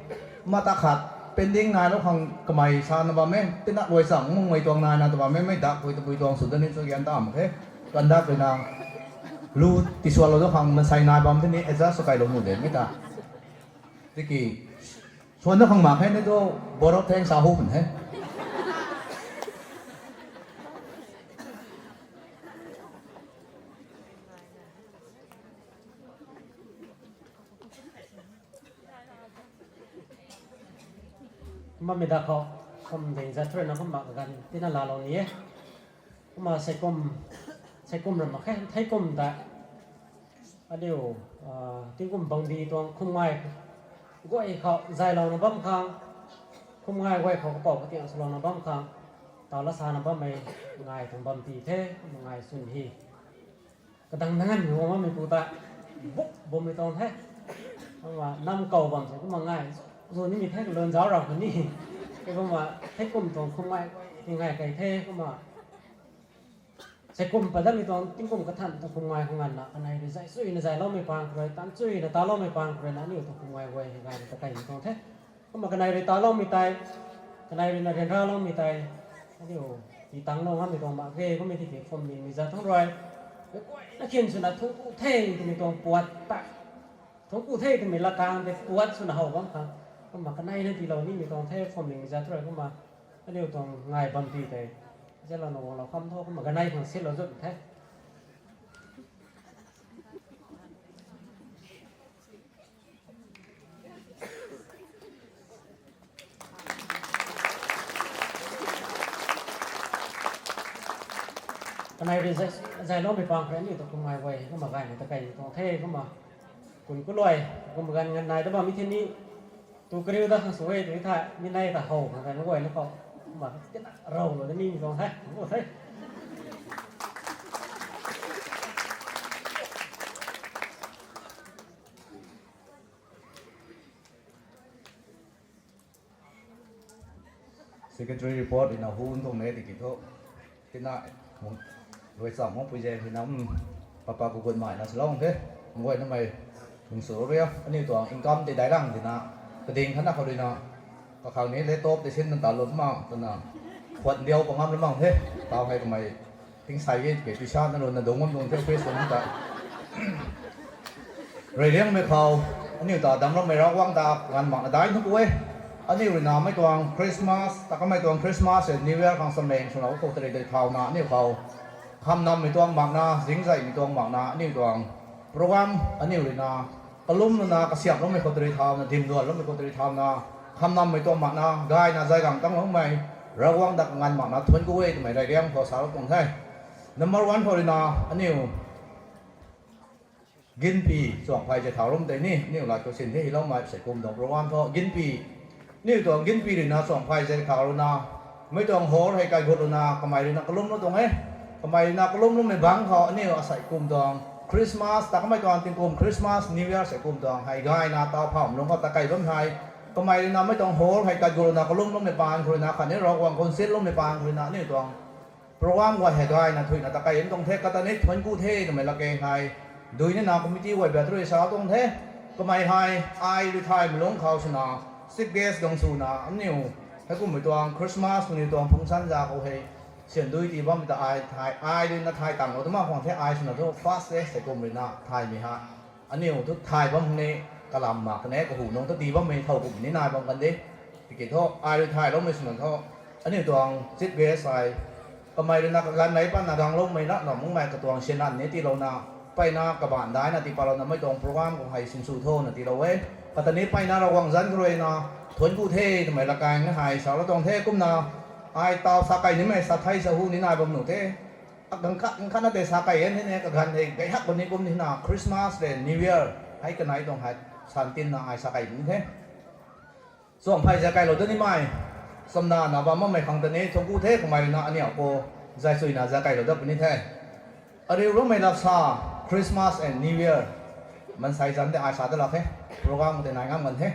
mata khat pending nailou khang kamei sana bam e, tina guay cham mumei tuang naina ta bam e, mei dak pui tabui tuang sw da ni sw gan tam the. Kandak ruina lu tisuanlou da khang mansei nai bam the ni adjust sw kailou nuh de mei ta. Tiki, suan da khang mak khe ni tu, vote of thanks sa hu pun the. Kumna mi da khou, kum ding zat rui na kumna kaganv tina laalou ni e. Kumna seikum, seikum ram mak khe, theikum ta. Aniu, tingkum bangdi tuang khum ngai guay khou zaylouna bam khang, khum ngai guay khou kapou katiang swlouna bam khang, taw la sana bammei ngai tuang bam ti the, kumna ngai swn hi. Kadang nangan mi guang bammei pu ta, buk bammei tuang the. Kumna nam kou bam se, kumna ngai, zu nimei the kalun zauc ra khou ni. Kumna, theikum tuang khum ngai guay, ti ngai kai the, kumna. Seikum pat datmei tuang tingkum kathan ta khum ngai khou nganvna, kanei rui zay suina zayloumei pang khou rui, tan suina taloumei pang khou rui na, aniu tuang khum ngai guay hei gayna ta kaimei tuang the. Kumna kanei rui taloumei tei, kanei rui na ryanraloumei tei, aniu, ti tangclou ngammei tuang mak ge, kummei tiki phwamlingmei zat thangc rui, meic guayna khin swna thuanc ku the twmei tuang puat ta. Thuanc ku the twmei lakang tei puat swna how bam khang. Kumna kanei na tiilou nimei tuang the phwamlingmei zat thangc rui kumna. Aniu tuang ngai bam ti tei. Zalouna guanglou kham tho kumna kanei khang sitlou zut the. Kanei rui zay, zayloumei pang khou rui aniu ta khum ngai guay, kumna gaymei ta kaimei tuang the, kumna. Kun ku luai, kumna ganv nganv nai ta bammei the ni, tu kariu da khang sw e, tu thei, mi nai ta how khang ganv guayna khou, kumna, tina rowlou da nimei tuang the, kumna the. Secretary report ina hun tuang ne tiki thu. Tina, luai cham mung pui zaeng tina, papa kugut mai na swlou the. Nguaynamei, lungsu ria, aniu tuang income tei daic lang tina, kading khatna khou ruina, kakhang ni laptop tei sin na ta lum ma twna, khuat ndiau pa ngam lou mang the, taw hei kamei, tingsai e tiki tuisa na luna dungc ngam tuang the, office tuang ta. Reyliangmei khou, aniu ta damcloumei Ravguangc ta ganv makna daic nuh ku e. Aniu ruina mei tuang Christmas, ta kamei tuang Christmas e New Year khang sameng swna khou tari dei thauna aniu khou khamnammei tuang makna, zingzaihmei tuang makna, aniu tuang program, aniu ruina kalumlouna kasiamhloumei khou tari thauna, dimduanloumei khou tari thauna, khamnammei tuang makna, gayna zay gang tangloumei, Ravguangc ta kanganv makna thuanc ku e twmei reyliang khou salou tuang the. Number one khou ruina, aniu Ginpi, Chuangphai Zaithau ram tei ni, aniu lat khou sin the hiloumei sei kum tuang program thu, Ginpi. Aniu tuang Ginpi ruina Chuangphai Zaithau ruina, mei tuang hall hei kaigut luna, kamei ruina kalumlou tuang e. Kamei ruina kalumloumei bangc khou, aniu asei kum tuang Christmas, ta kamei tuang tingkum Christmas, New Year sei kum tuang hei gayna taw pham lung khou ta kai bam hei. Kamei ruina mei tuang hall hei kaigut luna kalumloumei paan khou ruina, khatni Ravguangc khou nsinloumei paan khou ruina, aniu tuang program guay hei gayna thuina ta kai tuang the, kata ni thuanc ku the twmei lake hei. Dui nina committee guay biatc rui sa tuang the. Kamei hei, ai rui thaymei lungc khou swna, chief guest gang swna, aniu, heikummei tuang Christmas, kaniw tuang function za khou hei, siandui tii bammei ta ai thay, ai ruina thay tanglou twmei khwan the, ai swna thu first guest heikum ruina thaymei hei. Aniu thu thay bam ni, kalam mak kane kahu nung ta tii bammei thow kum ni nai bam kan de. Tiki thu, ai rui thayloumei swna thu, aniu tuang chief guest hei, kamei ruina kaganv nei patna gangloumei na, na mungmei katuang sianan ni tiilouna, mpeyna kabaanc daina tii patlouna mei tuang program khou hei sinsw thona tiilou e. Kata ni mpeyna Ravguangc zanc khou ruina, thuanc ku the twmei lakaeng hei salou tuang the kumna, ai taw sa kai nimei sa thei sa hu ni nai bam nuh the. Aganv khat, ganv khatna tei sa kai e ni ne, kaganv hei gay hak bam ni kum nina Christmas le New Year hei kanei tuang hei santinna ai sa kai ni the. Chuangphai Zaikailou da nimei, Chamna na bam makmei khang ta ni thuanc ku the, kamei ruina aniu khou zay suina zay kailou dat puni the. Ariu rummei lat sa, Christmas and New Year, mansei zanc tei ai sa dat lak khe, program tei nai ngam kan the.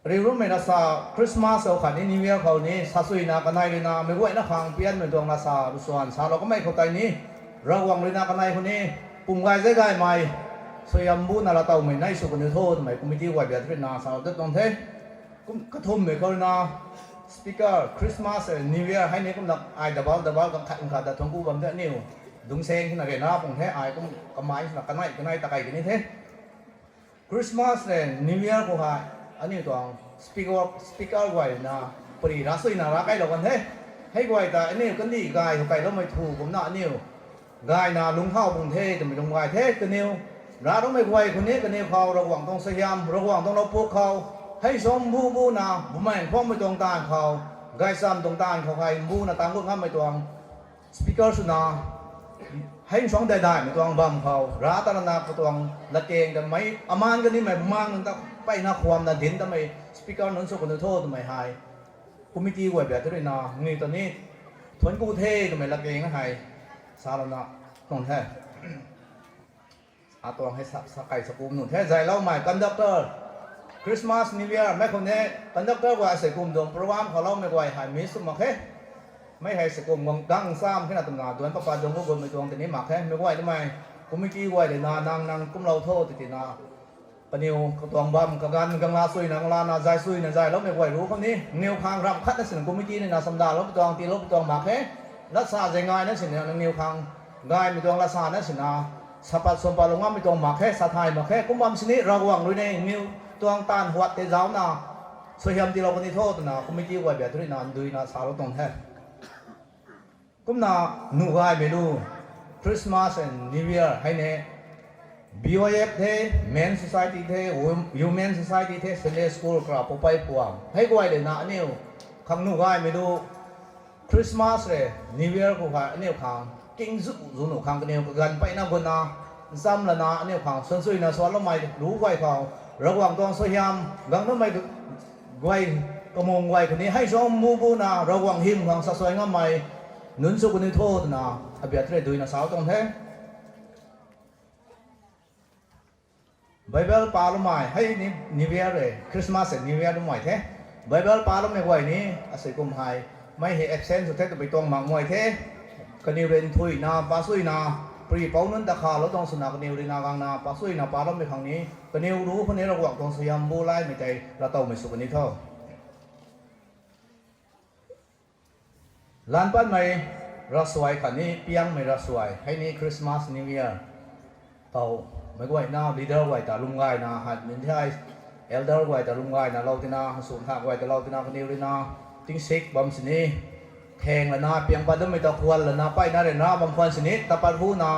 Ariu rummei lat sa, Christmas khou khatni New Year khou ni sa suina kanei ruina meic guayna khang pianmei tuang lat sa rusuan salou kamei khou tei ni, Ravguangc ruina kanei khou ni pum gay zay gaymei suaihiam buna latowmei nei sw kaniw tho twmei committee guay biak ruina salou dat tuang the. Kum kathumhmei khou ruina speaker, Christmas and New Year hei ni kumna ai double double khat khat ta thuanc ku bam the aniu. Dungc seng hina rena pung the, ai kum kamei swna kanei kanei ta kei kani the. Christmas le New Year khou hei aniu tuang speaker, speaker guay na pari ra suina ra kailou kan the. Hei guay ta aniu kandih gay khou kailoumei thu kumna aniu gayna lungcthau pung the twmei lung gay the. Kaniw ra rummei guay khou ni kaniw khou Ravguangc tuang suaihiam, Ravguangc tuang lou puk khou hei suang bu buna bumaeng khuangmei tuang taanv khou, gaychamv tuang taanv khou hei buna tang gut ngammei tuang speaker swna hei suang daidaihmei tuang bam khou ra tarana katuang latkaeng tamei aman kanimei bumaeng nunc ta peyna khwamna dinc tamei speaker nunc sw kaniw tho twmei hei committee guay biak ruina ni ta ni thuanc ku the twmei latkaeng hei salouna tuang the. Atuang hei sa, sa kai sa kum nunc the, zayloumei conductor, Christmas, New Year mei khou ni conductor guay asei kum tuang program khou loumei guay hei miss sw mak khe. Mei hei sei kum guang gang cham khena twna duanc papa duang gu gutmei tuang tini mak khe. Meic guay twmei committee guay ruina nang nang kumlou tho ti tina kaniw katuang bam kaganv gangla suina ganglana zay suina zayloumei guay ru khou ni kaniw khang ramh khatna sina committee ruina samdaloumei tuang tiiloumei tuang mak khe. Latsa zay ngaina sina nangniw khang gaymei tuang latsana sina sapat sumpat lou ngammei tuang mak khe, sa thay mak khe. Kum bam sini Ravguangc rui ni kaniw tuang taanv huat tei zauna suaihiam tiilou kani tho twna committee guay biak ruina nduina salou tuang the. Kumna nuh gaymei lu Christmas and New Year hei ni B Y F the, Men Society the, Wom-, Women Society the, Sunday School kra pupei puam hei guay ruina aniu khang nuh gaymei lu Christmas le New Year khou hei aniu khang kingzu zu nuh khang kaniw kaganv peyna gutna ncham lana aniu khang suansuina suanloumei lu guay khou Ravguangc tuang suaihiam gang nuhmei guay kamung guay khou ni hei suang mu buna Ravguangc hym khang sasuai ngammei nunc sw kaniw tho twna abiak rui duina sau tuang the. Bible paloumei hei ni New Year e, Christmas e, New Year lumei the. Bible paloumei guay ni asei kum hei mei hei absent sw the twpui tuang mak guay the. Kaniw rui nthuina pasuina pri pou nunc ta khalou tuang swna kaniw ruina gangna pasuina paloumei khang ni kaniw ru khou ni Ravguangc tuang suaihiam bu laymei tei latowmei sw kani tho. Lan patmei rasuai khatni piangmei rasuai hei ni Christmas, New Year khou meic guayna leader guay ta lwm gayna hat min the, elder guay ta lwm gayna lou tina, sw thak guay ta lou tina kaniw ruina tingsik bam sini kheng lana piang pat dammei ta khwan lana peyna ryanra bam khwan sini tapat huna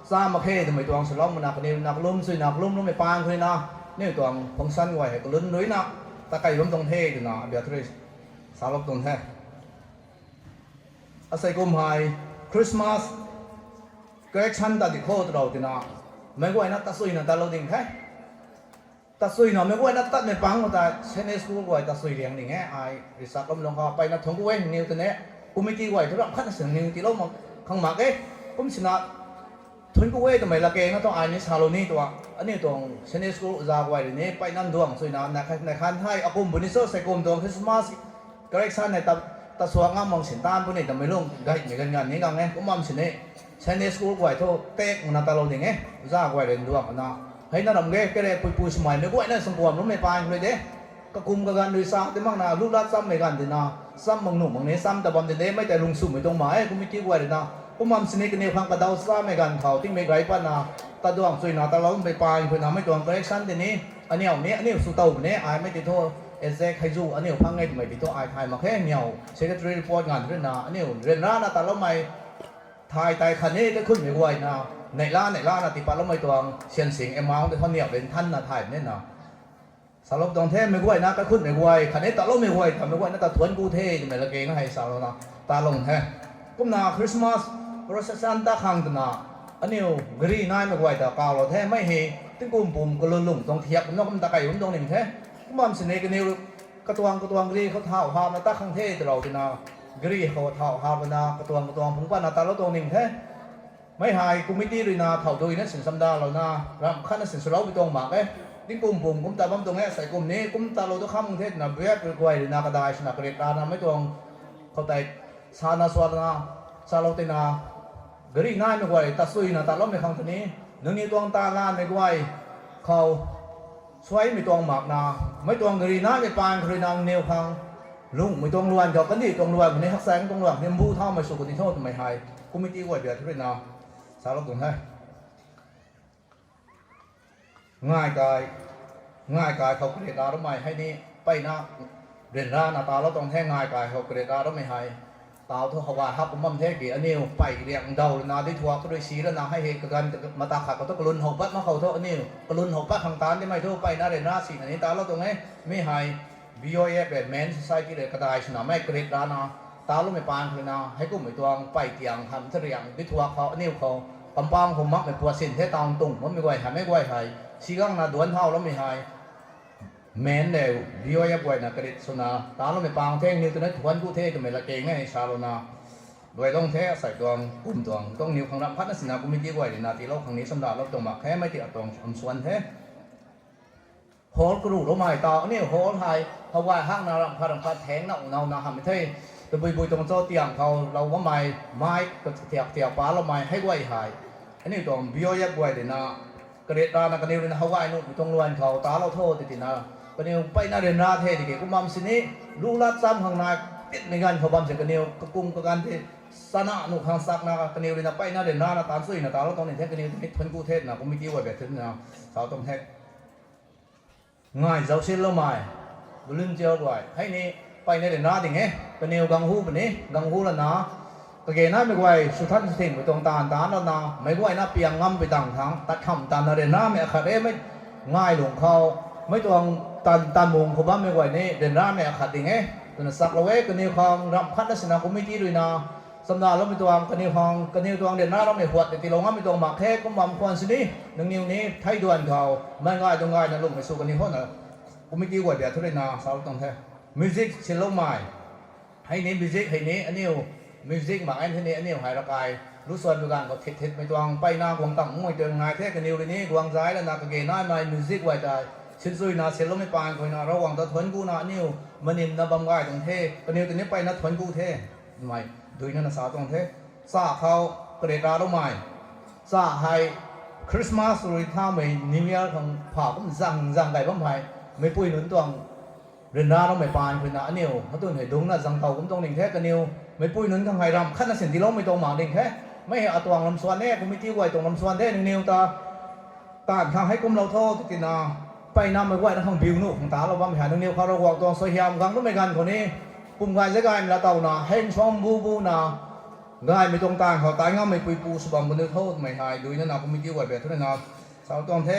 cha mak khe twmei tuang swlou mana kaniw ruina kalum suina kalum lummei pang khuina niw tuang function guay hei kalun ruina ta kai bam tuang the twna abiak rui salou tuang the. Asei kum hei Christmas correction ta di khou twlou tina meic guayna tasuina tatlou ding the. Tasuina meic guayna tatmei pang khou ta Sunday School guay tasui liang ding e, ai research lom lung khou peyna thuanc ku e niw tane committee guay thu ramh khatna sina niw tiilou mak khang mak e. Kum sina thuanc ku e twmei latkaeng na tuang ai ni salou ni tuang aniu tuang Sunday School oja guay rui ni peyna nduang suina nai khan thei akum bu ni cho sei kum tuang Christmas correction hei ta, tasuak ngam mang sin tan puni twmei lung gaymei ganv ganv ni gang e. Kum bam sini Sunday School guay thu tek mana tatlou ding e, oja guay rui nduang na hei na ram ge kere puipui swmei meic guayna sangkuam lummei pang rui de kakum kaganv rui sa ti makna lu lat chammei ganv tina cham mang nuh mang ni cham ta bam di de mei tei lungswmei tuang mak e committee guay ruina. Kum bam sini kaniw khang kadaw chamei ganv khou tingmei gay patna taduang suina tatlou mei pang khuina mei tuang correction tini aniu ni aniu sw tow puni ai mei ti thu exact hei zu aniu phang e twmei ti thu ai thay mak khe. Niw secretary report nganv ruina aniu ryanrana tatloumei thay tei khatni kaikhunhmei guayna neihla neihlana tiipatloumei tuang siansing amount tei khou niw rui nthanna thay puni na salou tuang the. Meic guayna kaikhunhmei guay khatni tatloumei guay ta meic guayna ta thuanc ku the twmei latkaeng na hei salouna tatlou the. Kumna Christmas procession ta khang twna aniu gari naimei guay ta kawlou the, mei hei tingkum pum kalun lung tuang thiak kumna kum ta kai bam tuang ning the. Kum bam sini kaniw Katuang katuang gari khou thau hapna ta khang the twlou tina, gari khou thau hapna katuang katuang phungc patna talou tuang ning the. Mei hei committee ruina thau duina sin samdalouna ramh khatna sin swloupui tuang mak e. Tingkum pum kum ta bam tuang e, asei kum ni kum talou tu kham the twna bf guay ruina kadai swna karit rana mei tuang khou tei sana sualna salou tina, gari naimei guay ta suina taloumei khang tuni, nangniw tuang ta lanmei guay khou suaimei tuang makna, mei tuang gari naimei paan khou ruina nangniw khang lungmei tuang luan khou kandih tuang luan khou ni haksaeng tuang luan khou ni mbu thaumei sw kani tho twmei hei committee guay bia thu ruina salou tuang the. Ngai kai, ngai kai khou karit ra rumei hei ni, peyna ryanrana talou tuang the, ngai kai khou karit ra rumei hei. Tau thu howgay hak kum bam the ki aniw pey riang daw rana di thuak rui si rana hei hei kaganv mata khat khou thu kalun how pat mak khou thu aniw kalun how pat khang taanc dimei thu peyna ryanra sina ni talou tuang e. Mi hei B O F e Men Society rui kadai swna mei karit rana taloumei paan khou ruina heikumhmei tuang pey tiang hamh the riang di thuak khou aniw khou kampang khou makmei puat sin the taw tung bammei guay hamhmei guay hei si gangna duanc thauloumei hei Men le B O F guayna karit swna taloumei paan the, aniw twna thuanc ku the twmei latkaeng e salouna luai tuang the. Asei tuang kum tuang tuang niw khang ramh khatna sina committee guay ruina tiilou khang ni samdalou tuang mak khe, mei ti atuang am swan the. Hall karuhloumei taw aniw hall hei howgay hakna ramh khat ramh khat thengna unauna hamhmei the. Tabui bui tuang cho tiang khou lou bammei, mei katiak tiak paloumei hei guay hei aniw tuang B O F guay ruina karit rana kaniw ruina howgay nuhmei tuang luan khou talou tho ti tina, kaniw peyna ryanra the tiki kum bam sini, lu lat cham khang nai pitmei ganv khou bam se kaniw kakum kaganv the, sana nuh khang sakna kaniw ruina peyna ryanrana taanc suina talou tuang ni the, kaniw tei thuanc ku the twna committee guay bia thu ruina sa tuang the. Ngai zauc sinloumei, volunteer guay hei ni peyna ryanra ding e. Kaniw gang hu puni, gang hu lana kage naimei guay swthan swthingmei tuang taanv taanc lana meic guayna piang ngampui tang thangc tat kham tanna ryanramei akhat e. Mei ngai lung khou mei tuang tan tan mung khou bammei guay ni ryanramei akhat ding e twna chaklou e. Kaniw khang ramh khatna sina committee ruina chamdaloumei tuang, kaniw khang kaniw tuang ryanra rammei huat tei tiilou ngammei tuang mak khe. Kum bam khwan sini nangniw ni thei duan khou mei ngai tuang gaina lungmei sw kani hona committee guay bia thu ruina salou tuang the. Music sinloumei hei ni, music hei ni aniw music mak e the ni, aniw hei ravkai lu suan bi ganv khou thit thitmei tuang peyna guang tang mei tuang ngai the. Kaniw rui ni guang zai lana kage naimei music guay tei sinchuina sinloumei paan khou ruina Ravguangc ta thuanc kuna aniw manimna bam gay tuang the. Kaniw tei ni peyna thuanc ku the. Mei duina na sa tuang the. Cha khou karit raloumei, cha hei Christmas rui thaumei New Year khang pha kum zang zang gay bam hei meipui nunc tuang ryanra rammei paan khou ruina aniw hatun hei dungcna zang tow kum tuang ding the. Kaniw meipui nunc khang hei ramh khatna sin tiiloumei tuang mak ding the. Mei hei atuang lam swan e, committee guay tuang lam swan the, nangniw ta taanv khang hei kumlou tho ti tina, peyna mei guayna khang biu nuh khang talou bammei hei nangniw khou Ravguangc tuang suaihiam gang bammei ganv khou ni pum gay zay gaymei laa towna heng suam bu buna gaymei tuang taanv khou tai ngammei puipu sw bam kaniw tho twmei hei duina na committee guay bia thu ruina sa tuang the.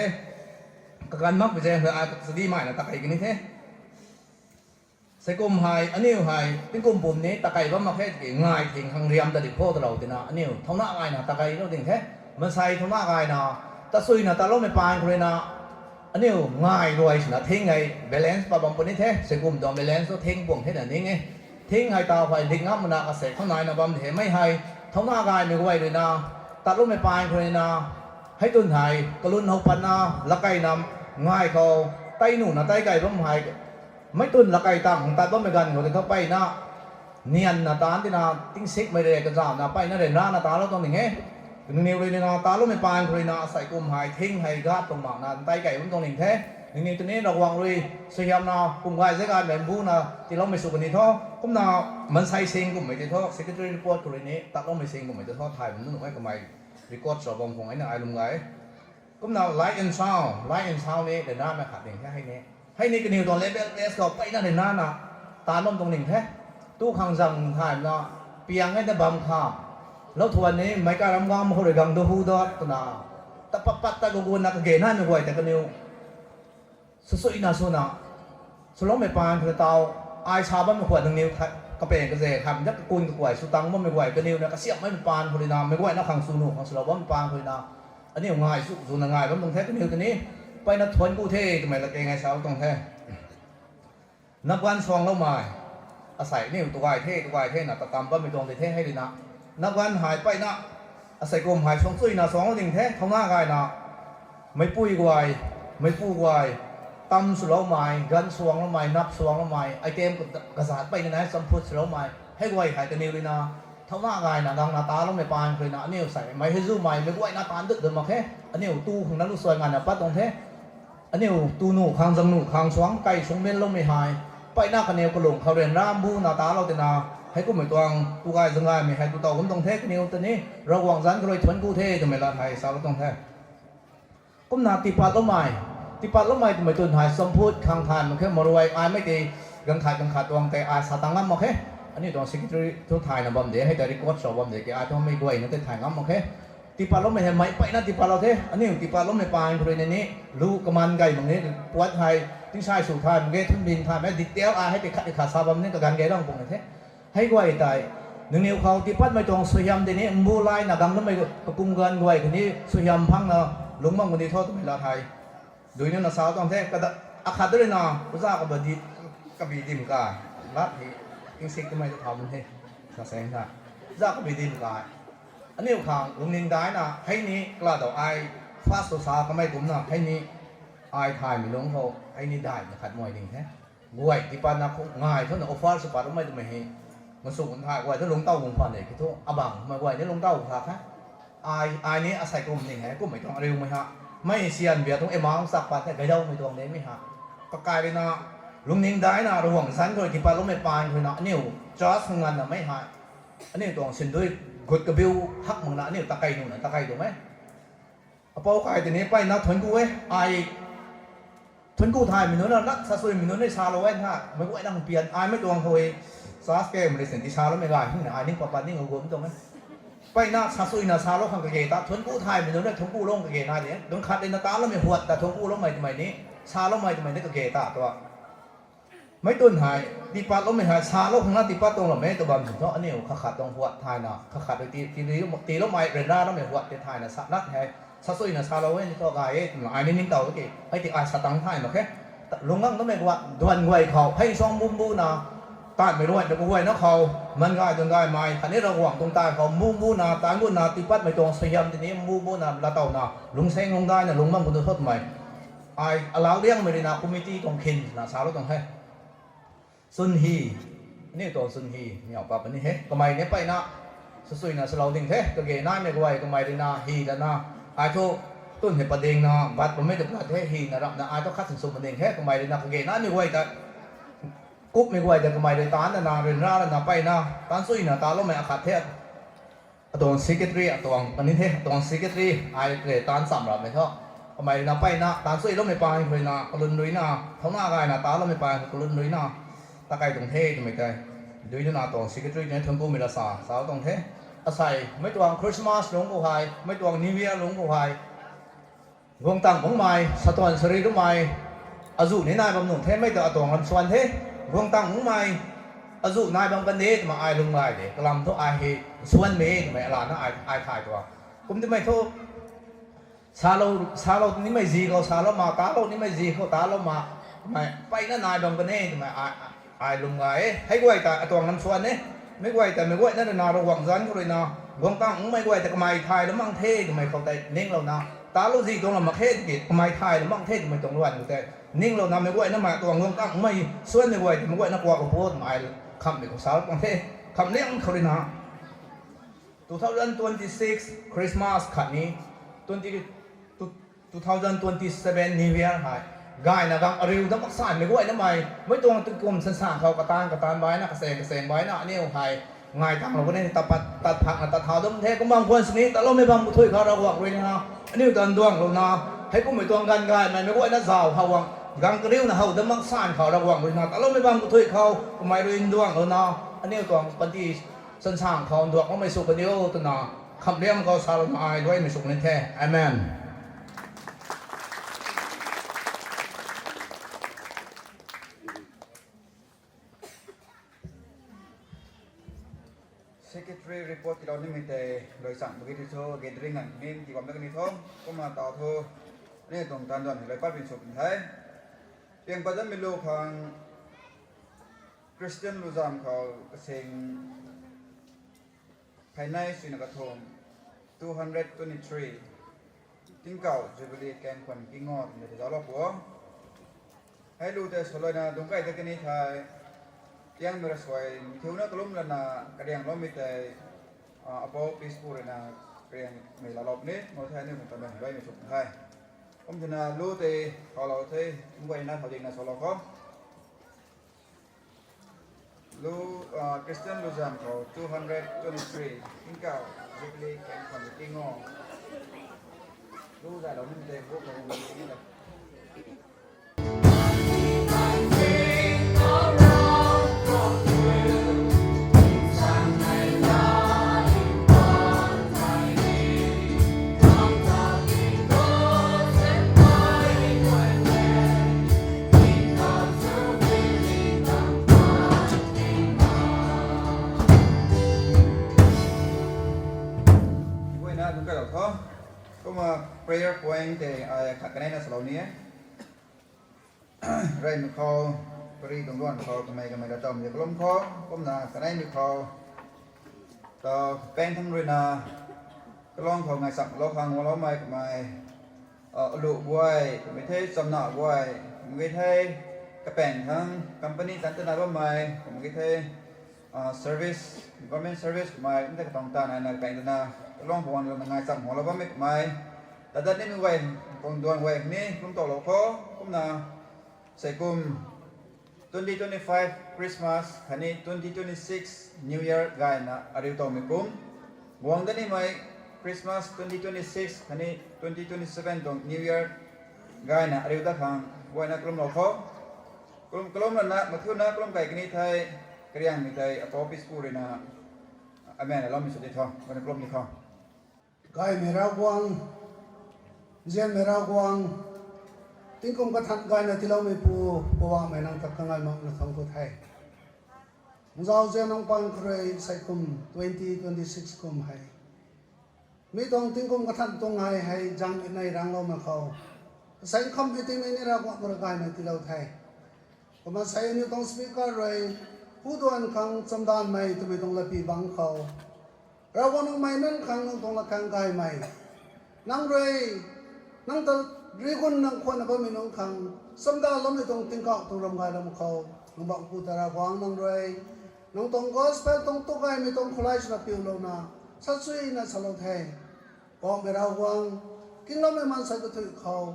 Kaganv makpui zaeng hei ai kachadi maina takei kani the. Seikum hei aniw hei tingkum pum ni takei bam mak khe tiki ngai thing khang riam ta di kho talou tina aniw thauna gayna takeilou ding the. Maansei thauna gayna ta suina taloumei paan khou ruina aniw ngai ruai swna thing hei balance pat bam puni the. Seikum tuang balance tu thing puang thena ning e. Thing hei taw hei dik ngam mana kasek khou naina bam the. Mei hei thauna gaymei guay ruina tatloumei paan khou ruina hei tun hei kalun how patna lakeina ngai khou tei nuhna tei kei bam hei mei tun lakei tang tat bammei ganv khou tei thu peyna nianna taanc tina tingsikmei rui kazamna peyna ryanrana talou tuang ding e. Nangniw rui nina taloumei paan khou ruina asei kum hei thing hei gat tuang makna tei kei bam tuang ding the. Nangniw tei ni Ravguangc rui suaihiamna pum gay zay gaymei mbuna tiiloumei sw kani tho. Kumna maansei sing kummei tei thu secretary report khou rui ni tatloumei sing kummei tei thu thay bam nuh e kamei record sw bam khang aina ai lum gay. Kumna light and sound, light and sound ni ryanramei khat ding the hei ni. Hei ni kaniw tuang level base khou peyna ryanrana taanc bam tuang ding the. Tu khang zang thaymna piang e ta bam kham lou thuan ni meic kai ram gam khou rui gang du hu dat twna ta pat pat ta gugunna kage naimei guay ta kaniw swsuina swna swloumei paan khou taw ai sa bammei khuay nangniw khat kapeng kaze khat dat kakun kakuay sw tang bammei guay kaniw na kasiamhmei paan khou ruina meic guayna khang sw nuh khang swlou bammei paan khou ruina aniw ngai zu zuna ngai bam tuang the. Kaniw tei ni peyna thuanc ku the twmei latkaeng ai sa tuang the. Napganv suangloumei. Asei aniu tu gay the, tu gay the na tatam bammei tuang di the hei rui na. Napganv hei peyna, asei kum hei suang chuina suanglou ding the, thouna gayna. Meicpui guay, meicpu guay, tam swloumei, ganv suangloumei, nap suangloumei, item kazat peyna nai champhut swloumei. Hei guay hei kaniw rui na, thouna gayna gangna taloumei paan khou rui na, aniu sei, mei hei zumei, mei guayna taan dut dun mak khe, aniu tu khang na lu suai nganvna pat tuang the. Aniu tu nu khang zang nu khang suang kai sung menloumei hei. Peyna kaniw kalung khou ryanra mbuna talou tina, hei kummei tuang, tu gay zang gaymei hei tu tow kum tuang the, kaniw ta ni, Ravguangc zanc khou rui thuanc ku the, twmei lat hei salou tuang the. Kumna tiipatloumei. Tiipatloumei twmei twn hei champhut khang thay mak khe, maruai aimei tei, ganv khat ganv khat tuang tei ai sa tang ngam mak khe. Aniu tuang secretary thu thayna bam de, hei ta record sw bam de, ke ai thu mei guayna tei thay ngam mak khe. Tiipatloumei hei mei peyna tiipatlou the, aniu tiipatloumei paan khou rui na ni, lu kaman gay mak ni, puat hei, tingsai sw thay mak ge, thunbin thay mak ge, detail ai hei tei khat tei khat sa bam ni kaganv gay lang pung na the. Hei guay tei, nangniw khou tiipatmei tuang suaihiam tei ni, mbu layna gangloumei kakum ganv guay khatni suaihiam phangna, lungc bam kani tho twmei lat hei. Dui nuna sa tuang the, kada, akhat rui na, uza kabadi, kabi dim kai, lat hei, tingsik twmei ta thau bam the, sa seng tha. Uza kabi dim kai. Aniu khang lungning daina, hei ni, kala dou ai, first tu sa kamei kumna, hei ni, ai thaymei lungc khou, hei ni daihna khat mei ding the. Guay tiipatna khou ngai thuna offer sw patloumei twmei hei, mansuk nthay guay thu lungc tow bung phaan de ki thu, abang mei guay ni lungc tow tha khe. Ai, ai ni asei kum ning hei, kummei tuang ariumei ha. Mei sian bia tuang amount chak pat the, gayloumei tuang nimei ha. Kakai rui na, lungning daina, Ravguangc zanc khou rui tiipatloumei paan khou rui na, aniu, church khang nganvna mei hei. Aniu tuang sindui, gut kabiu, hak makna, aniu takei nuna, takei tuang e. Apou kai tei ni peyna thuanc ku e, ai, thuanc ku thaymei nunc na, lat sasuimei nunc ni salou e tha, mei guay nang pian, aimei tuang khou e, church ke mei sin ti saloumei gay, hingna, ai ning papat ning guam tuang e. Peyna sasuina salou khang kage ta, thuanc ku thaymei nunc na, thuanc ku lung kage nai de, ganv khat rui na taloumei huat ta, thuanc ku loumei twmei ni, saloumei twmei ni kage ta tua. Mei twn hei, tiipatloumei hei, salou khang na tiipat tuang lam e tw bam sin thu, aniu kakhat tuang huat thayna, kakhat rui ti, ti, tiiloumei, ryanra loumei huat tei thayna, sa lat hei, sasuina salou e ni thu gay e, twna ai ni ningtow ki, hei ti ai sa tang thay mak khe. Lungc gangloumei guay, duan guay khou, hei suang mbu mbuna, taanmei ruaimei kaguayna khou, man gay duan gaymei, khatni Ravguangc tuang taanv khou, mbu mbuna, taanc gutna, tiipatmei tuang suaihiam tei ni, mbu mbuna, laatowna, lungsaeng lungdaina, lungc bam kani tho twmei. Ai, alau riangmei rui na, committee tuang khin na salou tuang the. Chwn hy, aniu tuang chwn hy, miau pa puni he. Kamei ni peyna, sasuina salou ding the, kage naimei guay kamei rui na, hy lana, ai thu, twn hei padingna, bat bammei tu pat the, hyna rapna, ai thu khat sin sw pading the, kamei rui na, kage naimei guay ta, kupmei guay ta kamei rui taanc lana, ryanra lana peyna, taanc suina, taloumei akhat the. Atuang secretary, atuang kani the, atuang secretary, ai kage taanc cham ramei thu. Kamei rui na peyna, taanc suiloumei paan khou rui na, kalun rui na, thouna gayna taloumei paan khou kalun rui na, takei tuang the twmei tei. Dui nuna atuang secretary tei thuanc kumei la sa, sa tuang the. Asei, mei tuang Christmas lungc khou hei, mei tuang New Year lungc khou hei. Guang tang bungmei, satuan sari rumei, azuh ni nai bam nuh themei ta atuang lam suan the. Guang tang bungmei, azuh nai bam kan de twmei ai lung gay de. Kalam thu ai hei suanmei twmei alana ai, ai thay tuang. Kum twmei thu, salou, salou nimei zi khou salou ma, talou nimei zi khou talou ma, mei peyna nai bam kan e twmei ai, ai lung gay e. Hei guay ta atuang lam suan e. Mei guay ta, mei guayna rui na Ravguangc zanc khou rui na, guang tang bungmei guay ta kamei thay lou mang the twmei khou tei ninglouna, talou zi tuang lam mak khe tiki kamei thay lou mang the twmei tuang luan khou tei ninglouna, mei guayna mei atuang guang tang bungmei, suanmei guay ta mei guayna kuak khou pu twmei ai khamhmei khou salou tuang the. Khamhliang khou rui na, two thousand twenty-six Christmas khatni, twenty, two, two thousand twenty-seven New Year hei, gayna gang ariu dam mak sanmei guayna mei, mei tuang tu kum sansan khou kataanv, kataanv baina, kachaeng, kachaeng baina, aniu hei, ngai tanglou kan e, tat pat, tat phakna tat thau dam the, kum bam khwan sini, tatloumei bam kathui khou Ravguangc rui na, aniu tan duanglouna, hei kummei tuang ganv gaymei, mei guayna zauc khou guang, gang kariuna how dam mak san khou Ravguangc rui na, tatloumei bam kathui khou, kamei rui nduanglouna, aniu tuang panty, sansan khou nduangloumei sw kaniw twna, khamhliang khou salouna ai luaimei sw kan the. Amen. Secretary report tilou nimei tei, luai chang mak ge ti thu, gathering ngan ni ti bam da kani tho, kumna tau thu, aniu tuang tan duan hei luai pat bin sw kan the. Piang pat dammei lu khang, Christian luzam khou kasing pheynei suina kathumh, two hundred twenty-three, tingkauh Jubilee kang khwan kingo twmei tei zauclou pu o. Hei lu tei swlouna dungc kai ta kani thei, tiangmei rasuai thiuna kalum lana kariangloumei tei, apou Peace pu ruina kariangmei laalou puni, mo thei aniu mei ta bang baimei sw the. Kum tina lu tei howlou the, mguayna thow dingna swlou kho. Lu, Christian luzam khou two hundred twenty-three, tingkauh Jubilee kang khwan kingo. Lu zaylou ni tei bu khou ni. Kumna prayer point tei ai khat kaneina swlou ni e. Reymei khou, pari tuang duan khou kamei kamei la tawmei kalum khou, kumna kaneimei khou, ta pang thang ruina, kalung khou ngaisak lou khang guangloumei kamei, alu guay, kamei the chamna guay, kamei the kapang thang company tan tana bammei, kamei the service, government service kamei, mei ta katuang ta naina kapang tana, kalung khou guang lana ngaisak guanglou bammei kamei, tadat nimei guay, tuang duan guay ni kalum towlou kho, kumna, sei kum, twenty twenty-five Christmas khatni twenty twenty-six New Year gayna ariu towmei kum, guang dat nimei Christmas twenty twenty-six khatni twenty twenty-seven tuang New Year gayna ariu dat khang guayna kalumlou kho. Kalum, kalum lana mathiuna kalum kai kani thei, kariangmei tei apou Peace pu ruina, amen, aloumei sw di tho, guayna kalum ni kho. Gaymei Ravguangc, nzianmei Ravguangc, tingkum kathan gayna tiiloumeipu, Poubauhmei nang ta kangai makna thuanc ku the. Nzauzian nang pang khou rui sei kum twenty twenty-six kum hei, mi tuang tingkum kathan tuang hei hei zang nei rangloumei khou, kasei khammei tingmei ni Ravguangc khou rui gaymei tiilou the. Kumna sei aniu tuang speaker rui, hu duan khang chamdanvmei twmei tuang latpi bangc khou, Ravguangc nangmei nunc khang nang tuang lat khang gaymei, nang rui, nang ta rigun nang khwanna bammei nunc khang, chamdanloumei tuang tingkauh tuang ram gayloumei khou, nang bangc pu ta Ravguangc nang rui, nang tuang gospel tuang tu gaymei tuang khulai swna piulouna, sasuina salou the. Poubauhmei Ravguangc, kingloumei maansei kathui khou,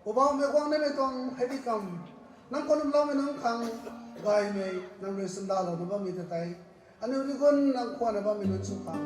Poubauhmei guang nimei tuang hei di kam, nang khwanna loumei nunc khang gaymei, nang rui chamdanlouna bammei ta tei, aniu rigun nang khwanna bammei nunc sw khang